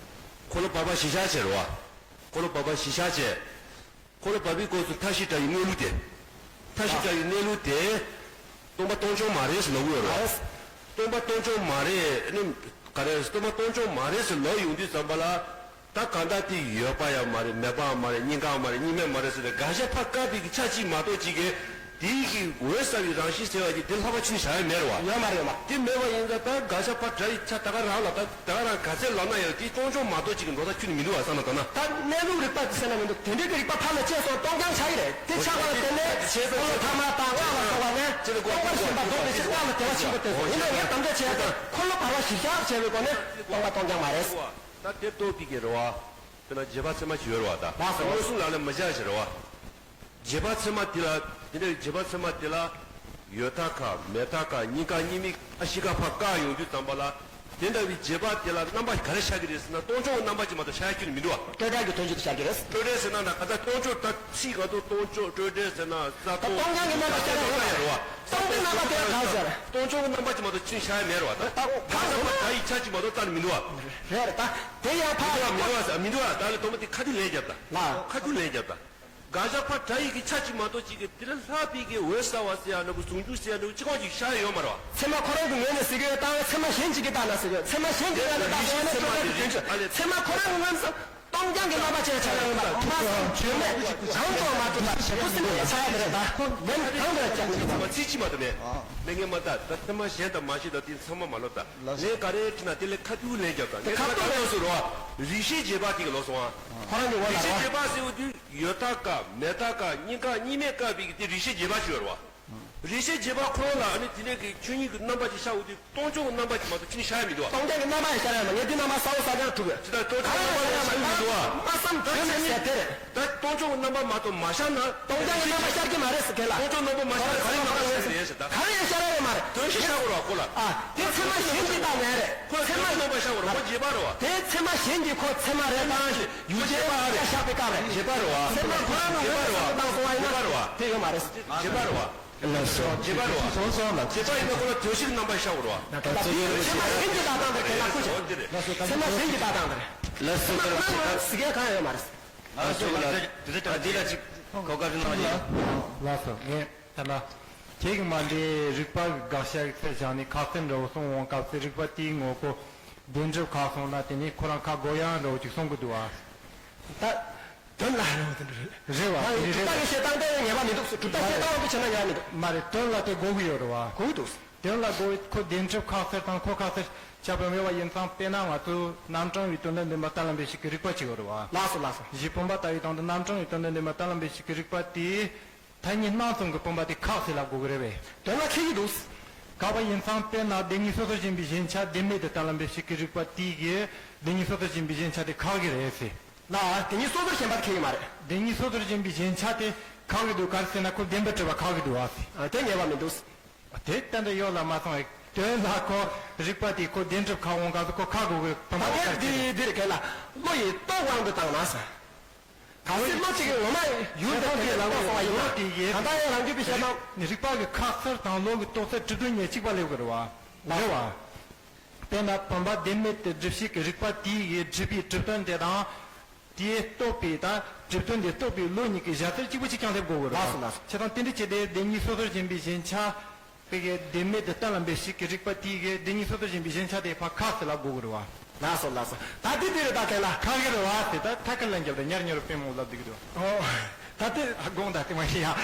འཁོར་ལོ་བར་པ་བཞི་ཆ་བྱས་རེད་བ། འཁོར་ལོ་བར་པ་བཞི་ཆ་བྱས། འཁོར་ལོ་བར་པའི་སྐོར་དུ་མཐའ་བཞི་བྲལ་བའི་གནས་ལུགས་དེ། མཐའ་བཞི་བྲལ་བའི་གནས་ལུགས་དེ། སྟོང་པ་སྟོང་ཆད་མ་རེད་ཟེར་ལབ་ཀྱི་ཡོད་རེད་བ། སྟོང་པ་སྟོང་ཆད་མ་རེད། ཨ་ནི་ག་རེ་སྟོང་པ་སྟོང་ཆད་མ་རེད་ཟེར་ལབ་ཡོང་དུས་ཙམ་པ་ལ། ད་གང་ལྟར་དེ་ཡོད་པ་ཡང་མ་རེད། མེད་པའང་མ་རེད། གཉིས་ཀའང་མ་རེད། གཉིས་མེད་མ་རེད་ཟེར་ནས་དགག་བྱ་ཕར་བཀག་པའི་གི་ཆ་གཅིག་མ་གཏོགས་གཅིག་གིས་དེའི་གི་འོད་གསལ་བའི་རང་བཞིན་ཟེར་བ་གི་དེ་ལྷག་པ་ཆོས་བྱ་ཡ་མེད་རེད་བ། ཡོད་མ་རེད་མ། དེ་མེད་པ་ཡིན་ཙང་ད་དགག་བྱ་ཕར་བྲལ་བའི་ཆ་ད་ག་རང་ལ་ད་ད་ག་རང་ག་ཚད་ལབ་ན་ཡང་དེ་སྟོང་ཆད་མ་གཏོགས་གཅིག་གི་འགྲོ་ས་ཁྱོན་ནས་མི་འདུག་བ། བསམ་བློ་བཏང་ན། ད་གནས་ལུགས་རིག་པ་དེ་ཟེར་ན་མི་འདུག་དེ་འདྲའི་གི་རིག་པ་ཕར་ལ་བཅད་སོང་སྟོང་རྐྱང་ཆགས་ཀྱི་རེད། དེ་ཆགས་པ་ལ་བརྟེན་ནས་འཁོར་ལོ་ཐ་མ་དང་སྔགས་ལ་སོགས་པ་ནས་སྟོང་པར་ཞེན་པ་རྫོགས་པའི་ཕྱིར་སྔགས་ལ་དད་པ་ཆེན་པོ་བསྟེན་སོང་། ཡིན་ནའི་ངས་དམ་བཅའ་བྱས་ཏེ་འཁོར་ལོ་བར་པ་བཞི་ཆ་བྱས་པའི་སྒོ་ནས་སྟོང་པ་སྟོང་རྐྱང་མ་རེད། ད་དེ་རྟོགས་པའི་གི་རེད་བ། དཔེར་ན་རྗེས་དཔག་ཚད་མ་ཅིག་ཡོད་རེད་བ། ད་ལགས་སོ། མངོན་སུམ་ལག་ལེན་མི་བྱ་ཞིག་རེད་བ། རྗེས་དཔག་ཚད་མ་དེ་ལ་དེ་འདྲའི་རྗེས་དཔག་ཚད་མ་དེ་ལ་ཡོད་མཐའ་ཁ་མེད་མཐའ་ཁ་གཉིས་ཀ་གཉིས་མེད་ཨ་བཞི་ཀ་ཕར་བཀག་ཡོང་དུས་ཙམ་པ་ལ། དེ་འདྲ་བའི་རྗེས་དཔག་དེ་ལ་རྣམ་པ་ག་རེ་ཤར་གྱི་རེད་ཟེར་ན། སྟོང་ཆད་ཀྱི་རྣམ་པ་ཅིག་མ་གཏོགས་ཤར་ཡ་ཁྱོན་ནས་མི་འདུག་བ། སྤྲོས་བྲལ་གྱི་དོན་གཅིག་ཏུ་ཤར་གྱི་རེད། སྤྲོས་བྲལ་ཟེར་ན་ད་ག་ད་སྟོང་ཆད་ད་ཚིག་ག་ཚོད་སྟོང་ཆད་སྤྲོས་བྲལ་ཟེར་ན་ས་ད་སྟོང་རྐྱང་གི་རྣམ་པ་ཤར་ཡ་ཡོད་པ་རེད་བ། སྟོང་པའི་རྣམ་པ་དེ་ག་ཟེར། སྟོང་ཆད་ཀྱི་རྣམ་པ་ཅིག་མ་གཏོགས་ཁྱོན་ཤར་ཡ་མེད་རེད་བ། ད་ད་ག་ཟེར་ན་ད་ཡི་ཆ་ཅིག་མ་གཏོགས་རྩ་ནས་མི་འདུག་བ། རེད་རེད། ད་དེ་ཡང་ཕ་མི་འདུག་བ་མི་འདུག་བ། ད་ལས་དོན་པ་དེ་ཁ་ཐུག་ལན་བརྒྱབ་ད། ལ་ཁ་ཐུག་ལན་བརྒྱབ་ད། དགག་བྱ་ཕར་བྲལ་ཡི་གི་ཆ་གཅིག་མ་གཏོགས་གཅིག་གི་དེ་ལས་ལྷག་པའི་གི་འོད་གསལ་བ་ཟེར་ཡ་འདྲ་བོ་ཟུང་འཇུག་ཟེར་ཡ་འདྲ་བོ་གཅིག་ཀྱང་ཅིག་ཤར་ཡོད་མ་རེད་བ། ཚད་མ་ཁོ་རང་གི་ངོས་ནས་ཟེར་གི་ཡོད། ད་ཚད་མ་གཞན་གཅིག་གིས་བལྟས་ན་ཟེར་གི་ཡོད། ཚད་མ་གཞན་གཅིག་ལ་ནི་བལྟས་སོང་ན་སྤྲོས་བྲལ་གྱི་དོན་གཅིག་ཨ་ལས་ཚད་མ་ཁོ་རང་གི་ངོས་ནས་སྟོང་རྐྱང་གི་རྣམ་པ་ཅན་ཆགས་ཡོད་མ་རེད། མ་བསམ་བརྗོད་མེད་གང་དུའང་མ་གྲུབ་པ་ཞེ་པོ་སེམས་ཅན་ཆགས་ཡ་དེ་རེད། ད་ཁོ་ལན་གང་དུ་ཡང་བརྒྱབ་མི་ཐུབ་པ། ཚིག་གཅིག་མ་གཏོགས་མེད། མེད་ངེས་མ་ད་ད་ཚད་མ་གཞན་དང་མ་ཤེས་ད་དེ་ཚང་མ་མ་ལོ་ད། ལན་ག་རེ་བྲིས་ན་དེ་ལས་ཁ་ཐུག་ལན་རྒྱབ་ད། ངས་ཁ་ཐུག་ལན་སོ་རོ། རིགས་ཤེས་རྗེས་དཔག་དེ་གི་ལོ་སོང་ཨ། ཁོ་རང་གི་འོག་ལ་རིགས་ཤེས་རོ། རྗེས་དཔག་ཟེར་བ་དུས་ཡོད་མཐའ་ཀ་མེད་མཐའ་ཀ་གཉིས་ཀ་གཉིས་མེད་བཀག་པའི་གི་དེ་རིགས་ཤེས་རྗེས་དཔག་ཞུ་ཡོད་རེད་བ། རིགས་ཤེས་རྗེས་དཔག་ཁོ་རང་ལ་ཨ་ནི་དེ་ནས་གི་ཆོས་ཉིད་ཀྱི་རྣམ་པ་ཅིག་ཤར་འོང་དུས་སྟོང་ཆད་ཀྱི་རྣམ་པ་ཅིག་མ་གཏོགས་ཕྱིན་ཤར་ཡ་མི་འདུག་བ། སྟོང་རྐྱང་གི་རྣམ་པ་ཡང་ཤར་ཡ་མ། ངས་འདི་རྣམ་པ་གསལ་པོ་གསལ་རྐྱང་གྲུབ་ཡོད། ཅི་ལྟར་སྟོང་ཆད་ཀྱི་རྣམ་པ་ཤར་གྱི་མི་འདུག་བ། མ་བསམ་བརྗོད་མེད་ཟེར་དེ་རེད། ད་སྟོང་ཆད་ཀྱི་རྣམ་པ་མ་གཏོགས་མ་ཤར་ན། སྟོང་རྐྱང་གི་རྣམ་པ་ཤར་གྱི་མ་རེད་ཟེར་གལ་ལ། སྟོང་ཆད་རྣམ་པ་མ་ཤར་ན་ག་རེ་རྣམ་པ་ཤར་གྱི་རེད་ཟེར་ད། ག་རེ་ཡང་ཤར་ཡ་ཡོད་མ་རེད། དོན་ཤེས་ཤར་དགོས་རེད་བ་ཁོ་ལ། ཨ་དེ་ཚད་མ་གཞན་གྱིས་བལྟས་ནའི་རེད། ཁོ་ཚད་མ་གཞན་གྱིས་བལྟས་ན་ཁོ་རྗེས་དཔག་རེད་བ། དེ་ཚད་མ་གཞན་གྱིས་ཁོ་ཚད་མ་རེད་བཏང་ཡོད་དེ་ཁོ་རྗེས་དཔག་རེད། ཤར་བའི་སྐབས་རེད། རྗེས་དཔག་རེད་བ། ཚད་མ་ཁོ་རང་གི་ངོས་ནས་བཏང་སོང་བ་ཡིན་ན། རྗེས་དཔག་རེད་བ། དེ་ཡོད་མ་རེད། རྗེས་དཔག་རེད་བ། ལགས་སོ། རྗེས་དཔག་རེད་བ། སོང་སོང་ལགས། རྗེས་དཔག་ཡིན་ན་ཁོ་ལ་དོན་ཤེས་ཀྱི་རྣམ་པ་ཤར་དགོས་རེད་བ། ད་ཚོད་ཡོད་ཚད་མ་གཞན་གྱིས་བལྟས་སྟངས་དེར་དེ་ལ་ཁུ་བྱེད། ཚད་མ་གཞན་གྱིས་བལྟས་སྟངས་དེར། ལགས་སོ། ཚད་མ་ཁོ་རང་ངོས་ནས་ཟེར་མཁན་གང་ཡང་ཡོད་མ་རེད། ལགས་སོ་ལགས། ད་འདི་ལ་ཅིག་གོ་སྐབས་ཅིག་གནང་རོགས་གནང་། ལགས་སོ། ངས་ད་ལྟ་ཁྱེད་ཀྱིས་མ་འདི་རིགས་པ་གི་དགག་བྱ་གི་ཚད་བཞག་ནས་ཁ་གསལ་འདྲ་བོ་གསུང་འོང་སྐབས་སུ་རིགས་པ་དེའི་ངོ་བོ་བདེན་གྲུབ་ཁ་སོང་ན་དེ་ནས་ཁོ་རང་ཁ་དགོས་ཡག་འདྲ་བོ་ཅིག་གསུང་གི་འདུག་ཨ། ད་དོན་ལ་རེད་བ། རེད་བ། ད་དེ་རེད་གྲུབ་མཐའ་གི་བཤད་སྟངས་དེ་ངེས་པ་མི་འདུག་གྲུབ་མཐའ་བཤད་སྟངས་དེ་བྱས་ན་ཉར་མི་འདུག་མ་རེད། དོན་ལ་དེ་དགོས་ཀྱི་ཡོད་རེད་བ། དགོས་ཀྱི་འདུག་དོན་ལ་གོ་ཁོ་བདེན་གྲུབ་ཁ་གསལ་དང་ཁོ་ཁ་གསལ་ཁྱབ་པའི་དབྱེ་བ་ཡིན་ཙང་། དཔེར་ན་ང་ཚོས་རྣམ་གྲངས་ཀྱི་དོན་དམ་བདེན་པ་གཏན་ལ་འབེབས་བྱེད་ཀྱི་རིགས་པ་གཅིག་ཡོད་རེད་བ། ལགས་སོ་ལགས་སོ། གཞི་བུམ་པ་ལྟ་བུའི་སྟེང་དུ་རྣམ་གྲངས་ཀྱི་དོན་དམ་བདེན་པ་གཏན་ལ་འབེབས་བྱེད་ཀྱི་རིགས་པ་དེས་ཐ་སྙད་སྣ་ཚོགས་ཀྱི་བུམ་པ་དེ་ཁ་གསལ་ལབ་དགོས་ཀྱི་རེད་བས། དོན་ལ་ཁེལ་གྱི་འདུག། ག་པ་ཡིན་ཙང་། དཔེར་ན་བདེན་གཉིས་སོ་སོར་བཞིན་པའི་ཞེན་ཆ་བདེན་མེད་དུ་གཏན་ལ་འབེབས་བྱེད་ཀྱི་རིགས་པ་དེ་གིས་བདེན་གཉིས་སོ་སོར་བཞིན་པའི་ཞེན་ཆ་དེ་ཁག་གི་རེད་ཟེར། ལ། བདེན་གཉིས་སོ་སོར་ཞེན་པ་ཁེལ་གྱི་མ་རེད། བདེན་གཉིས་སོ་སོར་བཞིན་པའི་ཞེན་ཆ་དེ་ཁག་གི་འདུག། ག་རེ་ཟེར་ན་ཁོ་བདེན་པར་གྲུབ་པ་ཁག་གི་འདུག་ཨ་ཟེར། ཨ། དེ་ངེས་པ་མི་འདུག། དེ་ཏན་ཏན་ཡོད་ལ་མ་སོང་བས། དོན་ལ་ཁོ་རིགས་པ་དེ་ཁོ་བདེན་གྲུབ་ཁག་འོང་སྐབས་སུ་ཁོ་ཁག་དགོས་ཀྱི་བུམ་པ་ད་ཁོ་ཁག་གི་འདི་རེད། འདི་རེད། གལ་ལ་བློ་ཡི་རྟོག་དབང་དུ་བཏང་ན་ཟེར། གལ་སྲིད་བློ་གཅིག་གིས་ངོ་མ་ཡུལ་འདི་ཁོ་གི་ལ་རྟོགས་སོང་བ་ཡིན་ན། ད་ལྟ་ཡང་རང་རྒྱུད་པའི་ཤེས་སྟངས། རིགས་པ་གི་ཁག་ཚར་དང་བློ་གི་རྟོགས་ཚད་གྲུབ་དོན་གཉིས་གཅིག་པ་སླེབས་ཀྱི་རེད་བ། རེད་བ། དཔེར་ན་བུམ་པ་བདེན་མེད་དུ་སྒྲུབ་བྱེད་ཀྱི་རིགས་པ་དེའི་སྒྲུབ་པའི་གྲུབ་དོན་དེ་དང་། དེས་རྟོགས་པའི་ད་གྲུབ་དོན་དེ་རྟོགས་པའི་བློ་གཉིས་ཀྱི་གཞལ་ཚད་གཅིག་པ་གཅིག་རྐྱང་སླེབས་དགོས་ཀྱི་རེད། ལགས་སོ་ལགས་སོ། བྱས་ཙང་དེ་འདྲ་བྱས་ཏེ་བདེན་གཉིས་སོ་སོར་ཞེན་པའི་ཞེན་ཆ་དེ་གའི་བདེན་མེད་དུ་གཏན་ལ་འབེབས་བྱེད་ཀྱི་རིགས་པ་དེ་གའི་བདེན་གཉིས་སོ་སོར་ཞེན་པའི་ཞེན་ཆ་དེ་ཕར་ཁག་ཟེར་ལབ་དགོས་ཀྱི་རེད་བ། ལགས་སོ་ལགས་སོ། ད་དེ་དེ་རེད། ད་གན་ལ་ཁག་གི་རེད་བ་ཟེར། ད་ཐ་ཀ་ལ་འཇབ་ད་ཉར་ཉོར་དཔེ་མང་ལབ་བསྡད་ཀྱི་འདུག། ཨོ། ད་དེ་དགོངས་དག་དེ་མ་ཡིན་ཡ།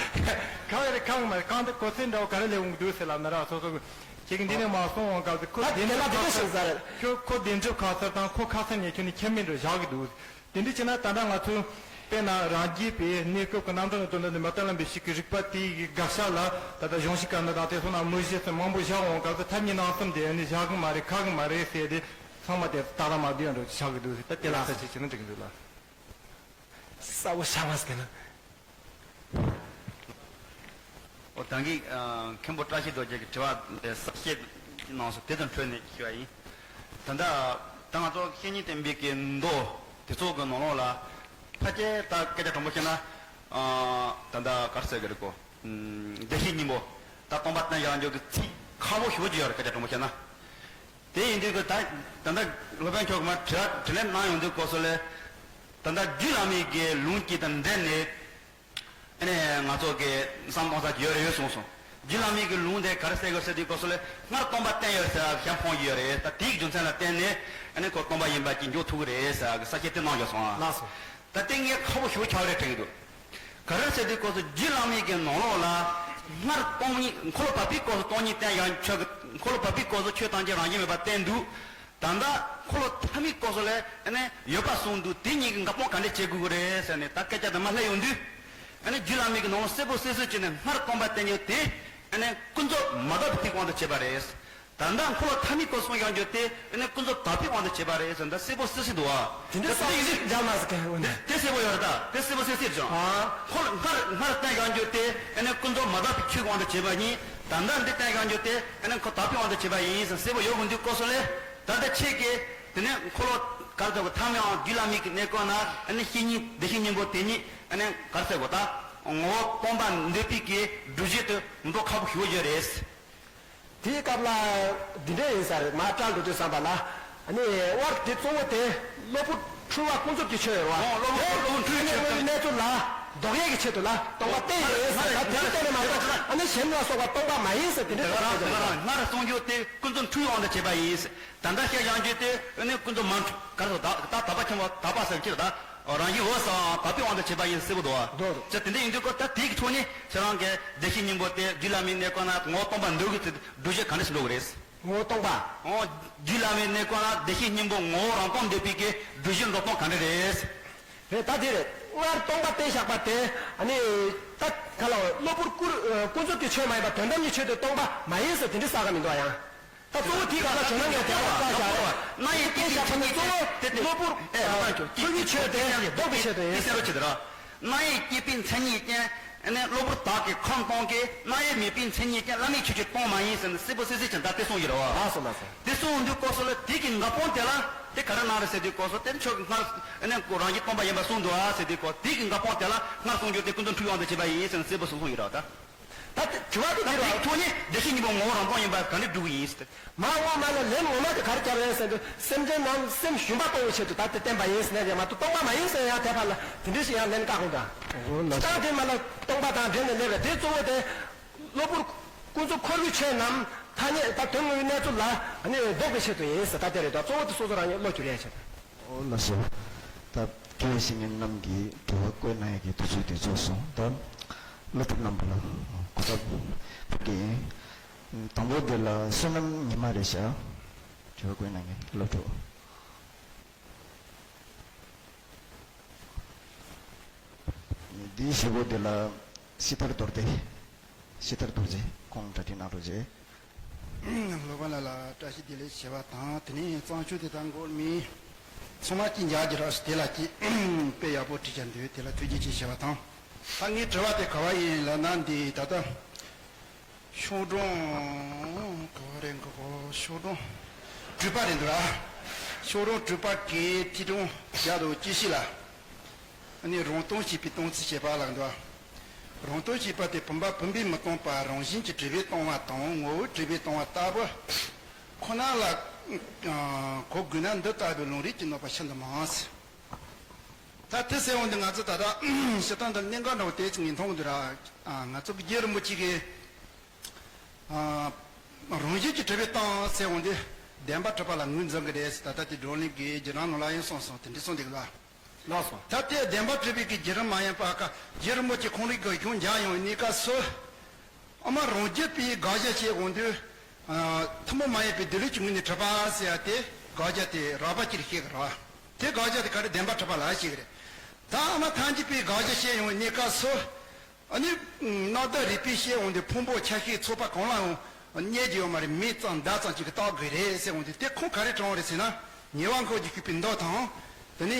ཁག་གི་རེད། ཁག་མ་རེད། གང་དེ་གོ་ཚད་འདྲ་བོ་ག་རེ་ལས་འོང་གི་འདུག་ཟེར་ལབ་ན་ར། སོ་སོ་གི་ཁྱེད་ཀྱི་འདི་ནས་མ་སོང་འོང་སྐབས་དེ་ཁོ་ད་བདེན་གན་ལ་གྲུབ་དེ་ཁག་འདྲ་ཟེར་ཟེར་རེད། ཁྱོད་ཁོ་བདེན་གྲུབ་ཁག་ཚར་དང་ཁོ་ཁག་ཚར་ནས་ཁྱོད་ནི་ཁྱད་མེད་འགྲོ་བཞག་གི་འདུག། དེ་འདྲ་བྱས་ན་ད་ལྟ་ང་ཚོས་དཔེར་ན་རང་རྒྱུད་པའི་གནས་སྐབས་ཀྱི་རྣམ་གྲངས་ཀྱི་དོན་དམ་བདེན་པ་གཏན་ལ་འབེབས་བྱེད་ཀྱི་རིགས་པ་དེ་ཡི་དགག་བྱ་ལ་ད་ལྟ་གཞུང་བཞི་ཀ་ན་དང་དེ་སོགས་ན་མུ་བཞི་ཟེར་མང་པོ་བཞག་འོང་སྐབས་སུ་ཐ་སྙད་སྣ་གསུམ་དེ་ནི་བཞག་གི་མ་རེད། ཁག་གི་མ་རེད་ཟེར་ཏེ་ཚང་མ་དེ་ཏག་ཏག་མ་བསྡུས་འགྲོ་ཆགས་ཀྱི་འདུག་ཟེར། ད་དེ་ལ་ས་བྱེད་བྱེད་ན་འགྲིག་གི་འདུག་ལ། གསལ་པོ་ཆགས་མ་ཟེར་ན། ཨོ། ད་གིན་ཨ་མཁན་པོ་བཀྲ་ཤིས་རྡོ་རྗེ་གི་དྲི་བ་དེ་གསལ་བཤད་ཀྱི་ནང་སུ་དེ་དང་འཕྲོས་ནས་ཞུ་བ་ཡིན། ད་ལྟ་ད་ང་ཚོ་བཤེས་གཉེན་བསྟེན་པའི་གི་མདོ་དེ་ཚོ་གི་ནང་ལོགས་ལ་ཕལ་ཆེར་ད་སྐད་ཆ་དྲང་པོ་བཤད་ན། ཨ་ད་ལྟ་ག་རེ་ཟེར་གི་རེད་གོ། ཨམ་བདེན་བཞི་སྙིང་པོ། ད་སྟོང་པ་བསྟན་ཡག་འཇོག་གི་ཚིག་ཁག་པོ་ཞེ་པོ་ཅིག་ཡོད་རེད། སྐད་ཆ་དྲང་པོ་བཤད་ན། དེ་ཡིན་དུས་ཀྱི་ད་ད་ལྟ་སློབ་དཔོན་མཆོག་གིས་མར་དྲི་བ་དྲིས་ལན་གནང་ཡོང་དུས་སྐབས་སུ་ལས། ད་ལྟ་རྒྱུད་བླ་མའི་གི་ལུང་གཅིག་དང་འབྲེལ་ནས། ཨ་ནི་ང་ཚོ་གི་བསམ་གཏོང་ས་ཡོད་རེད་ཡོད་གསུངས་སོང་། རྒྱུད་བླ་མའི་གི་ལུང་དེ་ག་རེ་ཟེར་དགོས་ཟེར་དུས་སྐབས་སུ་ལས། སྔར་སྟོང་པ་བསྟན་ཡོད་ཟེར་བ་གཞན་ཕོངས་ཀྱི་ཡོད་རེད། ད་དེའི་རྒྱུ་མཚན་ལ་བརྟེན་ནས་ཨ་ནི་ཁོ་སྟོང་པ་ཡིན་པ་ཅིག་འཇོག་ཐུབ་ཀྱི་རེད་ཟེར་བ་གི་གསལ་བཤད་དེ་གནང་ཡོད་སོང་ཨ། ལགས་སོ། ད་དེ་ངས་ཁག་པོ་ཞེ་པོ་ཆགས་རེད་དྲན་གྱི་འདུག། ག་རེ་ཟེར་དུས་སྐབས་སུ་རྒྱུད་བླ་མའི་གི་ནང་ལོགས་ལ་སྔར་སྟོང་ཉིད་འཁོར་ལོ་བབས་པའི་སྐབས་སུ་སྟོང་ཉིད་བསྟན་ཡང་ཆོས་ཀྱི་འཁོར་ལོ་བབས་པའི་སྐབས་སུ་ཆོས་ཐམས་ཅད་རང་བཞིན་མེད་པར་བསྟན་འདུག། ད་ལྟ་འཁོར་ལོ་ཐ་མའི་སྐབས་སུ་ལས་ཨ་ནི་ཡོད་པ་གསུངས་འདུག། དེ་གཉིས་ཀྱི་འགལ་སྤོང་ག་འདྲ་བྱེད་དགོས་ཀྱི་རེད་ཟེར་ནས་ད་སྐད་ཆ་དེ་མར་སླེབས་ཡོང་དུས། ཨ་ནི་རྒྱུད་བླ་མའི་གི་ནང་ལ་གསལ་པོ་གསལ་གསལ་བྱས་ནས་སྔར་སྟོང་པ་བསྟན་ཡོད་དེ། ཨ་ནི་ཀུན་རྫོབ་མ་དག་པའི་ཐིག་དབང་དུ་བྱས་པ་རེད། ད་ལྟ་འཁོར་ལོ་ཐ་མའི་སྐབས་སུ་ཡང་འགྱུར་ཏེ་ཨ་ནི་ཀུན་རྫོབ་དག་པའི་དབང་དུ་བྱས་པ་རེད་ཟེར། ད་གསལ་པོ་གསལ་གསལ་འདུག་ཨ། དེ་འདྲ་གསལ་པོ་གསལ་འཇགས་མ་ཟེར་གི་འོ་ན། དེ་དེ་གསལ་པོ་ཡོད་རེད། ད་དེ་གསལ་པོ་གསལ་གསལ་ཅང་། ཨ། འཁོར་སྔར་སྔར་བསྟན་ཡང་འགྱུར་ཏེ་ཨ་ནི་ཀུན་རྫོབ་མ་དག་པའི་ཆོས་དབང་དུ་བྱས་པ་ཡིན། ད་ལྟ་འདི་བསྟན་ཡང་འགྱུར་ཏེ་ཨ་ནི་འཁོར་དག་པའི་དབང་དུ་བྱས་པ་ཡིན་ཟེར་གསལ་པོ་ཡོད་དགོས་འདུག་སྐབས་སུ་ལས། ད་ལྟ་ཁྱེད་ཀྱིས་དེ་ནས་འཁོར་ལོ་ག་རེ་ཟེར་དགོས། ཐ་མའི་དབང་རྒྱུད་བླ་མའི་གནས་སྐབས་ན་ཨ་ནི་བཤེས་གཉེན་བདེ་གཤེགས་སྙིང་པོ་དེ་ཉིད་ཨ་ནི་ག་རེ་ཟེར་དགོས། ད་ངོ་བོ་སྟོང་པ་འདོད་པའི་གི་སྒྲུབ་བྱེད་དུ་མདོ་ཁག་པོ་ཞེ་པོ་ཡོད་རེད། དེའི་སྐབས་ལ་འདི་འདྲ་ཡིན་ས་རེད། མར་བཀྲལ་འགྲོ་དུས་བསམ་པ་ལ། ཨ་ནི་དབར་དེ་གཙོ་བོ་དེ་གློ་བུར་འཁྲུལ་བ་ཀུན་རྫོབ་ཀྱི་ཆོས་ཡོད་རེད་བ། ཨོ། གློ་བུར་གློ་བུར་འཁྲུལ་བའི་ཆོས་དེ་གནས་ཚུལ་ལ་ལྡོག་ཡས་ཀྱི་ཆེད་དུ་ལ་སྟོང་པ་བསྟན་ཡོད་ཟེར། ད་དེ་བསྟན་ནས་མ་གཏོགས་ཨ་ནི་གཞན་ལ་སོགས་པ་སྟོང་པ་མ་ཡིན་ཟེར་དེ་འདྲ་དེ་ག་རང་དེ་ག་རང་སྔར་གསུངས་རྒྱུ་དེ་ཀུན་རྫོབ་འཁྲུལ་བའི་དབང་དུ་བྱས་པ་ཡིན་ཟེར། ད་ལྟ་བཤད་ཡང་རྒྱུ་དེ་ཨ་ནི་ཀུན་རྫོབ་མ་འཁྲུལ་ག་རེ་ཟེར། ད་ད་དག་པ་ཆེན་པོ་དག་པ་ཟེར་གྱི་རེད། ད་རང་བཞིན་འོད་གསལ་དག་པའི་དབང་དུ་བྱས་པ་ཡིན་གསལ་པོ་འདུག་བ། འདུག་འདུག། ཅེས་དེ་འདྲ་ཡིན་དུས་ཀོ་ད་དེའི་ཐོག་ནས་ཁྱེད་རང་གི་བདེ་གཤེགས་སྙིང་པོ་དེ་རྒྱུད་བླ་མའི་གནས་སྐབས་ན་ངོ་བོ་སྟོང་པ་འདོད་ཀྱི་ཚེ་སྒྲུབ་བྱེད་ག་འདྲ་ཞིག་འགྲོ་གི་རེད། ངོ་བོ་སྟོང་པ། འོ། རྒྱུད་བླ་མའི་གནས་སྐབས་ན་བདེ་གཤེགས་སྙིང་པོ་ངོ་བོ་རང་སྟོང་འདོད་པའི་གི་སྒྲུབ་བྱེད་འགྲོ་སྟངས་ག་འདྲ་རེད། རེད། ད་དེ་རེད། སྔར་སྟོང་པ་བསྟན་བཞག་པ་དེ་ཨ་ནི་ད་ག་ལ་བློ་བུར་ཀུན་ཀུན་རྫོབ་ཀྱི་ཆོས་མ་ཡིན་པ་དོན་དམ་གྱི་ཆོས་དེ་སྟོང་པ་མ་ཡིན་ཟེར་དེ་འདྲ་ཟེར་ག་མི་འདུག་ཡང་། ད་གཙོ་བོ་དེའི་སྐབས་ལ་བྱུང་ན་ངས་དེ་ལ་བཀའ་བཞག་རེད། སྣང་ཡུལ་སྐྱེས་པའི་མཚན་ཉིད་ཅན་དེ་དེ་གློ་བུར་ཨེ་ལ་ད་ཁྱོད་ཀུན་གྱི་ཆོས་དེ་ལྡོག་པའི་ཆེད་དུ་ཡིན་ཟེར་རོ་ཆེ་དེ་ར། སྣང་ཡུལ་སྐྱེས་པའི་མཚན་ཉིད་ཅན་ཨ་ནི་གློ་བུར་དག་གི་ཁམས་སྟོང་གི། སྣང་ཡུལ་མེད་པའི་མཚན་ཉིད་ཅན་བླ་མེད་ཆོས་ཅན་སྟོང་མ་ཡིན་ཟེར་ནས་གསལ་པོ་གསལ་གསལ་ཅན་ད་དེ་གསུངས་ཡོད་རེད་བ། ལགས་སོ་ལགས་སོ། དེ་གསུངས་འདུག་སྐབས་སུ་ལ་དེ་གི་འགལ་སྤོང་དེ་ལ་དེ་ག་རེ་གནང་རེད་ཟེར་དུས་སྐབས་སུ་དེ་ཆོས་ཀྱི་སྔར་ཨ་ནི་ཁོ་རང་བཞིན་སྟོང་པ་ཡིན་པ་གསུངས་འདུག་ཨ་ཟེར་དུས་སྐབས་དེ་གི་འགལ་སྤོང་དེ་ལ་སྔར་གསུངས་རྒྱུ་དེ་ཀུན་རྫོབ་འཁྲུལ་བའི་དབང་དུ་བྱས་པ་ཡིན་ཟེར་ནས་གསལ་པོ་གསུངས་གསུངས་ཡོད་རེད་བ་ད། ད་དེ་དྲི་བ་དེ་ད་དེའི་ཐོག་ནས་བདེ་གཤེགས་སྙིང་པོ་ངོ་བོ་རང་སྟོང་ཡིན་པ་ག་འདྲ་སྒྲུབ་ཀྱི་ཡིན་ཟེར་ཏེ། མ་འོངས་མ་ལ་ལན་ངོ་མ་དེ་ག་རེ་བརྒྱབ་རེད་ཟེར་དུས་སེམས་ཅན་རྣམས་སེམས་ཞུམ་པ་གཏོང་བའི་ཆེད་དུ་ད་དེ་བསྟན་པ་ཡིན་ཟེར་ནས་ཡང་མ་གཏོགས་སྟོང་པ་མ་ཡིན་ཟེར་ཡང་དེ་བར་ལ་དེ་འདྲ་ཞིག་ཡང་ལན་བཀག་འོང་ད། འོ་ལགས་སོ། ད་དེ་མ་ལ་སྟོང་པ་དང་འབྲེལ་ནས་སླེབས་རེད། དེ་གཙོ་བོ་དེ་གློ་བུར་ཀུན་རྫོབ་འཁོར་བའི་ཆོས་རྣམས་ཐ་སྙད་ད་དོན་དངོས་གནས་ཚུལ་ལ་ཨ་ནི་ལྡོག་པའི་ཆེད་དུ་ཡིན་ཟེར་ད་དེ་རེད་དོ། གཙོ་བོ་དེ་སོ་སོ་རང་ཉིད་བློ་འགྱུར་ཡས་ཆེད་དུ། འོ་ལགས་སོ། ད་དགེ་བའི་བཤེས་གཉེན་རྣམས་ཀྱིས་དྲི་བ་བཀོད་གནང་ཡས་ཀྱི་དུས་ཚོད་དེ་རྫོགས་སོང་། ད་སློབ་ཕྲུག་རྣམ་པ་ལ་གོ་སྐབས་ཕུལ་གྱི་ཡིན། དང་པོ་འདི་ལ་བསོད་ནམས་ཉི་མ་རེད་ཤག་དྲི་བ་བཀོད་གནང་མཁན་སློབ་ཕྲུག་འདིའི་བཞི་པོ་འདི་ལ་སྲི་ཐར་རྡོར་རྡེ། སྲི་ཐར་རྡོ་རྗེ་ཁོང་གྲ་སྒྲིག་གནང་རོགས་བྱེད། སློབ་དཔོན་ལགས་ལ་བཀྲ་ཤིས་བདེ་ལེགས་ཞུ་བ་དང་། དེ་ནས་གཙང་ཆུ་དེ་དག་འགོར་མི་ཚང་མ་གཅིག་མཇལ་རྒྱུ་རག་སོང་། དེ་ལ་གཅིག་དཔེ་ཡག་པོ་བྲིས་བཞག་འདུག་དེ་ལ་ཐུགས་རྗེ་ཆེ་ཞུ་བ་དང་། ད་ངའི་དྲི་བ་དེ་ག་བ་ཡིན་ལབ་ན། འདི་ད་ལྟ་ཤོག་སྒྲོམ་ག་བ་རེད་འགོ་གོ་ཤོག་སྒྲོམ་དྲུག་པ་རེད་འདུག་ར། ཤོག་སྒྲོམ་དྲུག་པ་གི་ཐིག་གྲངས་བརྒྱ་དང་བཅུ་བཞི་ལ། ཨ་ནི་རང་སྟོང་ཞེས་པའི་སྟོང་ཚིག་བྱས་པ་ལ་འདུག་རང་སྟོང་ཞེས་པ་དེ་བུམ་པ་བུམ་པས་མི་སྟོང་པ་རང་བཞིན་གྱིས་གྲུབ་པས་སྟོང་བ་དང་ངོ་བོས་གྲུབ་པས་སྟོང་བ་ལྟ་བུ་ཁོ་ན་ལ་གོ་དགོས་ན། འདི་ལྟ་བུའི་ལུང་རིགས་ཀྱི་གནོད་པ་ཤིན་ཏུ་མང་། ད་དེ་ཟེར་འོང་དུས་ང་ཚོ་ད་ལྟ་སྤྱིར་བཏང་དུ་གནད་འགག་འདྲ་བོ་དེ་ཚོ་ངས་མཐོང་གི་འདུག་ར། ང་ཚོ་གི་རྗེ་རིན་པོ་ཆེ་གིས་རང་བཞིན་གྱིས་གྲུབ་པས་སྟོང་ཟེར་འོང་དུས་བདེན་པར་གྲུབ་པ་ལ་ངོས་འཛིན་གྱི་རེད་ཟེར། ད་ལྟ་དེ་བགྲོ་གླེང་གི་བརྒྱུད་རིམ་ནང་ལ་ཡང་གསུངས་སོང་། དེ་འདྲ་གསུངས་འདུག་ལ། ལགས་སོ། ད་ལྟའི་བདེན་པར་གྲུབ་པའི་གི་བརྒྱུད་རིམ་མ་ཡིན་པ་ཀ་རྗེ་རིན་པོ་ཆེ་ཁོང་རང་གིས་གཞུང་མཇལ་ཡོང་བའི་གནས་སྐབས་སུ། ཨ་མ་རང་རྒྱུད་པའི་དགག་བྱ་བྱེད་འོང་དུས། ཐུན་མོང་མ་ཡིན་པའི་སྡེ་ལུགས་ཀྱི་ངོས་ནས་གྲུབ་པ་ཟེར་ཡ་དེ་དགག་བྱ་དེ་རགས་པ་ཅིག་བཤད་ཀྱི་རེད། དེ་དགག་བྱ་དེ་ག་རེ་བདེན་པར་གྲུབ་པ་ལ་བཤད་ཀྱི་རེད། ད་ཨ་མ་ཐལ་འགྱུར་པའི་དགག་བྱ་བཤད་ཡོང་བའི་གནས་སྐབས་སུ། ཨ་ནི། རྣམ་དག་རིགས་པས་བཤད་འོང་དུས་ཕུང་པོ་ཆ་ཤས་ཚོགས་པ་གང་ལའང་རྙེད་རྒྱུ་ཡོད་མ་རེད། མིང་ཙམ་བརྡ་ཙམ་ཅིག་གིས་བཏགས་དགོས་རེད་ཟེར་འོང་དུས་དེ་ཁུངས་ག་རེ་དྲངས་པ་རེད་ཟེར་ན། ཉེ་བར་འཁོར་གྱིས་ཞུས་པའི་མདོ་དང་། དེ་ནས་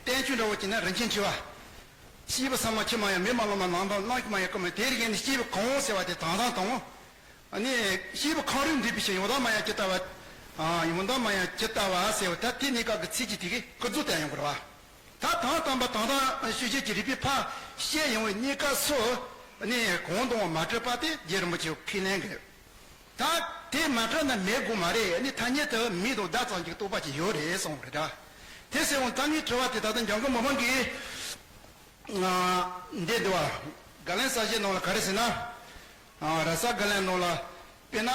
བསྟན་བཅོས་འདྲ་བོ་བྱས་ན་རིན་ཆེན་འཁྲུལ་བ། སྐྱེས་བུ་ཟབ་མོ་ཆུང་མ་ཡང་མི་མ་ལོ་མ་ནང་པ་རྣམས་ཀྱིས་མ་ཡང་ཀུན་མ་དེ་རིགས་ཡིན་ནི་སྐྱེས་བུ་གང་ཟེར་བ་དེ་དང་དང་དང་། ཨ་ནི་སྐྱེས་བུ་གང་རུང་འདུས་པའི་ཕྱིར་ཡང་དག་མ་ཡང་ཇི་ལྟ་བ། ཡང་དག་མ་ཡང་ཇི་ལྟ་བ་ཟེར་བ་ད་དེ་གནས་སྐབས་ཀྱི་ཚིག་གཅིག་དེ་གིས་ཀུན་རྫོབ་ཏུ་ཡོང་གི་རེད་བ། ད་དོན་དམ་པ་དོན་དམ་དཔྱོད་བྱེད་ཀྱི་རིགས་པས་ཕར་བཤད་ཡོང་བའི་གནས་སྐབས་སུ། ཨ་ནི་གང་དང་མ་འཕྲད་པ་དེ་རྗེ་རིན་པོ་ཆེས་ཁས་ལེན་གི། ད་དེ་མ་འཕྲད་ན་མེད་དགོས་མ་རེད། ཨ་ནི་ཐ་སྙད་དུ་མིང་དང་བརྡ་ཙམ་གྱི་རྟོག་པ་ཅིག་ཡོད་རེད་གསུངས་རེད་ད། དེ་ཟེར་འོང་ད་ངའི་དྲི་བ་དེ་ད་ལྟ་འཇམ་མགོན་མི་ཕམ་གྱིས། འདི་འདུག་བ། དགག་ལན་གསལ་བཤད་ནང་ལ་ག་རེ་ཟེར་ན། ར་ས་དགག་ལན་ནང་ལ། དཔེར་ན།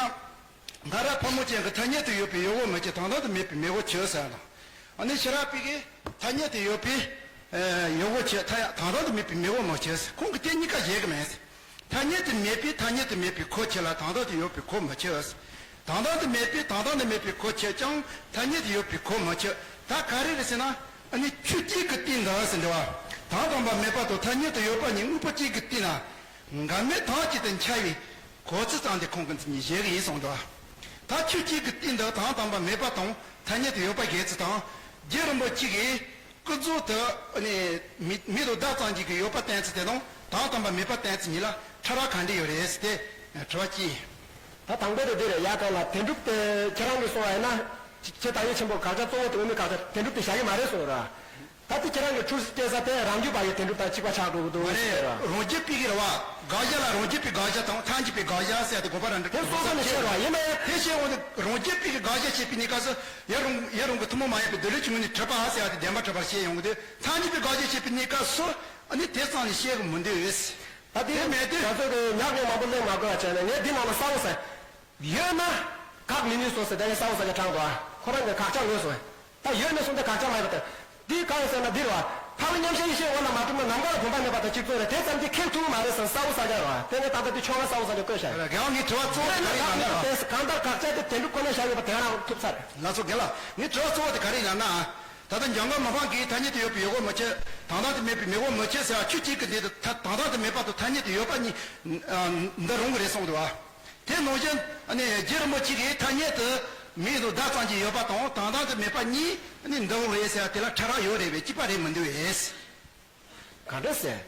སྔ་རབས་ཕོ་མོ་ཅན་གྱི་ཐ་སྙད་དུ་ཡོད་པའི་ཡོད་དགུ་མི་བྱེད། དོན་དམ་དུ་མེད་པའི་མེད་དགུ་བྱེད་ཟེར་ཡ་དང་། ཨ་ནི་ཕྱི་རབས་པའི་གིས་ཐ་སྙད་དུ་ཡོད་པའི་ཡོད་དགུ་བྱེད། ཐ་དོན་དམ་དུ་མེད་པའི་མེད་དགུ་མི་བྱེད་ཟེར། ཁོང་གིས་དེ་གཉིས་ཀ་བཞེད་གི་མེད་ཟེར། ཐ་སྙད་དུ་མེད་པས་ཐ་སྙད་དུ་མེད་པའི་གོ་བྱེད་ལ་དོན་དམ་དུ་ཡོད་པའི་གོ་མི་བྱེད། དོན་དམ་དུ་མེད་པས་དོན་དམ་དུ་མེད་པའི་གོ་བྱེད་ཀྱང་ཐ་སྙད་དུ་ཡོད་པའི་གོ་མི་བྱེད། ད་ག་རེ་རེད་ཟེར་ན། ཨ་ནི་ཆོས་ཅན་གྱི་སྟེང་དུ་ཟེར་འདི་བ། དོན་དམ་པར་མེད་པ་དང་ཐ་སྙད་དུ་ཡོད་པ་གཉིས་དངོས་པོ་གཅིག་གི་སྟེང་ན། འགལ་མེད་དོན་གཅིག་ཏུ་འཆར་བའི་གོ་ཚུལ་ཙམ་དེ་ཁོང་གིས་འདི་གཉིས་བཞེད་གི་ཡིན་གསུངས་འདུག་ད་ཆོས་ཅན་གྱི་སྟེང་དུ་དོན་དམ་པར་མེད་པ་དང་ཐ་སྙད་དུ་ཡོད་པ་བཞེད་ཚུལ་དང་། རྗེ་རིན་པོ་ཆེ་གིས་ཀུན་རྫོབ་ཏུ་ནི་མིང་མིང་དང་བརྡ་ཙམ་ཅིག་གི་ཡོད་པ་བསྟན་ཚུལ་དེ་དང་དོན་དམ་པར་མེད་པ་བསྟན་ཚུལ་གཉིས་ལ་ཕྲ་རགས་ག་འདྲ་ཡོད་རེད་ཟེར་ཏེ་དྲི་བ་གཅིག་ཡིན། ད་དང་པོ་དེ་འདི་རེད། ཡ་ག་ལ་དོན་གྲུབ་དེ་ཁྱེད་རང་གིས་གསུངས་པ་ཡིན་ན། ཁྱེད་ཁྱེད་ད་ཡོད་ཆེན་པོ་དགག་བྱ་གཙོ་བོ་དེ་དངོས་མེད་དགག་བྱ་དོན་གྲུབ་དེ་བཞག་གི་མ་རེད་གསུངས་ར། ད་དེ་ཁྱེད་རང་གི་འཁྲུལ་སྐྱེ་ས་དེ་རང་རྒྱུད་པ་ཡི་དོན་གྲུབ་དང་གཅིག་པ་ཆགས་འགྲོ་གི་འདུག་མ་རེད། ཟེར་བ། རང་རྒྱུད་པའི་གི་རེད་བ། དགག་བྱ་ལ་རང་རྒྱུད་པའི་དགག་བྱ་དང་ཐལ་འགྱུར་པའི་དགག་བྱ་ཟེར་ཏེ་དགོངས་པ་རང་འགྲེལ་དེ་སོ་སོ་ནས་ཤེས་རེད་བ། ཡིན་ན་ཡང་དེ་བཤད་འོང་དུས་རང་རྒྱུད་པའི་གི་དགག་བྱ་བྱེད་པའི་གནས་སྐབས་སུ་ཡུན་རིང་ཡུན་རིང་གི་ཐུན་མོང་མ་ཡིན་པའི་སྡེ་ལུགས་ཀྱི་ངོས་ནས་གྲུབ་པ་ཟེར་བ་དེ་བདེན་པར་གྲུབ་པར་བཤད་ཡོང་གི་འདུག་ཐལ་འགྱུར་པའི་དགག་བྱ་བྱེད་པའི་གནས་སྐབས་སུ་ཨ་ནི་དེ་ཙམ་ནས་བཤད་གི་མི་འདུག་ད་དེ་དེ་མེད་དུས། ང་ཚོ་གི་ཉག་ཉོག་མང་པོ་གླེང་མ་དགོས་པ་བྱས་ནས་ངས་འདི་ནང་ལ་གསལ་པོ་ཟེར། ཡོད་ན་དགག་མི་ནུས་སོ་ཟེར། ད་ཡིན་གསལ་པོ་ཟེར་གྱི་དྲང་འདུག་ཁོ་རང་གི་དགག་བྱ་ངོས་སོ། ད་ཡོད་ན་སོང་དེ་དགག་བྱ་མ་ཡོད་པ་དེ། འདི་གང་ཡིན་ཟེར་ན་འདི་རེད་བ། ཕ་བོ་མཉམ་གཞག་ཡེ་ཤེས་འོག་ལ་མ་གྲུབ་ན་ནམ་མཁའ་ལ་བུམ་པ་མེད་པ་དང་གཅིག་མཚུངས་རེད། དེ་ཙམ་གྱིས་ཁེགས་ཐུབ་ཀྱི་མ་རེད་ཟེར་གསལ་པོ་ཟེར་གྱི་རེད་བ། དེ་ནས་ད་ལྟ་འདི་ཆོ་ག་གསལ་པོ་ཟེར་གྱི་བཀོད་བཞག་ཡོད། རེད། རྒན་ལགས་ངའི་དྲི་བ་གཙོ་བོ་དེ་ག་རེ་ཡིན་ལབ་ན། གང་ལྟར་དགག་བྱ་དེ་དོན་གྲུབ་ཁོ་ན་བཞག་ཡོད་པ་དེ་རང་ཐུབ་ཚར། ལགས་སོ་རྒན་ལགས། ངའི་དྲི་བ་གཙོ་བོ་དེ་ག་རེ་ཡིན་ལབ་ན། ད་ལྟ་འཇམ་མགོན་མི་ཕམ་གྱིས་ཐ་སྙད་དུ་ཡོད་པའི་ཡོད་དགུ་མི་བྱེད། དོན་དམ་དུ་མེད་པའི་མེད་དགུ་མི་བྱེད་ཟེར་བ་ཆོས་ཅན་གྱི་སྟེང་དུ་ཐ་དོན་དམ་དུ་མེད་པ་དང་ཐ་སྙད་དུ་ཡོད་པ་གཉིས་འདི་རུང་གི་རེད་གསུངས་འདུག་བ། དེ་ནང་བཞིན་ནི་རྗེ་རིན་པོ་ཆེ་གིས་ཐ་སྙད་དུ་མིང་དང་བརྡ་ཙམ་གྱི་ཡོད་པ་དང་དོན་དམ་དུ་མེད་པ་གཉིས་ནི་འདི་རུང་རེད་ཟེར་བ་དེ་ལ་ཕྲ་རགས་ཡོད་རེད་པས་གཅིག་པ་རེད་མི་འདུག་བས། ག་འདྲ་ཟེར།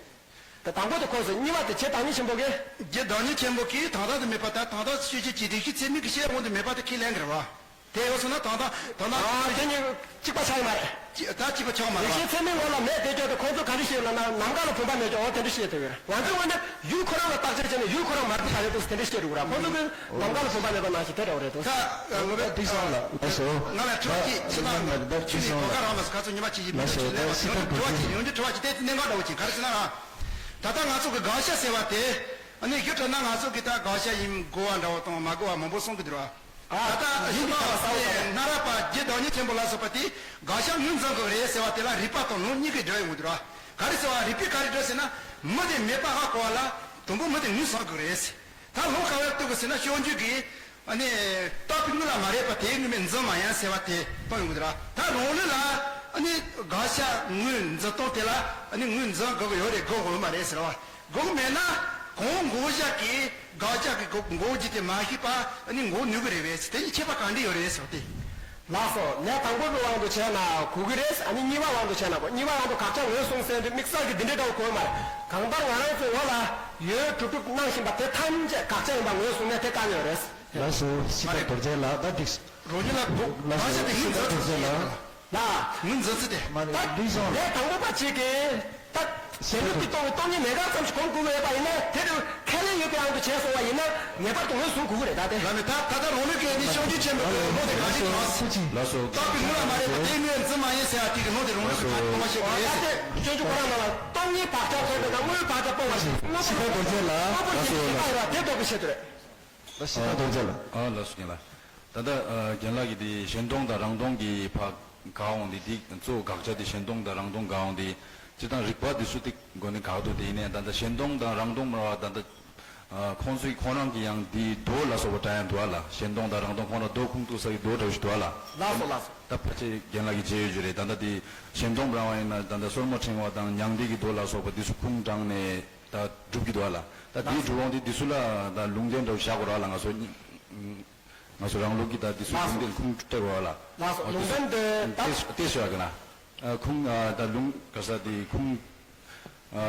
ད་དང་པོ་དེ་ཁོ་སོ་གཉིས་པ་དེ་རྗེ་བདག་ཉིད་ཆེན་པོ་གིས། རྗེ་བདག་ཉིད་ཆེན་པོ་གིས་དོན་དམ་དུ་མེད་པ་དང་དོན་དམ་དཔྱོད་བྱེད་ཀྱི་རིགས་ཤེས་ཚད་མིན་གྱི་བཤད་དབང་དུ་མེད་པ་དེ་ཁས་ལེན་གྱི་རེད་བ། དེ་ཡོད་སོང་ན་དོན་དམ་དོན་དམ། ཨ་དེ་གཉིས་གཅིག་པ་ཆགས་ཀྱི་མ་རེད། ཅི་ད་གཅིག་པ་ཆགས་མ་རེད་བ། རིགས་ཤེས་ཚད་མིན་ངོ་ལ་མེད་དེ་སྐྱོ་དེ་ཁོང་ཚོ་ག་འདྲ་ཤེས་ལབ་ན་ནམ་མཁའ་ལ་བུམ་པ་མེད་ཀྱང་འོ་དེ་འདྲ་ཤེས་ཐུབ་ཡོད་རེད། ང་ཚོའི་ངོས་ནས་ཡུལ་ཁོ་རང་ལ་བརྟག་དཔྱད་བྱས་ནས་ཡུལ་ཁོ་རང་མ་རེད་ག་རེད་འདུག་དེ་འདྲ་བཤད་འགྲོ་གི་ར། ཁོང་ཚོ་གིས་ནམ་མཁའ་ལ་བུམ་པ་མེད་པ་ནང་བཞིན་དེ་འདྲ་བ་རེད་འདུག་ད་སློབ་དཔོན་ཏིག་སང་ལ་ལགས་སོ། ང་ལ་དྲི་བ་གཅིག་ཅི་ལྟར་ང་ལ་ད་ཅི་ཁྱོད་ནས་སོང་གོ་ལ་སྐབས་རང་ལ་ཁ་ཚོ་ཉི་མ་གཅིག་གིས་མི་ལགས་སོ། འདུག་ཅེས་ད་ལས་སི་ཐར་ཡོང་དུས་དྲི་བ་གཅིག་ཡོང་དུས་དྲི་བ་གཅིག་དེ་གནད་འགག་འདྲ་བོ་ཅིག་ག་རེ་ཟེར་ན་ར། ད་ལྟ་ང་ཚོ་གི་དགག་བྱ་ཟེར་བ་དེ་ཨ་ནི་ཞུ་དྲགས་ན་ང་ཚོ་གི་ད་དགག་བྱ་ཡིན་དགོས་པ་འདྲ་བོ་དང་མ་དགོས་པ་མང་པོ་གསུང་གི་འདུག་ར། ད་ལྟ་ཞི་མ་བ་སོགས་ནས་སྔ་རབས་པ་རྗེ་བདག་ཉིད་ཆེན་པོ་ལ་སོགས་པ་དེས་དགག་བྱ་ངོས་འཛིན་དགོས་རེད་ཟེར་བ་དེ་ལ་རིགས་པ་དང་ལུང་གཉིས་ཀྱིས་འགྲེལ་ཡོང་གི་འདུག་ར། ག་རེ་ཟེར་བ་རིགས་པས་ག་རེ་འགྲེལ་ཟེར་ན། མི་དེ་མེད་པ་ཧ་གོ་བ་ལ་དང་པོ་མི་དེ་ངོས་བཟུང་དགོས་རེད། ད་ལོ་ག་བར་གཏུག་གི་ཟེར་ན། སྤྱོད་འཇུག་གི་ཨ་ནི་རྟག་པའི་དངོས་ལ་མ་རེད་པ། དེའི་དངོས་མེད་འཛིན་མ་ཡིན་ཟེར་བ་དེ་གཏོང་ཡོང་གི་འདུག་ར། ད་རང་ལུགས་ལ་ཨ་ནི་དགག་བྱ་དངོས་འཛིན་སྟངས་དེ་ལ་ཨ་ནི་དངོས་འཛིན་དགོས་ཀྱི་ཡོད་རེད། དགོས་དགོས་མ་རེད་ཟེར་བ། དགོས་མེད་ན་གང་འགོག་བྱ་གི་དགག་བྱ་གི་འགོག་འགོག་རྒྱུ་དེ་མ་ཤེས་པ་ཨ་ནི་འགོག་ནུས་ཀྱི་རེད་པས། དེ་གཉིས་ཁྱད་པར་གང་འདྲ་ཡོད་རེད་ཟེར་བ་དེ། ལགས་སོ། ལན་དང་པོའི་དབང་དུ་བྱས་ན་གོ་གི་རེད། ཨ་ནི་གཉིས་པ་དབང་དུ་བྱས་ན་གོ། གཉིས་པ་དབང་དུ་དགག་བྱ་ངོས་བཟུང་ཟེར་དུས་དམིགས་བསལ་གྱི་འདི་འདྲའི་འདྲ་བོ་གོ་ཡོད་མ་རེད། གང་ལྟར་ང་རང་ཚོའི་འོག་ལ་ཡོད་གྲུབ་གྲུབ་གནང་བཞིན་པ་དེ་ཐམས་ཅད་དགག་བྱ་ཡིན་པ་ངོས་བཟུང་ནས་དེ་བཀག་ཡོད་རེད། ལགས་སོ། སྤྱི་ཁྱབ་རྡོ་རྗེ་ལགས། ད་འགྲིག་རང་ཉིད་ལ་དགག་བྱ་དེ་ངོས་འཛིན་ཚུལ་དེ་ལ། ལ། ངོས་འཛིན་ཚུལ་དེ། མ་རེད། ད་འགྲིག་སོང་། ལན་དང་པོ་པ་གཅིག་གིས་ད་ཞེན་ལུགས་ཀྱིས་སྟོང་བའི་སྟོང་ཉིད་མེད་དགག་ཙམ་ཞིག་གོ་དགོས་པ་ཡིན་ན། དེ་དུས་ཁས་ལེན་ཡོད་པའི་དབང་དུ་བྱས་སོང་བ་ཡིན་ན་ངེས་པར་དུ་ངོས་བཟུང་དགོས་ཀྱི་རེད། ད་དེ་ལ་ནི་ད་ད་ལྟ་རང་ལུགས་ཀྱི་ནི་སྤྱོད་འཇུག་ཆེན་པོའི་བློ་དེ་ག་ཅིག་ཡོད། ལགས་སོ། རྟག་པའི་དངོས་ལ་མ་རེད་པ། དེའི་དངོས་འཛིན་མ་ཡིན་ཟེར་བ་དེ་གི་ནང་དེ་རང་ལུགས་ཀྱི་ག་ཅིག་སྟོང་པ་བཤད་དགོས་རེད་ཟེར། ད་དེ་སྤྱོད་འཇུག་ཁོ་རང་ནང་ལ་སྟོང་ཉིད་བག་ཆགས་སྟོང་པ་དང་དངོས་བག་ཆགས་སྟོང་པ་ཞིག་དངོས་པོ་ཞིག་ཞིག་ལ་ཡོད་པ་དེ་ལྡོག་པའི་ཆེད་དུ་རེད། ད་ཤི་ཁ་རྡོ་རྗེ་ལ། ཨ་ལགས་སོ། རྒན་ལགས། ད་ལྟ་ཨ་རྒན་ལགས་ཀྱིས་དེ་ཞེན་སྟོང་དང་རང་སྟོང་གི་ཕར་དགག་འོང་དེ། དེ་གཙོ་བོ་དགག་བྱ་དེ་ཞེན་སྟོང་དང་རང་སྟོང་དགག་འོང་དེ། སྤྱིར་བཏང་རིགས་པ་དེ་ཚོ་དེ་སྒོ་ནས་དགག་འདུག་དེ་ཡིན་ནའི་ད་ལྟ་ཞེན་སྟོང་དང་རང་སྟོང་མ་རེད་པ། ད་ལྟ་ཨ་ཁོང་ཚོས་ཁོང་རང་གི་ཡང་དེའི་མདོ་ལ་སོགས་པ་འདྲ་ཡང་འདུག་པ་ལགས། ཞེན་སྟོང་དང་རང་སྟོང་ཁོང་རང་མདོ་ཁུངས་གཏུགས་ས་ཀྱི་མདོ་འདྲ་བོ་ཞིག་འདུག་པ་ལགས། ལགས་སོ། ལགས་སོ། ད་ཕལ་ཆེར་རྒན་ལགས་ཀྱིས་མཇལ་ཡོད་རྒྱུ་རེད། ད་ལྟ་དེ་ཞེན་སྟོང་མ་རེད་པ་ཡིན་ན་ད་ལྟ་སོར་མོ་ཕྲེང་བ་དང་མྱང་འདས་ཀྱི་མདོ་ལ་སོགས་པ་དེ་ཚོ་ཁུངས་དྲངས་ནས་ད་སྒྲུབ་ཀྱི་འདུག་པ་ལགས། ད་དེའི་སྒྲུབ་དབང་དེ་དེ་ཚོ་ལ་ད་ལུང་འདྲེན་འདྲ་བོ་བཞག་དགོས་རེད་པ་ལགས། ང་ཚོ་ང་ཚོ་རང་ལུགས་ཀྱི་ད་དེ་ཚོ་ལགས་སོ། ལུང་འདྲེན་ཁུངས་སྤྲད་དགོས་རེད་པ་ལགས། ལགས་སོ། ཨ་ལུང་འདྲེན་དེ་ད་ཏེ་ཏེ་ཞུ་བ་གི་ན། ཨ་ཁུངས་ཨ་ད་ལུང་ག་ས་དེ་ཁུངས་ཨ་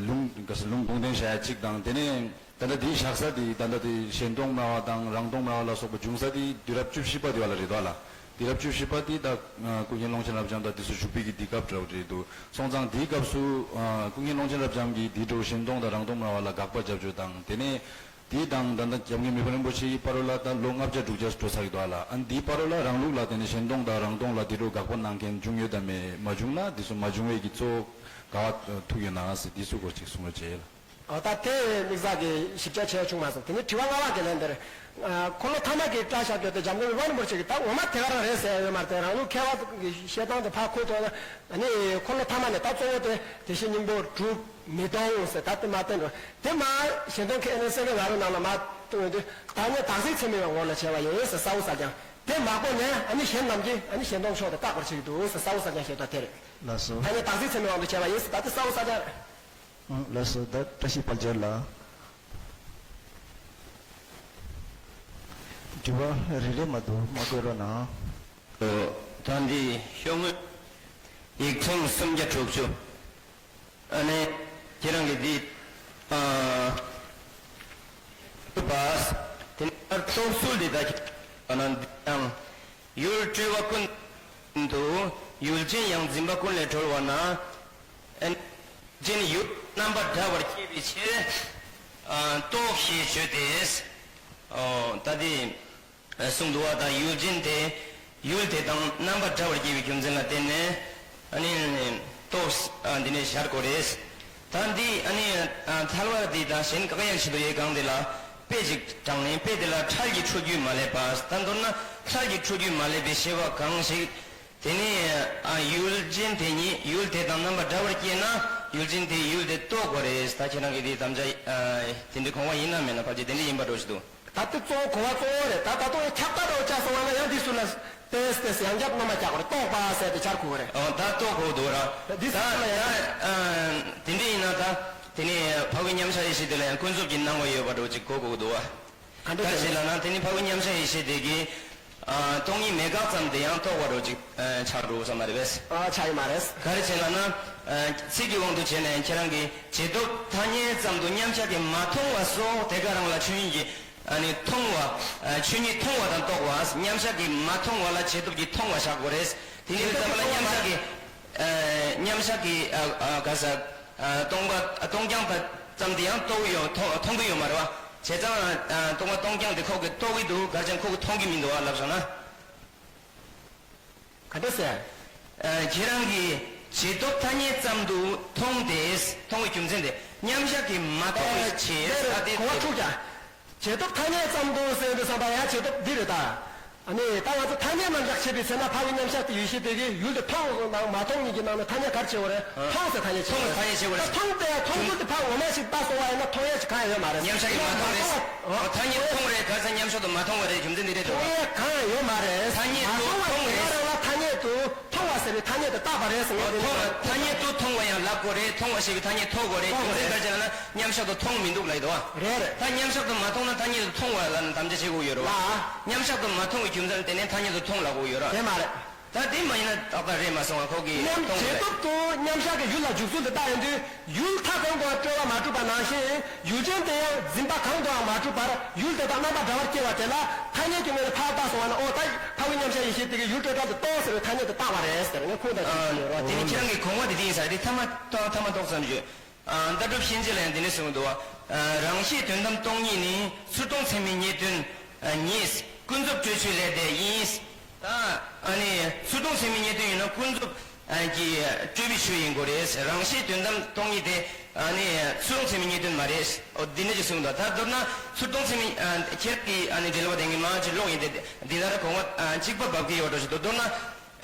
ལུང་ག་ས་ལུང་ལུང་འདྲེན་བྱ་ཡ་གཅིག་དང་། དེ་ནས་ད་ལྟ་དེའི་བཞག་ས་དེ་ད་ལྟ་དེ་ཞེན་སྟོང་མ་རེད་པ་དང་རང་སྟོང་མ་རེད་པ་ལ་སོགས་པ་འབྱུང་ས་དེ་དུས་རབས་བཅུ་བཞི་པ་དེ་བ་ལ་རེད་པ་ལགས། དུས་རབས་བཅུ་བཞི་པ་དེ་ད་ཨ་ཀུན་མཁྱེན་ཀློང་ཆེན་རབ་འབྱམས་དང་དེ་ཚོ་བཞུགས་པའི་གི་དུས་སྐབས་འདྲ་བོ་རེད་འདུག་སོང་ཙང་དེའི་སྐབས་སུ་ཨ་ཀུན་མཁྱེན་ཀློང་ཆེན་རབ་འབྱམས་ཀྱིས་དེ་འདྲ་བོ་ཞེན་སྟོང་དང་རང་སྟོང་མ་རེད་པ་ལ་དགག་པ་བརྒྱབ་བཅུག་དང་། དེ་ནས་དེ་དང་ད་ལྟ་འཇམ་མགོན་མི་ཕམ་རིན་པོ་ཆེའི་བར་ལ་ད་ལོ་ལྔ་བརྒྱ་དྲུག་བརྒྱ་འགྲོ་ཚར་གྱི་འདུག་པ་ལགས། ཨ་འདིའི་བར་ལ་རང་ལུགས་ལ་དེ་ནས་ཞེན་སྟོང་དང་རང་སྟོང་ལ་དེ་འདྲ་དགག་པ་གནང་མཁན་བྱུང་ཡོད་དམ་མེད། མ་བྱུང་ན་དེ་ཚོ་མ་བྱུང་བའི་གི་གཙོ་བོ་ག་བ་ཐུག་ཡོད་ན་ཟེར། དེ་ཚོ་སྐོར་ཅིག་གསུང་རོགས་བྱེད་ལགས། ཨོ་ད་དེ་དམིགས་བསལ་གྱི་ཞིབ་ཆ་བྱས་བྱུང་མ་སོང་། དེ་ནས་དྲི་བ་ལྔ་པ་དེ་ལན་འདིར། ཨ་འཁོར་ལོ་ཐ་མ་གི་སྐྲ་བཞར་རྒྱུ་དེ་འཇམ་མགོན་མི་ཕམ་རིན་པོ་ཆེ་གིས་ད་ངོ་མ་དེ་ག་རང་རེད་ཟེར་ཡ་ཡོད་མ་རེད། དེ་རང་ལུགས་མཁས་པ་གི་བཤད་སྟངས་དེ་ཕར་འཁུར་ཐུབ་ན། ཨ་ནི་འཁོར་ལོ་ཐ་མ་ནས་ད་གཙོ་བོ་དེ་བདེ་གཤེགས་སྙིང་པོ་གྲུབ་མི་སྟོང་ཟེར་ད་དེ་མ་བསྟན་འགྲོ། དེ་མ་ཞེན་སྟོང་ཁེ་ཨ་ནི་སེང་གེ་ང་རོ་ནང་ལ་མ་བཏོན་ཡོང་དུས། ཐ་སྙད་བདག་འཛིན་ཚད་མའི་དབང་ལ་བྱས་པ་ཡིན་ཟེར་གསལ་བོ་གསལ་རྐྱང་། དེ་མ་གོ་ནས་ཨ་ནི་གཞན་རྣམས་ཀྱིས་ཨ་ནི་ཞེན་སྟོང་ཕྱོགས་དེ་བཀག་པར་བྱེད་ཀྱི་འདུག་ཟེར་གསལ་བོ་གསལ་རྐྱང་བཤད་སྟངས་དེ་རེད། ལགས་སོ། ཐ་སྙད་བདག་འཛིན་ཚད་མའི་དབང་དུ་བྱས་པ་ཡིན་ཟེར་ད་དེ་གསལ་བོ་གསལ་རྐྱང་རེད། ཨང་། ལགས་སོ། ད་བཀྲ་ཤིས་དཔལ་འབྱོར་ལགས། དྲི་བ་རེ་རེ་མ་གཏོགས་མ་བཀོད་རོགས་གནང་། ད་འདི་ཤོག་ངོས་ཡིག་ཕྲེང་སུམ་བརྒྱ་དྲུག་ཅུ། ཨ་ནི་ཁྱེད་རང་གིས་འདི་ཨ་པ་དེ་ནས་རྟོགས་ཚུལ་འདི་ད་ཁྱེད་རང་ཡང་ཡུལ་སྤྲོས་པ་ཀུན་ཏུ་ཡུལ་ཅན་ཡང་འཛིན་པ་ཀུན་ལས་གྲོལ་བ་ན། ཨན། ཅན་ཡུལ་རྣམ་པར་བྲལ་བར་སྐྱེས་པའི་ཕྱིར། ཨ་རྟོགས་ཞེས་བརྗོད་དེ། ཨོ་ད་དེ་གསུངས་འདུག་པ། ད་ཡུལ་ཅན་དེ་ཡུལ་དེ་དང་རྣམ་པར་བྲལ་བར་སྐྱེས་པའི་རྒྱུ་མཚན་ལ་བརྟེན་ནས་ཨ་ནི་རྟོགས་ཨ་འདི་ནས་སྦྱར་དགོས་རེད། ད་འདི་ཨ་ནི་ཨ་ཐལ་བ་འདི་དང་གཞན་དགག་ཡང་ཆེད་དུ་ཡོད་གང་དེ་ལ་དཔེ་ཅིག་དྲངས་ནས། དཔེ་དེ་ལ་འཕྲལ་གྱི་འཕྲོ་རྒྱུས་མ་སླེབས་པ། ད་མདོར་ན་འཕྲལ་གྱི་འཕྲོ་རྒྱུས་མ་སླེབས་པའི་ཤེས་པ་གང་ཞིག་དེ་ནི་ཨ་ཡུལ་ཅན་དེ་ཉིད་ཡུལ་དེ་དང་རྣམ་པར་བྲལ་བར་སྐྱེས་ན་ཡུལ་ཅན་དེ་ཡུལ་དེ་རྟོགས་དགོས་རེད། ད་ཁྱེད་རང་གིས་དེ་དམ་བཅའ་ཨ་དེ་འདྲའི་གོ་བ་ཡིན་ན་མེད་ན་ཕལ་ཆེར་དེ་འདྲ་ཡིན་པ་འདྲ་ཞིག་འདུག་ད་དེ་གཙོ་བོ་གོ་བ་གཙོ་བོ་རེད། ད་ད་དུང་ཁྱབ་བདག་འདྲ་བོ་བཅའ་སོང་བ་ན་ཡང་འདི་སུ་ལ་ཏེས་ཏེས་ཡང་བསྐྱར་རྣམ་པ་རྒྱག་དགོས་རེད། རྟོགས་པ་ཟེར་དེ་སྦྱར་དགོས་རེད། ཨོ་ད་རྟོགས་དགོས་འདུག་ར། འདི་ད་སུ་ལ་ཡང་ད་ཨ་དེ་འདྲ་ཡིན་ན་ད་དེ་ནི་འཕགས་པའི་མཉམ་གཞག་ཡེ་ཤེས་དེ་ལ་ཡང་ཀུན་རྫོབ་ཀྱི་སྣང་བ་ཡོད་པ་འདྲ་བོ་ཅིག་གོ་དགོས་འདུག་བ། ག་འདྲ་ག་རེ་བྱས་ལབ་ན་དེ་ནི་འཕགས་པའི་མཉམ་གཞག་ཡེ་ཤེས་དེ་གིས་ཨ་སྟོང་ཉིད་མེད་དགག་ཙམ་དེ་ཡང་རྟོགས་པ་འདྲ་བོ་ཅིག་ཨ་ཆགས་འགྲོ་བསམ་ན་རེད་པས། ཨ་ཆགས་ཡོད་མ་རེད། ག་རེ་བྱས་ལབ་ན་ཨ་ཚིག་གི་དབང་དུ་བྱས་ནས་ཁྱེད་རང་གིས་བྱེད་སྟོབས་ཐ་སྙད་ཙམ་དུ་མཉམ་གཞག་གིས་མ་མཐོང་བ་སོགས་དེ་ག་རང་ལ་ཆོས་ཉིད་ཀྱི་ཨ་ནི་མཐོང་བ། ཨ་ཆོས་ཉིད་མཐོང་བ་དང་རྟོགས་པ། མཉམ་གཞག་གིས་མ་མཐོང་བ་ལ་བྱེད་སྟོབས་ཀྱིས་མཐོང་བ་བཞག་དགོས་རེད། དེ་ནི་བྱེད་སྟོབས་ཀྱིས་མཐོང་བ་མཉམ་གཞག་གིས་ཨ་མཉམ་གཞག་གིས་ཨ་ཨ་ག་ས་ཨ་སྟོང་པ་སྟོང་རྐྱང་ཙམ་དེ་ཡང་རྟོགས་ཡོད་མཐོང་མཐོང་གི་ཡོད་མ་རེད་བ། བྱས་ཙང་ཨ་སྟོང་པ་སྟོང་རྐྱང་དེ་ཁོ་གིས་རྟོགས་ཀྱི་འདུག་ག་རེ་བྱས་ན་ཁོ་གིས་མཐོང་གི་མི་འདུག་བ་ལབ་སོང་ན། ག་འདྲ་ཟེར། ཨ་ཁྱེད་རང་གིས་བྱེད་སྟོབས་ཐ་སྙད་ཙམ་དུ་མཐོང་སྟེ། མཐོང་བའི་རྒྱུ་མཚན་དེ་མཉམ་གཞག་གིས་མ་མཐོང་བའི་ཕྱིར། ཨ་དེ་གོ་བ་འཁྲུག་ཀྱང་། བྱེད་སྟོབས་ཐ་སྙད་ཙམ་དུ་ཟེར་དུས་ཙམ་པ་ཡང་བྱེད་སྟོབས་འདི་རེད་ད། ཨ་ནི་ད་ང་ཚོ་ཐ་སྙད་རྣམ་གཞག་བྱེད་པའི་ཚེ་ན་ཕ་གི་མཉམ་གཞག་དེ་ཡུལ་ཤེས་དེ་གི་ཡུལ་དེ་མཐོང་དང་མ་མཐོང་གཉིས་ཀྱི་ནང་ནས་ཐ་སྙད་ག་རེ་བྱེད་དགོས་རེད། ཨ། མཐོང་ཟེར་ཐ་སྙད་བྱེད་དགོས་རེད། མཐོང་ཟེར་ཐ་སྙད་བྱེད་དགོས་རེད། ད་མཐོང་དེ་མཐོང་ཚུལ་དེ་ཕ་གི་ངོ་མ་ཞིག་ལྟ་སོང་བ་ཡིན་ན་མཐོང་ཡ་ཞིག་གང་ཡང་ཡོད་མ་རེད། མཉམ་གཞག་གི་མ་མཐོང་རེད། ཨོ། ཐ་སྙད་མཐོང་རེད། ག་ས་མཉམ་གཞག་ཏུ་མ་མཐོང་བ་རེད། རྒྱུ་མཚན་འདི་རེད་འགྲོ་བ། མཐོང་ཡ་གང་ཡང་ཡོད་མ་རེད། ཐ་སྙད་དུ་མཐོང་བ་མཐོང་རེད། ང་རང་ལ་ཐ་སྙད་དུ་མཐོང་བ་ཟེར་བའི་ཐ་སྙད་དེ་བཏགས་པ་རེད་ཟེར་ངས་འདི་ནས། མཐོང་བ་ཐ་སྙད་དུ་མཐོང་བ་ཡང་ལབ་དགོས་རེད། མཐོང་བ་ཞེས་པའི་ཐ་སྙད་ཐོགས་དགོས་རེད། མཐོང་དགོས་རེད། རྒྱུ་མཚན་ག་རེ་ལབ་ན། མཉམ་གཞག་ཏུ་མཐོང་མི་འདུག་ལབ་ཡོད་དོ། རེད་རེད། ད་མཉམ་གཞག་ཏུ་མ་མཐོང་ན་ཐ་སྙད་དུ་མཐོང་བ་ལ་དམ་བཅའ་བྱེད་དགོས་ཡོད་རེད་བ། ལ། མཉམ་གཞག་ཏུ་མ་མཐོང་བའི་རྒྱུ་མཚན་དེ་ནས་ཐ་སྙད་དུ་མཐོང་ལབ་དགོས་ཡོད་རེད། དེ་མ་རེད། ད་དེ་མ་ཡིན་ན་ཏག་ཏག་རེད་མ་སོང་བ་ཁོ་གིས་མཉམ་མཐོང་བྱེད་རེད། སྟོབས་དུ་མཉམ་གཞག་གི་ཡུལ་ལ་འཇུག་ཚུལ་དུ་བལྟ་ཡོང་དུས་ཡུལ་མཐའ་གང་དུའང་སྤྲོས་པ་མ་གྲུབ་པ་ནང་བཞིན་ཡུལ་ཅན་དེ་ཡང་འཛིན་པ་གང་དུའང་མ་གྲུབ་པར་ཡུལ་དེ་དག་རྣམ་པ་འདྲ་བར་སྐྱེ་བ་དེ་ལ་ཐ་སྙད་ཀྱི་ངོས་ནས་ཕར་བལྟ་སོང་བ་ན། ཨོ་ད་ཕ་གི་མཉམ་གཞག་ཡེ་ཤེས་དེ་གི་ཡུལ་སྤྲོས་བྲལ་དུ་རྟོགས་ཟེར་བའི་ཐ་སྙད་དེ་བཏགས་པ་རེད་ཟེར་ངས་ཁུངས་དང་ཆོས་ཅིག་ཡོད་རེད་བ། དེ་ནི་ཁྱེད་རང་གི་དགོངས་པ་དེ་དེ་ཡིན་ས་རེད། ཐ་མ་ཐ་མ་ཐོག་ཙམ་བརྗོད། ལྟ་གྲུབ་གཤིན་རྗེ་ལ་ཡང་འདི་འདྲ་གསུངས་འདུག། རང་ཤེས་དོན་དམ་སྟོང་ཉིད་ནི། ཚུར་མཐོང་ཚད་མའི་རྙེད་དོན་ཉིད། ཀུན་རྫོབ་སྤྲོས་ཆོས་ལས་འདས་ཡིན། ད་ཨ་ནི་ཚུར་མཐོང་ཚད་མའི་རྙེད་དོན་ཡིན་ན་ཀུན་རྫོབ་ཀྱི་སྤྲོས་པའི་ཆོས་ཡིན་དགོས་རེད། རང་ཤེས་དོན་དམ་སྟོང་ཉིད་དེ་ཨ་ནི་ཚུར་མཐོང་ཚད་མའི་རྙེད་དོན་མ་རེད། འོ་འདི་འདྲ་ཅིག་གསུངས་འདུག། ད་མདོར་ན་ཚུར་མཐོང་ཚད་མའི་ཁྱེད་ཀྱི་ཨ་ནི་འགྲེལ་པ་དེ་ངས་མང་ཅིག་ཀློག་ཡིན་ཏེ། འདི་ལྟར་དགོངས་པ་གཅིག་པ་འབབ་ཀྱི་ཡོད་འགྲོ་ཞིག་འདུག། མདོར་ན།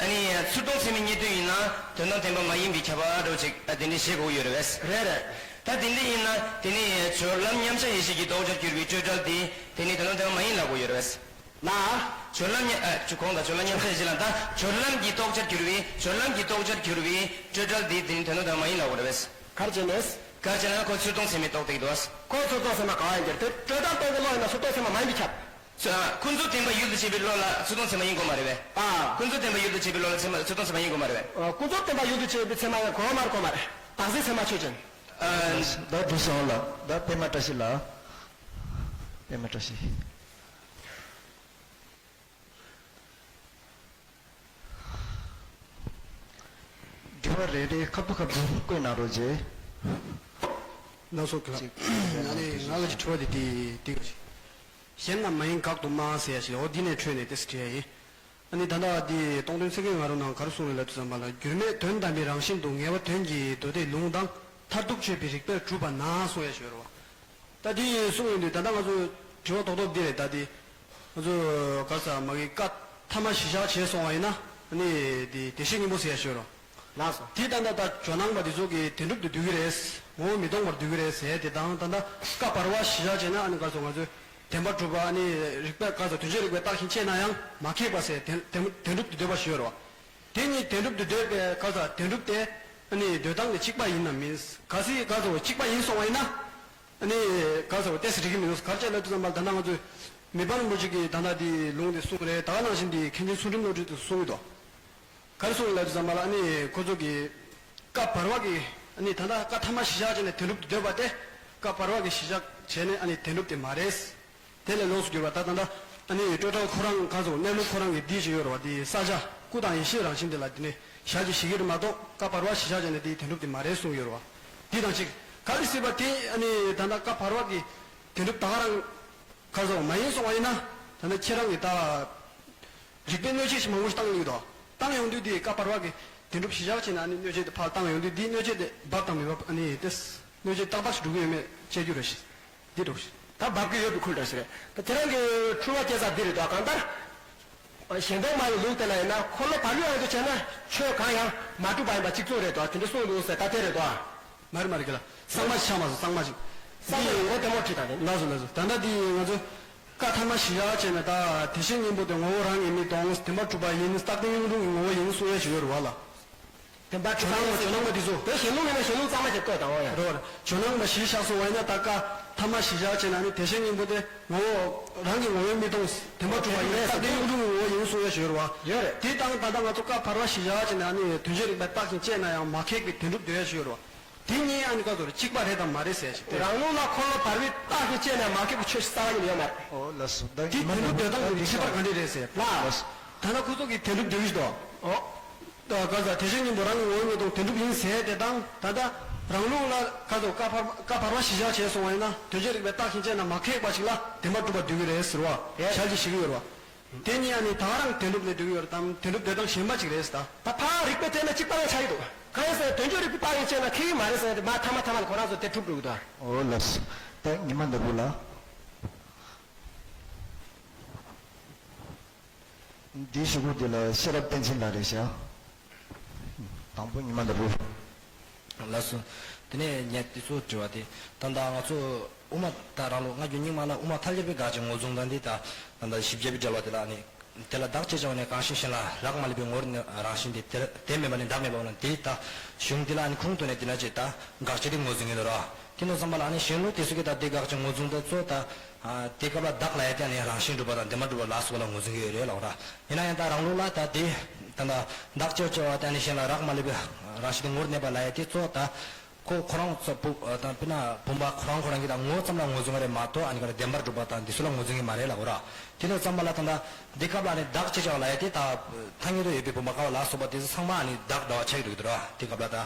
ཨ་ནི་ཚུར་མཐོང་ཚད་མའི་རྙེད་དོན་ཡིན་ན་དོན་དམ་བདེན་པ་མ་ཡིན་པའི་ཁྱབ་པ་འདྲ་བོ་ཅིག་དེ་འདྲ་བཤད་དགོས་ཡོད་རེད་བས། རེད་རེད། ད་དེ་འདྲ་ཡིན་ན་དེ་ནི་སྦྱོར་ལམ་མཉམ་གཞག་ཡེ་ཤེས་ཀྱི་རྟོགས་བྱར་གྱུར་པའི་སྤྲོས་བྲལ་དེ་དེ་ནི་དོན་དམ་བདེན་པ་མ་ཡིན་ལབ་དགོས་ཡོད་རེད་བས། ལ། སྦྱོར་ལམ་མཉམ་ཨ་ཅུ་གོང་དང་སྦྱོར་ལམ་མཉམ་གཞག་ཡེ་ཤེས་ལ། ད་སྦྱོར་ལམ་གྱི་རྟོགས་བྱར་གྱུར་པའི་སྦྱོར་ལམ་གྱི་རྟོགས་བྱར་གྱུར་པའི་སྤྲོས་བྲལ་དེ་དེ་ནི་དོན་དམ་བདེན་པ་མ་ཡིན་ལབ་དགོས་རེད་བས། ག་རེ་བྱས་ནས། ག་རེ་བྱས་ན་ཁོ་ཚུར་མཐོང་ཚད་མས་རྟོགས་བསྡད་ཀྱི་འདུག། ཁོ་ཚུར་མཐོང་ཚད་མ་ག་བ་ཡིན་གྱི་རེད། དེ་སྤྲོས་བྲལ་སྟོང་གི་བློ་ཡིན་ན་ཚུར་མཐོང་ཚད་མ་མ་ཡིན་པའི་ཁྱབ། ཀུན་རྫོབ་བདེན་པ་ཡུལ་དུ་བྱེད་པའི་བློ་ལ་ཚུར་མཐོང་ཚད་མ་ཡིན་དགོས་མ་རེད་པས། ཨ། ཀུན་རྫོབ་བདེན་པ་ཡུལ་དུ་བྱེད་པའི་བློ་ལ་ཚད་མ་ཚུར་མཐོང་ཚད་མ་ཡིན་དགོས་མ་རེད་པས། ཨ། ཀུན་རྫོབ་བདེན་པ་ཡུལ་དུ་བྱེད་པའི་ཚད་མ་ཡང་དགོས་མ་རེད་དགོས་མ་རེད། དག་ས་ཚད་མ་ཆོས་ཅན། ཨ། ད་འགྲོ་སོང་ལ། ད་པད་མ་བཀྲ་ཤིས་ལ། པད་མ་བཀྲ་ཤིས། དྲི་བ་རེ་རེ་ཁ་ཐུག་ཁ་ཐུག་བཀོད་གནང་རོགས་བྱེད། ལགས་སོ་ཁྱེད་ལགས། ཅིག་ཨ་ནི་ང་ལ་ཅིག་དྲི་བ་དེ་དེ་དེ་ག་ཞིག་གཞན་ལ་མ་ཡིན་དགག་ཏུ་མ་ཟེར་ཡ་ཞིག་འོ་འདི་ནས་འཕྲོས་ནས་ཏེ་སི་དྲི་ཡ་ཡིན། ཨ་ནི་ད་ལྟ་འདི་སྟོང་ཐུན་ཚིག་བརྒྱད་ང་རོ་ནང་ག་རེ་གསུངས་ཡོད་ལབ་དུས་ཙམ་པ་ལ། འགྱུར་མེད་དོན་དམ་པའི་རང་བཞིན་དུ་ངེས་པ་དོན་གྱི་མདོ་སྡེའི་ལུང་དང་མཐར་ཐུག་ཆོད་པའི་རིགས་པས་གྲུབ་པ་ན་གསུངས་ཡ་ཞིག་ཡོད་རེད་བ། ད་འདི་གསུངས་ཡོང་དུས་ད་ལྟ་ང་ཚོ་དྲི་བ་རྡོག་རྡོག་འདི་རེད། ད་འདི་ང་ཚོ་ག་རེ་ཟེར་མ་གི་བཀའ་ཐ་མ་གཞི་བཞག་བྱས་སོང་བ་ཡིན་ན་ཨ་ནི་འདི་བདེ་གཤེགས་སྙིང་པོ་ཟེར་ཡ་ཞིག་ཡོད་རེད་བ། ལགས་སོ། དེ་ད་ལྟ་ད་ཇོ་ནང་པ་འདི་ཚོ་གི་བདེན་གྲུབ་ཏུ་འདུས་ཀྱི་རེད། ངོ་བོ་མི་སྟོང་པར་འདུས་ཀྱི་རེད་ཟེར་དེ་དང་། ད་ལྟ་བཀའ་བར་པ་གཞི་བཞག་བྱས་ན་ཨ་ནི་ག་རེ་ཟེར་ང་ཚོས་བདེན་པར་གྲུབ་པ། ཨ་ནི་རིགས་པས་ག་རེ་ཟེར་དོན་བྱེད་རིགས་པས་བརྟགས་ཤིང་དཔྱད་ན་ཡང་མ་ཁེགས་པ་ཟེར་བདེན་བདེན་བདེན་གྲུབ་ཏུ་འདོད་པ་ཞིག་ཡོད་རེད་བ། དེ་ཉིད་བདེན་གྲུབ་ཏུ་འདོད་པའི་ག་རེ་ཟེར་བདེན་གྲུབ་དེ་ཨ་ནི་འདོད་སྟངས་དེ་གཅིག་པ་ཡིན་ནམ་མིན། གལ་སྲིད་ག་རེ་ཟེར་གཅིག་པ་ཡིན་སོང་བ་ཡིན་ན་ཨ་ནི་ག་རེ་ཟེར་ཏོག་ཙམ་འགྲིག་གི་མི་འདུག། ག་རེ་བྱས་ལབ་དུས་ཙམ་པ་ལ་ད་ལྟ་ང་ཚོས་མི་ཕམ་རིན་པོ་ཆེ་གིས་ད་ལྟ་དེའི་ལུང་དེ་གསུངས་རེད། ད་ག་ནང་བཞིན་དེ་མཁན་ཆེན་ཚུལ་ཁྲིམས་བློ་གྲོས་དེ་གསུངས་ཀྱི་འདུག། ག་རེ་གསུངས་ལབ་དུས་ཙམ་པ་ལ་ཨ་ནི་ཁོ་ཚོ་གིས་བཀའ་བར་པ་གི་ཨ་ནི་ད་ལྟ་བཀའ་ཐ་མ་གཞི་བཞག་བྱས་ནས་བདེན་གྲུབ་ཏུ་འདོད་པ་དེ་བཀའ་བར་པ་གི་གཞི་བཞག་བྱས་ནས་ཨ་ནི་བདེན་གྲུབ་དེ་མ་རེད། དེ་ལས་ལོགས་སུ་གྱུར་པ་ད་ད་ལྟ་ཨ་ནི་སྤྲོས་བྲལ་ཁོ་རང་ག་རེ་ཟེར་གནས་ལུགས་ཁོ་རང་གི་འདི་ཅིག་ཡོད་རེད་བ། དེ་ས་ཆ་སྐུ་དང་ཡེ་ཤེས་རང་བཞིན་དེ་ལ་དེ་ནས་ཞལ་གྱིས་བཞེས་ཀྱི་རེད་མ་གཏོགས་བཀའ་བར་པ་གཞི་བཞག་བྱས་ནས་དེའི་བདེན་གྲུབ་དེ་མ་རེད་གསུངས་ཡོད་རེད་བ། དེ་དང་གཅིག་ག་རེ་ཟེར་བ་དེ་ཨ་ནི་ད་ལྟ་བཀའ་བར་པ་གི་བདེན་གྲུབ་ད་ག་རང་ག་རེ་ཟེར་མ་ཡིན་སོང་བ་ཡིན་ན་ད་ལྟ་ཁྱེད་རང་གི་ད་རིགས་པའི་གནོད་བྱེད་ཞིག་མང་པོ་ཞིག་བཏང་ཡོད་དོ། བཏང་ཡོང་དུས་དེ་བཀའ་བར་པ་གི་བདེན་གྲུབ་གཞི་བཞག་བྱས་ནས་ཨ་ནི་གནོད་བྱེད་དེ་ཕར་བཏང་ཡོང་དུས་དེའི་གནོད་བྱེད་དེ་འབབ་དང་མི་འབབ་ཨ་ནི་དེ་གནོད་བྱེད་ཏག་ཏག་ཞིག་འགྲོ་གི་ཡོད་མེད་དཔྱད་རྒྱུ་རེད་ཤག། འདི་འགྲོ་ཤག། ད་འབབ་ཀྱི་ཡོད་པའི་ཁུལ་འདྲ་ཞིག་རེད། ད་ཁྱེད་རང་གི་འཁྲུལ་བ་སྐྱེ་ས་འདི་རེད་དོ། གང་ལྟར་གཞན་སྟོང་སྨྲ་བའི་ལུགས་དེ་ལ་ཡིན་ན་འཁོར་ལོ་བར་པའི་དབང་དུ་བྱས་ན་ཆོས་གང་ཡང་མ་གྲུབ་པ་ཡིན་པ་གཅིག་མཚུངས་རེད་དོ། དེ་འདྲ་གསུངས་འདུག་ཟེར། ད་དེ་རེད་དོ། མ་རེད་མ་རེད་གི་ལ། གཙང་མ་ཞིག་ཆགས་མ་སོང་། གཙང་མ་ཞིག། གཙང་མ་ཡིན་ངོ་ལྟད་མོ་ཁྲིད་དང་དེ། ལགས་སོ་ལགས་སོ། ད་ལྟ་འདི་ང་ཚོ་བཀའ་ཐ་མ་གཞི་བཞག་བྱས་ནས་ད་བདེ་གཤེགས་སྙིང་པོ་དེ་ངོ་བོ་རང་གིས་མི་སྟོང་། བདེན་པར་གྲུབ་པ་ཡིན། རྟག་བརྟན་གཡུང་དྲུང་གི་ངོ་བོ་ཡིན་གསུང་ཡས་ཞིག་ཡོད་རེད་བ་ལ། བདེན་པར་གྲུབ་པ་ཡིན། ཇོ་ནང་པ་འདི་ཚོ། དེ་གཞན་ལུགས་མིན་ན་གཞན་ལུགས་གཙང་མ་ཞིག་བཀོད་དང་འོ་ཡ། རེད་བ། ཇོ་ནང་པ་གཞི་བཞག་སོང་བ་ཡིན་ན་ད་བཀའ་ཐ་མ་གཞི་བཞག་བྱས་ནས་ནི་བདེ་གཤེགས་སྙིང་པོ་དེ་ངོ་བོ་རང་གི་ངོ་བོའི་མི་སྟོང་། བདེན་པར་གྲུབ་པ་ཡིན། རྟག་བརྟན་གཡུང་དྲུང་གི་ངོ་བོ་ཡིན་གསུང་ཡས་ཞིག་ཡོད་རེད་བ། ཡོད་རེད། དེ་དང་ད་ལྟ་ང་ཚོ་བཀའ་བར་པ་གཞི་བཞག་བྱས་ནས་ནི་དོན་བྱེད་རིགས་པས་བརྟགས་ཤིང་དཔྱད་ན་ཡང་མ་ཁེགས་པའི་བདེན་གྲུབ་འདོད་ཡས་ཞིག་ཡོད་རེད་བ། དེ་གཉིས་ཨ་ནི་ཀ་ཚོར་གཅིག་པ་རེད་དམ་མ་རེད་ཟེར་ཞིག་སྟེ། རང་ལུགས་ལ་འཁོར་ལོ་བར་པས་བརྟགས་ཤིང་དཔྱད་ནས་མ་ཁེགས་པའི་ཆོས་ཤིག་རྩ་བ་ཉིད་ཡོད་མ་རེད། ཨོ་ལགས་སོ། ད་དེ་ཉི་མ་བདེན་གྲུབ་འདོད་སྟངས་ཀྱི་ཁྱད་པར་ག་འདྲ་རེད་ཟེར། ལགས། ད་ལྟ་ཁོ་ཚོ་གིས་བདེན་གྲུབ་འདོད་ཀྱི་འདུག། ཨོ། ད་ག་ས་བདེ་གཤེགས་སྙིང་པོ་རང་གི་ངོ་བོ་ཉིད་དང་བདེན་གྲུབ་ཡིན་ཟེར་དེ་དང་ད་ལྟ་རང་ལུགས་ལ་ཀ་ཚོ་བཀའ་བར་བཀའ་བར་པ་གཞི་བཞག་བྱས་སོང་བ་ཡིན་ན་དོན་བྱེད་རིགས་པས་བརྟགས་ཤིང་དཔྱད་ན་མ་ཁེགས་པ་ཞིག་ལ་བདེན་པར་གྲུབ་པ་འདོད་ཀྱི་རེད་ཟེར་བ་ཞལ་གྱིས་བཞེས་ཀྱི་ཡོད་རེད་བ། དེ་གཉིས་ཨ་ནི་ད་ག་རང་བདེན་གྲུབ་ནས་འདོད་ཀྱི་ཡོད་རེད་དམ་བདེན་གྲུབ་འདོད་སྟངས་གཞན་པ་ཅིག་རེད་ཟེར་ད། ད་ཕར་རིགས་པའི་ཐད་ལ་གཅིག་པ་ལ་ཆགས་ཀྱི་འདུག། གང་ཡིན་ཟེར་ན་དོན་བྱེད་རིགས་པའི་བརྟགས་ཤིང་དཔྱད་ན་ཁེགས་ཀྱི་མ་རེད་ཟེར་ན་དེ་མ་ཐ་མ་ཐ་མ་ལ་ཁོ་རང་ཚོ་དེ་གྲུབ་འགྲོ་གི་འདུག། ཨོ་ལགས་སོ། ད་ཉི་མ་འདི་བུ་ལ། འདིའི་གཞུག་གུ་འདི་ལ་ཤེས་རབ་བསྟན་འཛིན་ལགས་རེད་ཤག་དང་པོ་ཉི་མ་ལྟ་བུ། ལགས་སོ། དེ་ནས་ངས་འདི་ཚོ་དྲི་བ་དེ། ད་ལྟ་ང་ཚོ་དབུ་མ་ད་རང་ལུགས་སྔ་འགྱུར་རྙིང་མ་ལ་དབུ་མ་ཐལ་འགྱུར་བའི་དགག་བྱའི་ངོ་བཟུང་དང་འདི་ད་ད་ལྟ་བཞི་བརྒྱ་པའི་འགྲེལ་པ་དེ་ལ་ནི། དེ་ལ་བདག་ཅེས་བྱ་བ་ནི་གང་ཞིག་གཞན་ལ་རག་མ་ལུས་པའི་ངོར་རང་བཞིན་དེ་དེ་དེ་མེད་པ་ནི་བདག་མེད་པ་ན་དེ་ལྟ། གཞུང་འདི་ལ་ནི་ཁུངས་གཏུགས་ནས་འདི་ན་ཅེས་ད་དགག་བྱ་དེ་ངོ་བཟུང་གི་འདུག་ར། དེ་ནས་བསམ་པ་ལ་ནི་གཞན་ལུགས་དེ་ཚོ་གིས་ད་དེ་དགག་བྱ་ངོ་བཟུང་དེ་ཚོ་ད། དེ་སྐབས་ལ་བདག་ལ་ཡ་དེ་ནི་རང་བཞིན་གྲུབ་པ་དང་བདེན་པར་གྲུབ་པ་ལ་སོགས་ལ་ངོ་བཟུང་གི་ཡོད་རེད་ལགས་ར། ཡིན་ན་ཡང་ད་རང་ལུགས་ལ་ད་དེ་ད་ད་བདག་ཅེས་བྱ་བ་ད་ནི་གཞན་ལ་རག་མ་ལུས་པའི་རང་བཞིན་དེ་ངོར་གནས་པ་ལ་ཡ་དེ་ཚོ་ད། ཁོ་ཁོ་རང་ཚོ་བུ་དང་དཔེར་ན་བུམ་པ་ཁོ་རང་ཁོ་རང་གི་དང་ངོ་བོ་ཙམ་ལ་ངོ་བཟུང་བ་རེད་མ་གཏོགས་ཨ་ནི་ག་རེ་བདེན་པར་གྲུབ་པ་དང་འདི་ཚོ་ལ་ངོ་བཟུང་གི་མ་རེད་ལབ་དགོས་ར། དེ་ནས་བསམ་པ་ལ་ད་ལྟ་འདི་སྐབས་ལ་ནི་བདག་ཅེས་བྱ་བ་ལ་ཡ་དེ་ད་ཐ་སྙད་དུ་ཡོད་པའི་བུམ་པ་ཀ་བ་ལ་སོགས་པ་དེ་ཚོ་ཚང་མ་ཨ་ནི་བདག་འདྲ་བ་ཆགས་ཀྱི་འདུག་ར། དེ་སྐབས་ལ་ད་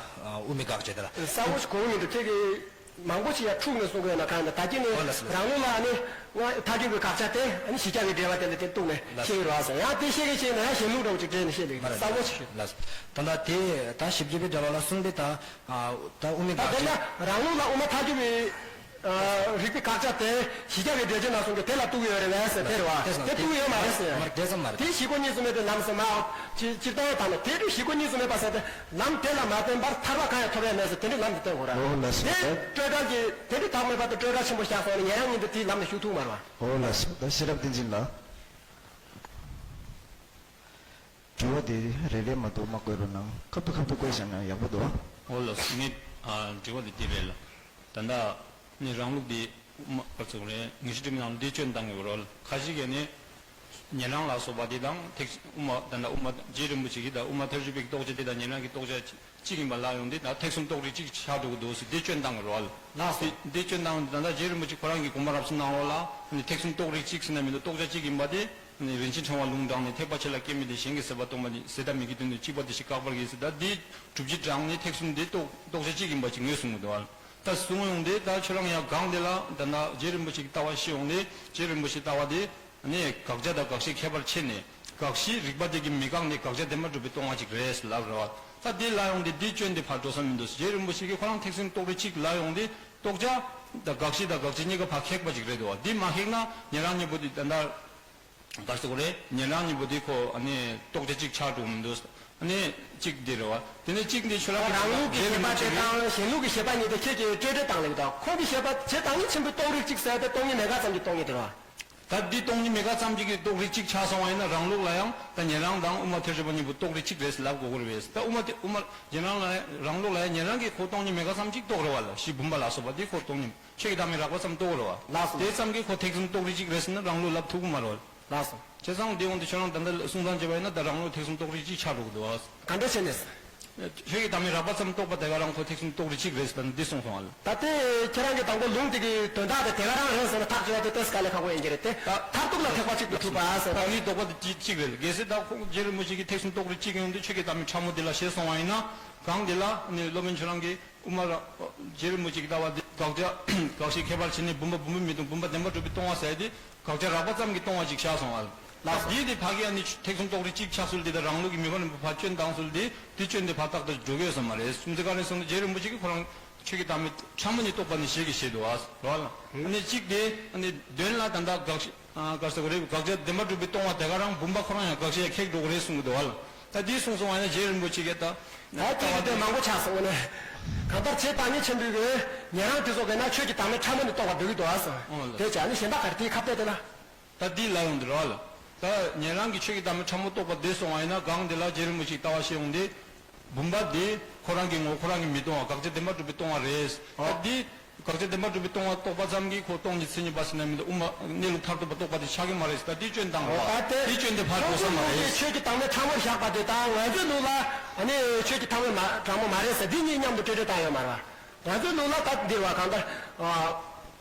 དབུ་མའི་དགག་བྱ་དེ་ལ། ས་བོ་གོང་ཡིན་དུ་ཁྱེད་ཀྱིས་མང་པོ་ཞིག་ཡ་འཁྲུག་ནས་གསུང་གི་ཡོད་ན་གང་ཡིན་ད་ད་གིན་ནི་ཨོ་ལགས་སོ། རང་ལུགས་ལ་ཨ་ནི་ང་ཐལ་འགྱུར་བའི་དགག་བྱ་དེ་ཨ་ནི་བཞི་བརྒྱ་པའི་འགྲེལ་པ་དེ་ལ་དེ་གཏུགས་ནས་ལགས་བཤད་ཀྱི་རེད་བ་ཟེར། ཡང་དེ་བཤད་ཀྱི་བཤད་ན་ཡང་གཞན་ལུགས་འདྲ་བོ་ཅིག་འདྲེས་ནས་བཤད་ལེ་ཡིན་ས་བོ་ཞིག་ལགས་སོ། ད་ལྟ་དེ་ད་བཞི་བརྒྱ་པའི་འགྲེལ་པ་ལ་གསུངས་པའི་ད། ཨ་ད་དབུ་མའི་ད་དགག་དེ་ན་བྱ། རང་ལུགས་ལ་དབུ་མ་ཐལ་འགྱུར་བའི་ཨ་རིགས་པའི་དགག་བྱ་དེ་བཞི་བརྒྱ་པའི་འགྲེལ་བྱེད་ནང་གསུངས་ཀྱི་དེ་ལ་གཏུགས་ཡོད་རེད་བས་ཟེར་དེ་རེད་བ། དེ་གཏུགས་ཡོད་མ་རེད་ཟེར། མ་རེད་དེ་ཙམ་མ་རེད། དེ་བཞི་པོ་གཉིས་སུ་མེད་པའི་ལམ་ཟེར་མ་སྤྱིར་སྤྱིར་བཏང་དང་ནི་དེ་དུས་བཞི་པོ་གཉིས་སུ་མེད་པ་ཟེར་ཏེ་ལམ་དེ་ལ་མ་བརྟེན་པར་ཐར་པ་གང་ཡང་ཐོབ་ཡ་མེད་ཟེར་དེ་འདྲའི་ལམ་དེ་བསྟན་དགོས་ར། ཨོ་ལགས་སོ། དེ་ད་སྤྲོས་བྲལ་གྱི་དེ་འདྲའི་བདག་མེད་པ་དང་སྤྲོས་བྲལ་ཆེན་པོ་བཞག་སོང་ནས་ཉན་རང་ཉིད་དུ་དེའི་ལམ་ནས་ཞུགས་ཐུབ་མ་རེད་བ། ཨོ་ལགས་སོ། ད་ཤེས་རབ་བསྟན་འཛིན་ལགས། དྲི་བ་དེ་རེ་རེ་མ་གཏོགས་མ་བཀོད་རོགས་གནང་། ཁ་ཐུག་ཁ་ཐུག་བཀོད་བཞག་ན་ཡག་པོ་འདུག་ཨོ་ལགས་སོ། ངས་ཨ་དྲི་བ་དེ་འདི་རེད་ལ། ད་ལྟ་ནི་རང་ལུགས་དེ་དབུ་མ་ག་ཚོད་རེད། ངེས་ཤེས་དྲི་མེད་ནང་འདི་སྐྱོན་བཏང་གི་ཡོད་རོལ་ཁ་ཤས་ཀྱིས་ནི་ཉན་རང་ལ་སོགས་པ་དེ་དང་ཐེག་དབུ་མ་ད་ལྟ་དབུ་མ་རྗེ་རིན་པོ་ཆེ་གི་དང་དབུ་མ་ཐལ་འགྱུར་བའི་རྟོགས་བྱ་དེ་དང་ཉན་རང་གི་རྟོགས་བྱ་གཅིག་ཡིན་པ་ལ་ཡོང་དེ་ད་ཐེག་གསུམ་རྟོགས་རིགས་གཅིག་ཆགས་འགྲོ་གི་འདུག་ཟེར་འདི་སྐྱོན་བཏང་གི་རོལ་ལགས་སོ། འདི་འདི་སྐྱོན་བཏང་ད་ལྟ་རྗེ་རིན་པོ་ཆེ་ཁོ་རང་གི་དགོངས་པ་རབ་གསལ་གནང་རོགས་ལ་ནི་ཐེག་གསུམ་རྟོགས་རིགས་གཅིག་ཟེར་ན་མི་འདུག་རྟོགས་བྱ་གཅིག་ཡིན་པ་དེ། ནི་རིན་ཆེན་ཕྲེང་བ་ལུང་དྲངས་ནས་ཐེག་པ་ཆེ་ལ་སྐྱེ་མེད་དེ་གཞན་གྱིས་ཟད་པ་སྟོང་པ་ནི་ཟད་མཐའ་མིག་གི་དོན་དུ་གཅིག་པ་དེ་བཞིན་བཀག་པར་བཞེད་ཟེར། ད་འདི་སྒྲུབ་བྱེད་དྲངས་ནས་ཐེག་གསུམ་འདི་རྟོགས་རྟོགས་བྱ་གཅིག་ཡིན་པ་ཅིག་ངོས་བཟུང་གི་འདུག་ད་གསུང་ཡོང་དེ་ད་ཁྱོད་རང་ཡང་གང་དེ་ལ་ད་ལྟ་རྗེ་རིན་པོ་ཆེ་གི་ལྟ་བ་བཤད་ཡོང་དེ་རྗེ་རིན་པོ་ཆེའི་ལྟ་བ་དེ་ནི་དགག་བྱ་དང་དགག་བྱའི་ཁྱད་པར་ཕྱེ་ནས་དགག་གཞིའི་རིགས་པ་དེ་གིས་མི་བཀག་ནས་དགག་བྱ་བདེན་པར་གྲུབ་པའི་སྟོང་པ་ཅིག་རེད་ལབ་རེད་བ། ད་འདི་ལ་ཡོང་དེ་འདི་སྐྱོན་དེ་ཕར་འགྲོ་ས་མི་འདུག་རྗེ་རིན་པོ་ཆེ་གིས་ཁོ་རང་ཐེག་གསུམ་རྟོགས་རིགས་གཅིག་ལ་ཡོང་དེ་རྟོགས་བྱ་དང་དགག་གཞི་དང་དགག་བྱ་གཉིས་ཀ་ཕར་ཁེགས་པ་ཅིག་རེད་འདུག་བ། འདི་མ་ཁེགས་ན་ཉན་རང་གཉིས་པོ་དེ་ད་ལྟ། ག་རེ་ཟེར་དགོས་རེད། ཉན་རང་གཉིས་པོ་དེ་ཁོ་ཨ་ནི་རྟོགས་བྱ་གཅིག་ཆགས་འགྲོ་མི་འདུག་ཨ་ནི་གཅིག་འདི་རེད་བ། དེ་ནས་གཅིག་འདི་ཆོས་ར་རང་ལུགས་ཀྱི་བྱེད་པ་དེ་དང་གཞན་ལུགས་ཀྱི་བྱེད་པ་གཉིས་དེ་ཁྱེད་ཀྱིས་སྤྲོས་བྲལ་བཏང་ལེགས་དང་ཁོང་གི་བྱེད་པ་བྱེད་སྟངས་ནི་ཆེན་པོའི་རྟོགས་རིགས་གཅིག་ཟེར་ཏེ་སྟོང་ཉིད་མེད་དགག་ཙམ་གྱི་སྟོང་ཉིད་དེ་རེད་བ། ད་འདི་སྟོང་ཉིད་མེད་དགག་ཙམ་གཅིག་གི་རྟོགས་རིགས་གཅིག་ཆགས་སོང་བ་ཡིན་ན་རང་ལུགས་ལ་ཡང་ད་ཉན་རང་དང་དབུ་མ་ཐལ་འགྱུར་བ་གཉིས་པོ་རྟོགས་རིགས་གཅིག་རེད་ཟེར་ལབ་དགོས་ཀྱི་རེད་བས། ད་དབུ་མ་དེ་དབུ་མ་ཉན་རང་ལ་རང་ལུགས་ལ་ཡང་ཉན་རང་གིས་ཁོ་སྟོང་ཉིད་མེད་དགག་ཙམ་གཅིག་རྟོགས་རེད་བ་ལ་གཞི་བུམ་པ་ལ་སོགས་པ་དེ་ཁོ་སྟོང་ཉིད་ཆོས་ཀྱི་བདག་མེད་རགས་པ་ཙམ་རྟོགས་རེད་བ། ལགས་སོ། དེ་ཙམ་གྱིས་ཁོ་ཐེག་གསུམ་རྟོགས་རིགས་གཅིག་རེད་ཟེར་ན་རང་ལུགས་ལབ་ཐུབ་ཀྱི་མ་རེད་བ། ལགས་སོ། བྱས་ཙང་དེ་འོང་དུ་ཁྱོད་རང་ད་ལྟ་གསུང་སྟངས་བྱས་པ་ཡིན་ན་ད་རང་ལུགས་ཐེག་གསུམ་རྟོགས་རིགས་གཅིག་ཆགས་འགྲོ་གི་འདུག་བ། ག་འདྲ་བྱས་ནས། ཆོས་ཀྱི་བདག་མེད་རགས་པ་ཙམ་རྟོགས་པ་དེ་ག་རང་ཁོ་ཐེག་གསུམ་རྟོགས་རིགས་གཅིག་རེད་ཟེར་ནས་འདི་གསུངས་སོང་བ་ལ། ད་ལྟའི་ཁྱེད་རང་གི་དང་པོ་ལུང་དེ་གི་དོན་དག་དེ་དེ་ག་རང་རེད་ཟེར་ན་ཐག་གཅོད་ཡ་དེ་ཏོག་ཙམ་དཀའ་ལས་ཁག་པོ་ཡིན་གྱི་རེད་དེ། ད་མཐར་ཐུག་ལ་ཐེག་པ་གཅིག་ཏུ་གྲུབ་པ་ཟེར་བ། ད་ནི་དོགས་པ་དེ་གཅིག་གཅིག་རེད། གལ་སྲིད་ད་ཁོང་རྗེ་རིན་པོ་ཆེ་གིས་ཐེག་གསུམ་རྟོགས་རིགས་གཅིག་ཡོང་དུས་ཆོས་ཀྱི་བདག་མེད་ཕྲ་མོ་དེ་ལ་ཞེས་གསུངས་པ་ཡིན་ན། གང་དེ་ལ་ནི་སློབ་དཔོན་ཁྱོད་རང་གིས། དབུ་མ་ར། རྗེ་རིན་པོ་ཆེ་གི་ལྟ་བ་འདི་དགག་བྱ། དགག་གཞིའི་ཁྱད་པར་ཕྱེ་ནས་བུམ་པ་བུམ་པའི་མི་སྟོང་བུམ་པ་བདེན་པར་གྲུབ་པའི་སྟོང་པ་ཟེར་ཏེ་དགག་བྱ་རགས་པ་ཙམ་གྱི་སྟོང་པ་ཅིག་བཞག་སོང་བ། ལགས་སོ། འདིའི་དེ་ཕ་གི་ཨ་ནི་ཐེག་གསུམ་རྟོགས་རིགས་གཅིག་ཆགས་ཚུལ་འདི་དང་རང་ལུགས་ཀྱི་མི་ཕམ་རིན་པོ་ཕར་སྐྱོན་བཏང་ཚུལ་འདི་དེ་སྐྱོན་དེ་ཕར་ཏག་ཏག་འགྲོ་གི་ཡོད་ས་མ་རེད། སུམ་ཚེ་ག་རེ་སོང་ན་རྗེ་རིན་པོ་ཆེ་གིས་ཁོ་རང་ཆོས་ཀྱི་བདག་མེད་ཕྲ་མོ་ནས་རྟོགས་པ་ནི་ཞེས་ཀྱི་བཤད་འདུག་བ། རོ་ལ། ཨ་ནི་གཅིག་དེ་ཨ་ནི་དོན་ལ་ད་ལྟ་དགག་གཞི། ཨ་ག་རེ་ཟེར་དགོས་རེད། དགག་བྱ་བདེན་པར་གྲུབ་པའི་སྟོང་པ་དེ་ག་རང་བུམ་པ་ཁོ་རང་ཡང་དགག་བྱ་ཡང་ཁེགས་འགྲོ་གི་རེད་གསུང་གི་འདུག་བ་ལ། ད་འདི་གསུངས་སོང་བ་ཡིན་ན་རྗེ་རིན་པོ་ཆེ་གིས་ད། ད་དེ་ལྟ་བ་དེ་མང་པོ་ཆགས་སོང་ནས། གང་ལྟར་ཆེས་བདག་ཉིད་ཆེན་པོའི་གི་ཉན་རང་དེ་ཚོ་གིས་ན་ཆོས་ཀྱི་བདག་མེད་ཕྲ་མོ་ནས་རྟོགས་པར་འདོད་ཀྱི་འདུག་ཨ་སོང་། ཨོ་ལགས། དེ་བྱས་ནས་གཞན་དག་ག་རེ་དེའི་ཁ་གཏད་དེ་ལ། ད་འདི་ལ་ཡོང་འདི་རོ་ལ། ད་ཉན་རང་གི་ཆོས་ཀྱི་བདག་མེད་ཕྲ་མོ་རྟོགས་པ་དེ་སོང་བ་ཡིན་ན་གང་དེ་ལ་རྗེ་རིན་པོ་ཆེས་ལྟ་བ་བཤད་ཡོང་དེ། བུམ་པ་འདི་ཁོ་རང་གི་ངོ་བོ་ཁོ་རང་གིས་མི་སྟོང་བ་དགག་བྱ་བདེན་པར་གྲུབ་པའི་སྟོང་པ་རེད། ཨོ། ད་འདི། དགག་བྱ་བདེན་པར་གྲུབ་པའི་སྟོང་པ་རྟོགས་པ་ཙམ་གྱིས་ཁོ་སྟོང་ཉིད་མཚན་ཉིད་པ་ཟེར་ན་མི་འདུག་དབུ་མ་གནས་ལུགས་མཐར་ཐུག་པ་རྟོགས་པ་དེ་ཆགས་ཀྱི་མ་རེད་ཟེར། ད་འདི་སྐྱོན་བཏང་རོགས། ད་དེ་སྐྱོན་དེ་ཕར་འགྲོ་ས་མ་རེད། ཆོས་ཀྱི་བདག་མེད་ཕྲ་མོར་བཞག་པ་དེ་དང་ང་ཚོའི་ལུགས་ལ་ཨ་ནི་ཆོས་ཀྱི་བདག་མེད་མ་ཕྲ་མོ་མ་རེད་ཟེར་འདི་གཉིས་མཉམ་དུ་སྤྲོས་བྲལ་བཏང་ཡོད་མ་རེད་བ། ང་ཚོའི་ལུགས་ལ་ད་འདིར་བ་གང་ལྟར་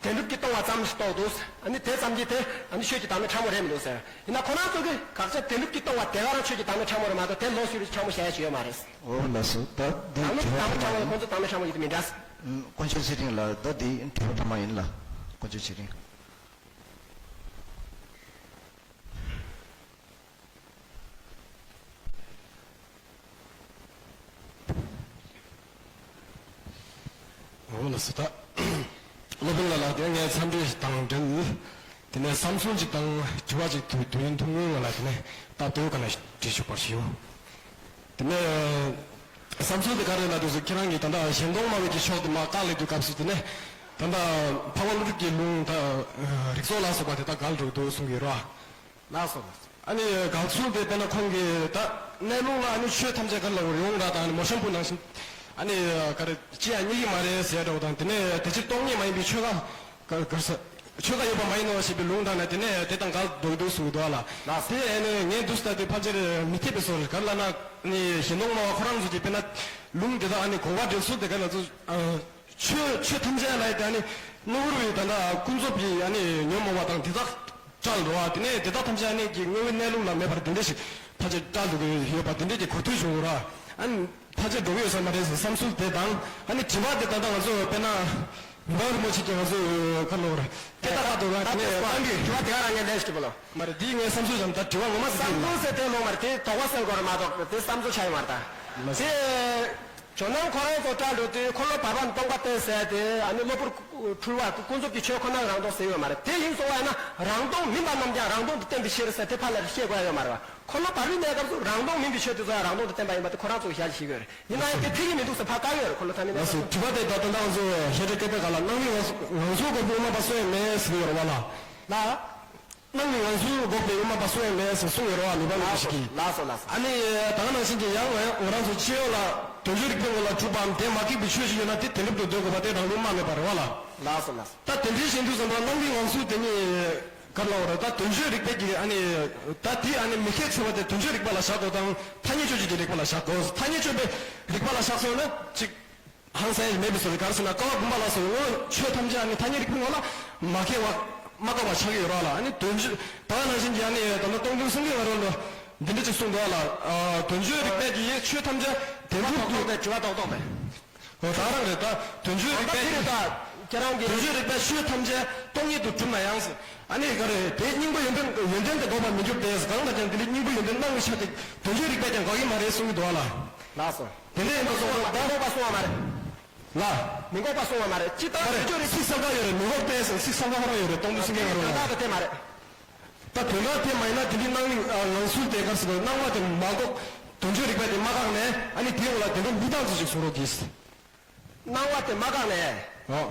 བདེན་གྲུབ་ཀྱི་སྟོང་པ་ཙམ་ཞིག་རྟོགས་འདུག་ཨ་ནི་དེ་ཙམ་གྱིས་དེ་ཨ་ནི་ཆོས་ཀྱི་བདག་མེད་ཕྲ་མོ་རེད་མི་འདུག་ཟེར། ཡིན་ན་ཁོ་རང་ཚོ་གིས་དགག་བྱ་བདེན་གྲུབ་ཀྱི་སྟོང་པ་དེ་ག་རང་ཆོས་ཀྱི་བདག་མེད་ཕྲ་མོ་རེད་མ་གཏོགས་དེ་ལོགས་སུ་ཕྲ་མོ་བྱ་ཡ་ཅིག་ཡོད་མ་རེད། ཨོ་ལགས་སོ། ད་འདི་རང་ལུགས་དྲི་བ་བདག་མེད་ཕྲ་མོ་ཡིན། ཁོང་ཚོ་བདག་མེད་ཕྲ་མོ་ཡིན་དུ་མི་འདྲ། དཀོན་མཆོག་ཚེ་རིང་ལགས། ད་འདི་དྲི་བ་ཕྲ་མ་ཡིན་ལ། དཀོན་མཆོག་ཚེ་རིང་། ཨོ་ལགས་སོ། ད་སློབ་དཔོན་ལགས་ལ་དེ་ངས་འཚམས་འདྲི་དང་འབྲེལ། དེ་ནས་བསམ་ཚུལ་གཅིག་དང་དྲི་བ་གཅིག་དུས་དུས་ཡུན་ཐུང་ངུའི་ངང་ལ་དེ་ནས་སྟབས་བདེ་བོ་ག་ལ་དྲིས་ཆོག་པར་ཞུ། དེ་ནས་བསམ་ཚུལ་དེ་ག་རེ་ལབ་དུས་སུ་ཁྱེད་རང་གིས་ད་ལྟ་གཞན་སྟོང་སྨྲ་བའི་གི་ཕྱོགས་དེ་མར་བཀག་ལས་དུས་སྐབས་སུ་དེ་ནས་ད་ལྟ་འཕགས་པ་ཀླུ་སྒྲུབ་ཀྱི་ལུང་ད་རིགས་ཚོགས་ལ་སོགས་པ་དེ་དག་འགལ་འགྲོ་གི་འདུག་གསུང་གི་ཡོད་རེད་བ། ལགས་སོ་ལགས་སོ། ཨ་ནི་འགལ་ཚུལ་དེ་དཔེར་ན་ཁོང་གིས་ད་གནས་ལུགས་ལ་ཨ་ནི་ཆོས་ཐམས་ཅད་ག་ལ་ཡོང་ར་དང་ཨ་ནི་མོ་གཤམ་བུ་ནང་བཞིན་ཨ་ནི་ག་རེ་ཅི་ཡང་རྙེད་ཀྱི་མ་རེད་ཟེར་འདྲ་བོ་དང་དེ་ནས་དེ་ཕྱིར་སྟོང་ཉིད་མ་ཡིན་པའི་ཆོས་ག་ག་ག་ས་ཆོས་ག་ཡོད་པ་མ་ཡིན་ནོ་ཞེས་པའི་ལུང་དང་ནི་དེ་ནས་དེ་དང་འགལ་འགྲོ་གི་འདུག་གསུངས་འདུག་ལ། ལགས། དེ་ཨ་ནི་ངས་འདུག་ལྟ་དུས་ཕལ་ཆེར་མི་འཐད་པའི་བཟོ་རེད། ག་རེ་ལབ་ན་ཨ་ནི་གཞན་སྟོང་སྨྲ་བ་ཁོ་རང་ཚོ་གིས་དཔེར་ན་ལུང་དེ་དག་ཨ་ནི་དགོངས་པ་འགྲེལ་ཚུལ་དེ་ག་ལ་ཚོ་ཨ། ཆོས་ཆོས་ཐམས་ཅད་ལ་ཡང་ཨ་ནི་གློ་བུར་བའི་ད་ལྟ་ཀུན་རྫོབ་ཀྱི་ཨ་ནི་ཉོན་མོངས་པ་དང་དེ་དག་བཀྲལ་འགྲོ་བ། དེ་ནས་དེ་དག་ཐམས་ཅད་ཨ་ནི་ཀྱི་དངོས་པོའི་གནས་ལུགས་ལ་མེད་པར་དེ་འདྲ་ཞིག་ཕལ་ཆེར་བཀྲལ་འགྲོ་གི་ཡོད་པ་དེ་འདྲ་ཀྱི་གོ་ཐོས་བྱུང་ར། ཨ་ནི་ཕལ་ཆེར་འགྲོ་གི་ཡོད་ས་མ་རེད་ཟེར་བསམ་ཚུལ་དེ་དང་ཨ་ནི་དྲི་བ་དེ་ད་ལྟ་ང་ཚོ་དཔེར་ན་མི་ཕམ་རིན་པོ་ཆེ་གིས་ང་ཚོ་ཁ་ལོ་ར་སྐད་བརྡ་བཏང་འདུག་ར། དེ་ནས་ད་འདི་དྲི་བ་དེ་ག་རང་ངས་ལན་ཞིག་དྲིས་པ་ལོ། མ་རེད། འདི་ངའི་བསམ་ཚུལ་ཙམ། ད་དྲི་བ་ངོ་མ་ཟེར་གྱི་བསམ་ཚུལ་ཟེར་དེ་ལོ་མ་རེད། དེ་དོགས་པ་སེལ་དགོས་རེད་མ་གཏོགས་དེ་བསམ་ཚུལ་ཆགས་ཡོད་མ་རེད་ད། དེ། ཇོ་ནང་ཁོ་རང་ཚོ་བཀྲལ་འགྲོ་དུས་འཁོར་ལོ་བར་པ་སྟོང་པ་སྟེ་ཟེར་དེ་ཨ་ནི་གློ་བུར་འཁྲུལ་བ་ཀུན་རྫོབ་ཀྱི་ཆོས་ཁོ་ན་རང་སྟོང་ཟེར་ཡོད་མ་རེད། དེ་ཡིན་སོང་བ་ཡིན་ན་རང་སྟོང་མིན་པ་རྣམས་ཀྱང་རང་སྟོང་དུ་བསྟན་པའི་ཕྱིར་ཟེར་དེ་ཕར་ལ་བཤད་དགོས་ཡ་ཡོད་མ་རེད་བ། འཁོར་ལོ་བར་པའི་གནས་སྐབས་སུ་རང་སྟོང་མིན་པའི་ཆོས་དེ་ཚོ་ཡང་རང་སྟོང་དུ་བསྟན་པ་ཡིན་པ་དེ་ཁོ་རང་ཚོ་གིས་ཞལ་བཞེས་ཀྱི་ཡོད་རེད། ཡིན་ན་ཡང་དེ་ཕེབས་ཀྱི་མི་འདུག་ཟེར་ཕར་བཀག་ཡོད་རེད། འཁོར་ལོ་ཐ་མའི་གནས་སྐབས་སུ། དྲི་བ་དེ་ད་ལྟ་ང་ཚོ་ཞེ་དྲག་སྐད་པའི་སྒང་ལ་སྣང་བའི་ངང་ཚུལ་འགོག་པའི་དབུ་མ་པ་སུ་ཡང་མེད་ཟེར་གྱི་ཡོད་རེད་བ་ལ། ལ། སྣང་བའི་ངང་ཚུལ་འགོག་པའི་དབུ་མ་པ་སུ་ཡང་མེད་ཟེར་གསུངས་ཡོད་རེད་བ། མི་ཕམ་རིན་པོ་ཆེ་གིས། ལགས་སོ་ལགས་སོ། ཨ་ནི་ད་ག་ནང་བཞིན་གྱི་ཡང་ང་ང་རང་ཚོ་སྤྱི་ཡོངས་ལ་དོན་བརྗོད་རིགས་པའི་ངོ་ལ་གྲུབ་པའམ་དེ་མ་ཁེགས་པའི་ཆོས་ཤིག་ཡོད་ན་དེ་དེ་འགྲུབ་ཏུ་འདོད་དགོས་པ་དེ་རང་ལུགས་སྨྲ་མེད་པ་རེད་བ་ལ། ལགས་སོ་ལགས་སོ། ད་དེ་འདྲའི་བཞིན་དུ་བསམ་པ་སྣང་བའི་ངང་ཚུལ་དེ་ཉིད་ག་རེ་ལབ་དགོས་རེད། ད་དོན་བརྗོད་རིགས་པའི་གི་ཨ་ནི་ད་དེ་ཨ་ནི་མི་ཁེགས་ཆེ་བ་དེ་དོན་བརྗོད་རིགས་པ་ལ་བཞག་དགོས་དང་ཐ་སྙད་དཔྱོད་བྱེད་ཀྱི་རིགས་པ་ལ་བཞག་དགོས། ཐ་སྙད་དཔྱོད་པའི་རིགས་པ་ལ་བཞག་སོང་ན་ཅིག་ཧང་སང་མེད་པའི་བཟོ་རེད། ག་རེ་ཟེར་ན་ཀ་བ་བུམ་པ་ལ་སོགས་དངོས་ཆོས་ཐམས་ཅད་ནི་ཐ་སྙད་རིག་པའི་ངོ་ལ་མ་ཁེགས་པ་མ་བཀག་པ་ཆགས་ཀྱི་ཡོད་རེད་ལ། ཨ་ནི་དོན་བརྗོད་ད་ག་ནང་བཞིན་གྱི་ཨ་ནི་ད་ལྟ་སྟོང་ཐུན་སེང་གེ་ང་རང་ལ་འདི་འདྲ་ཅིག་གསུངས་འདུག་ལ། དོན་བརྗོད་རིག་པའི་གི་ཆོས་ཐམས་ཅད་བདེན་གྲུབ་ཏུ། དྲི་བ་ཏོག་ཏོག་པས། འོ་ད་རང་རེད། ད་དོན་བརྗོད་རིག་པའི་ཁྱེད་རང་གི་དོན་བརྗོད་རིག་པའི་ཆོས་ཐམས་ཅད་སྟོང་ཉིད་དུ་གྲུབ་ན་ཡང་ཟེར། ཨ་ནི་ག་རེ་དེ་སྙིང་པོ་ཡོན་ཏན་ཡོན་ཏན་དེ་འགོག་པར་མི་འགྱུར་ཏེ། གང་ལྟར་ཀྱང་དེ་ནི་སྙིང་པོ་ཡོན་ཏན་སྣང་བའི་ཆ་སྟེ་དོན་བརྗོད་རིག་པས་ཀྱང་འགོག་གི་མ་རེད་གསུང་གི་འདུག་ལ། ལགས་སོ། དེ་འདྲ་ཡིན་པ་སོང་ཙང་ད་མི་འགོག་པ་གསུང་བ་མ་རེད། ལ། མི་འགོག་པ་གསུང་བ་མ་རེད། སྤྱི་ལྟར་མ་རེད། དོན་བརྗོད་རིག་ཚིག་གསལ་ཁ་ཡོད་རེད། མི་འགོག་པས་ཟེར་ཚིག་གསལ་ཁ་ཁོ་རང་ཡོད་རེད། སྟོང་ཐུན་སེང་གེ་ང་རང་ལ། དོན་དག་དེ་མ་ཡིན་ན་དེ་འདྲའི་སྣང་བའི་ངང་ཚུལ་དེ་ག་རེ་ཟེར་དགོས། སྣང་བ་དེ་མ་འགོག་དོན་བརྗོད་རིག་པ་དེ་མ་བཀག་ནས་ཨ་ནི་དེའི་འོག་ལ་དེ་འདྲ་མི་རྟག་ཚུལ་ཞིག་གསུང་རོགས་གྱིས། སྣང་བ་དེ་མ་བཀག་ནས། ཨོ།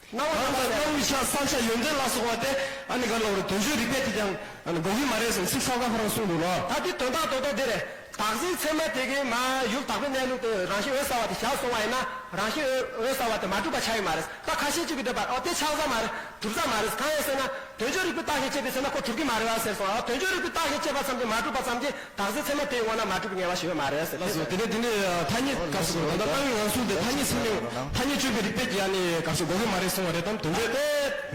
སྣང་བ་དེ་མ་བཀག་ནས། སྣང་བའི་ཆ་བསམ་བྱ་ཡོན་ཏན་ལ་སོགས་པ་དེ་ཨ་ནི་ག་ལ་བར་དོན་བརྗོད་རིག་པས་དེ་ཀྱང་ཨ་ནི་འགོག་གི་མ་རེད་ཟེར་ཚིག་གསལ་ཁ་ཁོ་རང་གསུངས་འདུག་ལ། ད་དེ་དོན་དག་རྡོག་རྡོག་འདི་རེད། བདག་འཛིན་མཚན་མ་དེ་གིས་མ་ཡུལ་བདག་པོའི་གནས་ལུགས་དེ་རང་བཞིན་འོད་གསལ་བ་དེ་བཞག་སོང་བ་ཡིན་ན་རང་བཞིན་འོད་འོད་གསལ་བ་དེ་མ་གྲུབ་པ་ཆགས་ཡོད་མ་རེད། ད་ཁ་ཤས་ཅིག་གིས་འདོད་པར་ཨོ་དེ་ཆགས་ས་མ་རེད། གྲུབ་ས་མ་རེད། གང་ཡིན་ཟེར་ན་དོན་བརྗོད་རིག་པའི་རྟགས་ཤིག་དཔྱད་པའི་ཚེ་ན་ཁོ་གྲུབ་ཀྱི་མ་རེད་བ་ཟེར་སོང་། ཨོ་དོན་བརྗོད་རིག་པའི་རྟགས་ཤིག་དཔྱད་པ་ཙམ་གྱིས་མ་གྲུབ་པ་ཙམ་གྱིས་བདག་འཛིན་མཚན་མ་དེའི་ངོ་ན་མ་གྲུབ་པའི་ངེས་པ་ཞིག་ཡོད་མ་རེད་ཟེར། ལགས་སོ། དེ་ནས་དེ་ནས་ཐ་སྙད་ག་རེ་ཟེར་དགོས། ད་ལྟ་སྣང་བའི་ངང་ཚུལ་དེ་ཐ་སྙད་ཚིག་ནས་ཐ་སྙད་དཔྱོད་པའི་རིག་པས་ཀྱིས་ཨ་ནི་ག་རེ་ཟེར་དགོས་ཀྱི་མ་རེད་གསུང་བ་རེད་དམ། དོན་བརྗོད་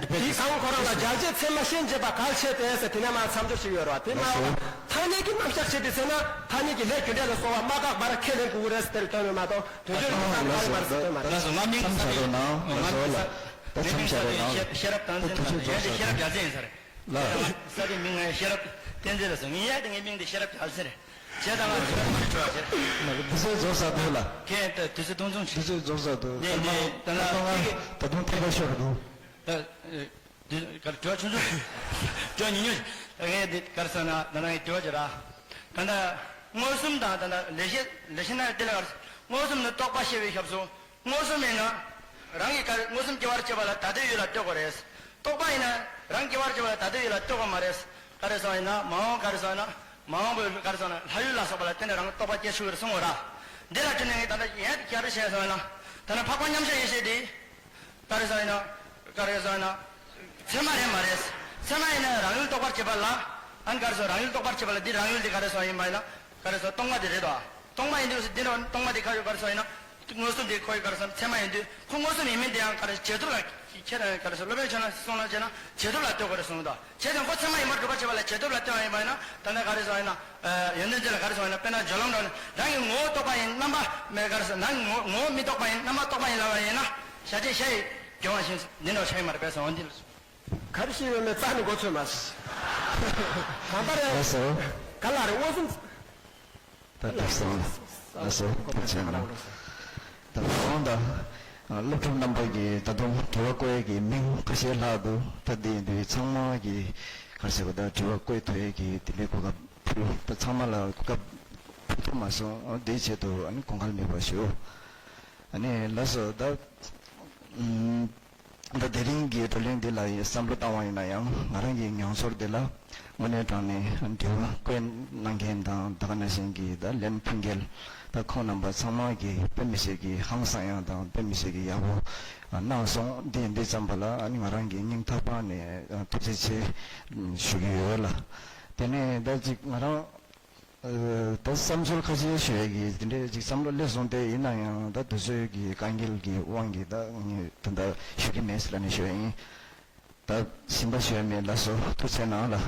རིག་པས་ཀྱིས། དེའི་གང་ཁོ་རང་ལ་སྦྱར་བྱའི་མཚན་མ་ཤན་འབྱེད་པ་གལ་ཆེ་སྟེ་ཟེར་དེ་ནས་མར་མཚམས་སྦྱོར་ཞིག་ཡོད་རེད་བ། དེ་མ་ལགས་སོ། ཐ་སྙད་ཀྱི་རྣམ་གཞག་བྱེད་པའི་ཚེ་ན་ཐ་སྙད་ཀྱི་ལས་རྒྱུ་འབྲས་ལ་སོགས་པ་མ་བཀག་པར་ཁས་ལེན་དགོས་ཀྱི་རེད་ཟེར་དེར་སྟོན་ཡོད་མ་གཏོགས་དོན་བརྗོད་རིག་པའི་རྟགས་ཁས་ལེན་མ་རེད་ཟེར་སྟོན་མ་རེད། ལགས་སོ། ང་མིང་ཚང་མ་ཚར་འགྲོ་ནའང་ང་ཚོ་ལ་ད་མཚམས་བཞག་རོགས་གནང་། ལགས་སོ་ལ། ད་མཚམས་བཞག་རོགས་གནང་། ཤེས་རབ་བདག་འཛིན་དང་ཤེས་རབ་རྒྱལ་མཚན་ཡིན་ས་རེད། ལགས། ས་དེ་མིང་ང་ཤེས་རབ་བསྟན་འཛིན་ལ་སོང་ཡིན་ཡ། དེ་ངའི་མིང་དེ་ཤེས་རབ་རྒྱལ་མཚན་རེད། བྱས་ཙང་ང་ཚོ་ལ་མ་འགྲོ་བ་ཟེར། ང་ལ་དུས་ཚོད་རྫོགས་ཚར་འདུག་ལ། ཁྱེད་ད་དུས་ཚོད་སྟོང་ཚུན་ཆད། དུས་ཚོད་རྫོགས་ཚར་འདུག་ནས་ནས་ད་ལྟ་ང་ད་དུང་ཐད་ཀར་ཤོར་འདུག་ད་དུས་གར་དྲི་བ་ཆུང་ཆུང་དྲི་བ་ཉུང་ཉུང་། ད་ངས་འདི་གར་ཟེར་ན་ད་ང་ངས་དྲི་བ་བྱེད་ར། ད་ལྟ་མངོན་སུམ་དང་ད་ལྟ་ལེགས་བཤད་ལེགས་བཤད་ན་དེ་ལ་གར་མངོན་སུམ་ནི་རྟོག་པ་ཤེས་པའི་སྐབས་སུ། མངོན་སུམ་ཡིན་ན། རང་གི་ག་རེ་མངོན་སུམ་སྐྱེ་བར་བྱེད་པ་ལ་ད་ལྟའི་ཡུལ་ལ་ལྟོས་དགོས་རེད། རྟོག་པ་ཡིན་ན། རང་སྐྱེ་བར་བྱེད་པ་ལ་ད་ལྟའི་ཡུལ་ལ་ལྟོས་དགོས་མ་རེད། ག་རེ་ཟེར་བ་ཡིན་ན་མ་འོངས་ག་རེ་ཟེར་བ་ཡིན་ན། མ་འོངས་པའི་ག་རེ་ཟེར་བ་ཡིན་ན་ལྷ་ཡུལ་ལ་སོགས་པ་ལ་བརྟེན་ནས་རང་རྟོག་པ་སྐྱེ་ཆོག་གི་རེད་གསུང་བ་ར། འདི་ལ་བརྟེན་ནས་ངས་ད་ལྟ་ཡང་བསྐྱར་བཤད་ཟེར་བ་ཡིན་ན། ད་ནི་འཕགས་པ་མཉམ་གཞག་ཡེ་ཤེས་དེ། ག་རེ་ཟེར་བ་ཡིན་ན། ག་རེ་ཟེར་བ་ཡིན་ན། ཚད་མ་རེད་མ་རེད། ཚད་མ་ཡིན་ན་རང་ཡུལ་རྟོགས་པར་བྱེད་པ་ལ། ཨ་ནི་ག་རེ་ཟེར་རང་ཡུལ་རྟོགས་པར་བྱེད་པ་ལ་འདི་རང་ཡུལ་འདི་ག་རེ་ཟེར་བ་ཡིན་པ་ཡིན་ན། ག་རེ་ཟེར་སྟོང་པ་དེ་རེད་དོ། སྟོང་པ་ཡིན་དུས་འདི་ནི་སྟོང་པ་དེ་ག་རེ་ག་རེ་ཟེར་བ་ཡིན་ན། མངོན་སུམ་དེ་ཁོ་ཡི་ག་རེ་ཟེར་ཚད་མ་ཡིན་དུས་ཁོ་མངོན་སུམ་ཡིན་མིན་དེ་ཡང་ག་རེ་བྱེད་ཐབས་ལ་ཁྱེད་རང་ག་རེ་ཟེར་སློབ་དཔོན་ཆོས་ལ་གསུང་ལ་བྱས་ན་བྱེད་ཐབས་ལ་ལྟོས་དགོས་རེད་གསུངས་འདུག་བྱས་ཙང་ཁོ་ཚད་མ་ཡིན་པར་སྒྲུབ་པར་བྱེད་པ་ལ་བྱེད་ཐབས་ལ་ལྟོས་པ་ཡིན་པ་ཡིན་ན་ད་ལྟ་ག་རེ་ཟེར་བ་ཡིན་ན། ཡོན་ཏན་ཅན་ལ་ག་རེ་ཟེར་བ་ཡིན་ན་དཔེར་ན་སྦྱོར་ལམ་འདྲ་བ་ནི་རང་གི་ངོ་བོ་རྟོགས་པ་ཡིན་རྣམ་པ་མེད་ག་རེ་ཟེར་རང་གི་ངོ་ངོ་བོ་མི་རྟོགས་པ་ཡིན་རྣམ་པ་རྟོགས་པ་ཡིན་ལབ་པ་ཡིན་ན་བྱ་བྱེད་ཤ་ཡི་སྦྱོར་བ་བཞིན་འདི་འདྲ་བ་ཆགས་ཡོད་མ་རེད་པས་སོ་འོན་ཏེ། ག་རེ་ཤེས་ཡོད་མེད་རྩ་ནས་མགོ་ཚོས་མ་སོང་། གང་ལྟར་ལགས་སོ། ག་ལ་རེ་མངོན་སུམ། ད་ལྟ་སོང་། ལགས་སོ། ཐུགས་རྗེ་གནང་། ད་འོང་ད། སློབ་ཕྲུག་རྣམ་པ་གིས་ད་དུང་དྲི་བ་བཀོད་ཡས་ཀྱི་མིང་ཁ་ཤས་ལྷག་འདུག་ད་འདི་ཡིན་དུས་ཚང་མ་གིས་ག་རེ་ཟེར་བ། ད་དྲི་བ་བཀོད་ཐུབ་ཡས་ཀྱི་དེ་འདྲའི་གོ་སྐབས་ཕུལ། ད་ཚང་མ་ལ་གོ་སྐབས་ཕུལ་ཐུབ་མ་སོང་། འདིའི་ཆེད་དུ་ཨ་ནི་དགོངས་འགལ་མེད་པ་ཞུ། ཨ་ནི་ལགས་སོ། ད་ཨུམ། ད་དེ་རིང་གི་བགྲོ་གླེང་འདི་ལ་བསམ་བློ་བཏང་བ་ཡིན་ན་ཡང་། ང་རང་གི་མྱོང་ཚོར་འདི་ལ་དངོས་གནས་དྲང་ནས་དྲི་བ་བཀོད་གནང་མཁན་དང་། ད་ག་ནང་བཞིན་གྱི་ད་ལན་ཕུལ་མཁན། ད་ཁོང་རྣམ་པ་ཚང་མ་གིས་དཔེ་མི་སྲིད་ཀྱི་ཧང་སང་ཡག་དང་། དཔེ་མི་སྲིད་ཀྱི་ཡག་པོ་གནང་སོང་། འདི་འདི་ཙམ་པ་ལ་ཨ་ནི་ང་རང་གི་སྙིང་ཐག་པ་ནས་ཐུགས་རྗེ་ཆེ་ཞུ་གི་ཡོད་ལ། དེ་ནས་ད་ཅིག་ང་རང་ཨ། ད་བསམ་ཚུལ་ཁ་ཤས་ཞུ་ཡས་ཀྱི་དེ་འདྲའི་ཅིག་བསམ་བློ་སླེབས་སོང་སྟེ། ཡིན་ན་ཡང་ད་དུས་ཚོད་ཀྱི་དཀའ་ངལ་གྱི་དབང་གིས་ད་ངས་ད་ལྟ་ཞུ་གི་མེད་ཟེར་ལབ་ནས་ཞུ་ཡས་ཡིན། ད་ཞིམ་པ་ཞུ་ཡས་མེད་ལགས་སོ། ཐུགས་རྗེ་གནང་ལགས།